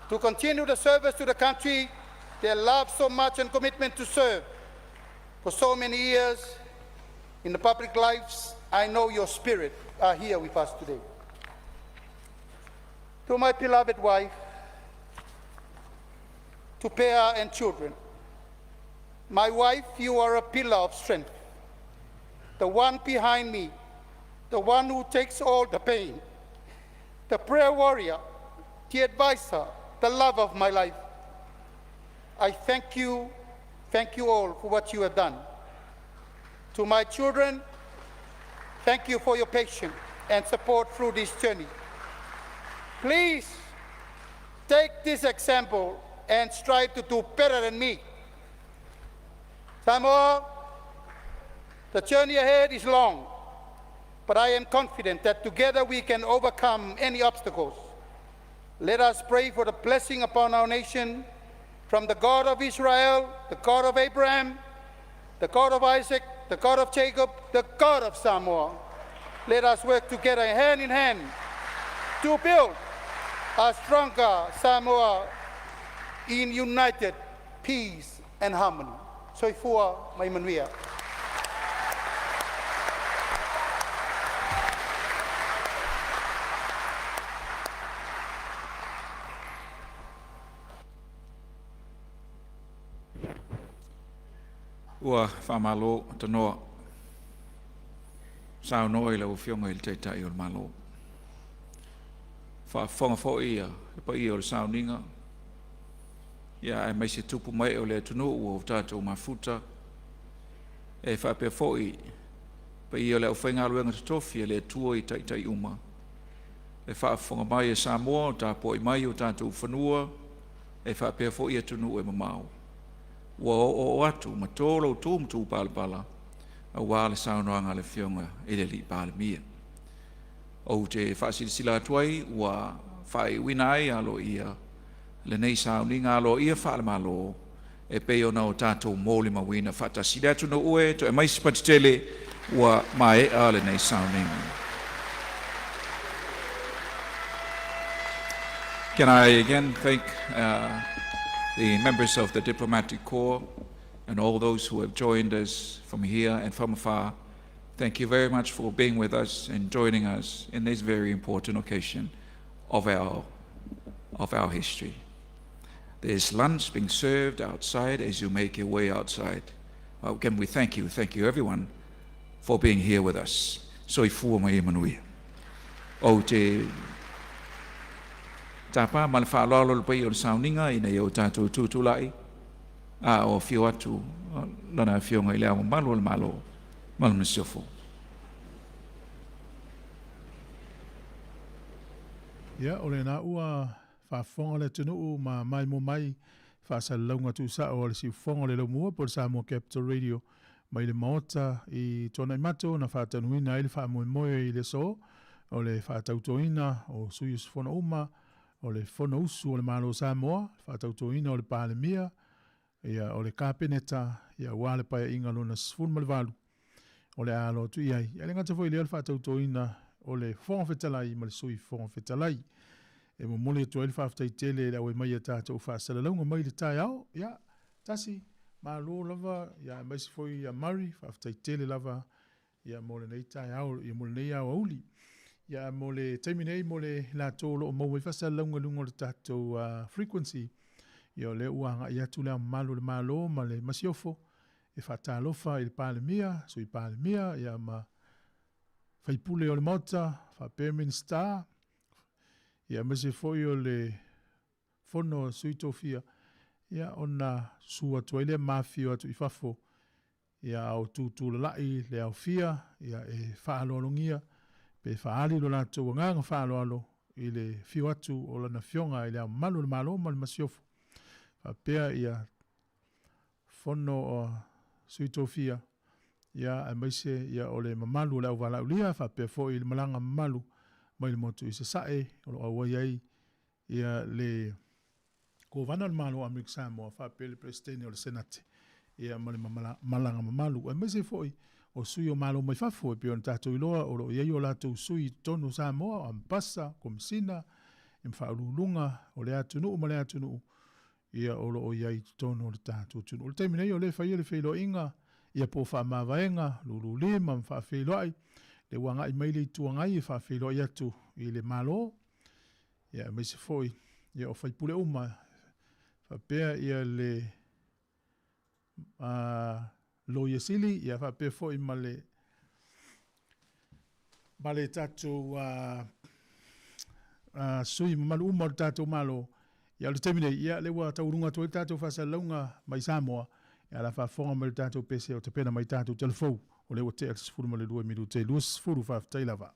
To continue the service to the country they love so much and commitment to serve for so many years in the public lives, I know your spirit are here with us today. To my beloved wife, to Pea and children, my wife, you are a pillar of strength, the one behind me, the one who takes all the pain, the prayer warrior, the advisor, the love of my life. I thank you all for what you have done. To my children, thank you for your patience and support through this journey. Please take this example and strive to do better than me. Samoa, the journey ahead is long, but I am confident that together we can overcome any obstacles. Let us pray for the blessing upon our nation from the God of Israel, the God of Abraham, the God of Isaac, the God of Jacob, the God of Samoa. Let us work together hand in hand to build a stronger Samoa in united peace and harmony. Soifua ma ia manuia. Ua faamalo tanoa saunoa i lau Afioga i le Taitai o le Malo. Faafofoga foi ia le paia o le sauniga, ia aemaise tupu ma ee o le atunuu ua o tatou mafuta, e faapea foi paia o le aufaigaluega totofi a le Atua i taitai uma. E faafofoga mai e Samoa o tapuai mai o tatou fanua, e faapea foi atunuu e mamao. Ua oooo atu ma to lo outou matupalapala auā le saunoaga a le Afioga i le Alii Palemia. Ou te faasilasila atu ai ua faaiuina ai aloaia lenei sauniga aloaia faale-Malo e pei ona o tatou molimauina faatasi. Le atunuu e toe mai se patitele ua maea lenei sauniga. Can I again thank the members of the diplomatic corps and all those who have joined us from here and from afar. Thank you very much for being with us and joining us in this very important occasion of our history. There's lunch being served outside as you make your way outside. Well, again, we thank you everyone for being here with us. Soifua ma ia manuia. Ou te tapa ma le faaaloalo le paia o le sauniga ina ia o tatou tutulai a o afio atu lana afioga i le Ao Mamalu o le Malo ma le Masiofo. Ia, o lena ua faafofoga le atunuu ma maimoa mai. faasalalauga tuusao a le siufofoga o le Laumua po o le Samoa Capital Radio mai le Maota i Tuanaimato na faatanuina ai le faamoemoe i le aso o le faatautoina o sui usufono uma o le Fonousu o le Malo o Samoa, le faatautoina o le Palemia, ia, o le Kapeneta, ia, aua le Paeaiga Lona 18 o le a alo atu i ai. Ae le gata foi i lea o le faatautoina o le Fofoga Fetalai ma le Sui Fofoga Fetalai. E momoli atu ai le faafetai tele i le auai mai a tatou faasalalauga mai le taeao. Ia, tasi, malo lava, ia, aemaise foi ia Murray, faafetai tele lava ia mo lenei taeao, ia mo lenei aoauli. Ia, mo le taimi nei, mo le latou o lo o maua mai faasalalauga i luga o le tatou frequency, ia o lea ua agai atu le Ao Mamalu o le Malo ma le Masiofo e faatalofa i le Palemia, Sui Palemia, ia ma faipule o le Maota, faapea Minisita, ia aemaise foi o le Fono a Sui Tofia, ia ona susu atu ai lea ma afifio atu i fafo, ia a o tutulalai le aofia, ia e faaaloalogia pe faaali lo latou agaga faaaloalo i le afio atu o Lana Afioga i Le Ao Mamalu o le Malo ma le Masiofo, faapea ia Fono o Sui Tofia, ia aemaise ia o le mamalu o le auvalaaulia, faapea foi le malaga mamalu mai le motu i Sasae o lo o auai ai ia le Kovana o le Malo o Amerika Samoa faapea le Peresetene o le Senate ia ma le malaga mamalu, aemaise foi o sui o Malo mai fafo e pei ona tatou iloa o lo o i ai o latou sui i totonu o Samoa, o Amepasa, Komesina, ma faauluuluga o lea atunuu ma lea atunuu ia o lo o i ai i totonu o le tatou atunuu. O le taimi nei o lea e faia le feiloaiga ia po o faamavaega, lululima ma faafeiloai, lea ua agai mai le Itu Agai e faafeiloai atu i le Malo, ia aemaise foi ia o faipule uma faapea ia le Loia Sili, ia faapea foi ma le tatou sui mamalu uma o le tatou Malo. Ia o le taimi nei, ia lea ua taualuga atu ai le tatou faasalalauga mai Samoa, ia la faafofoga mai le tatou pese o tapena mai tatou talafou, o lea ua tea le 12 minute 20, faafetai lava.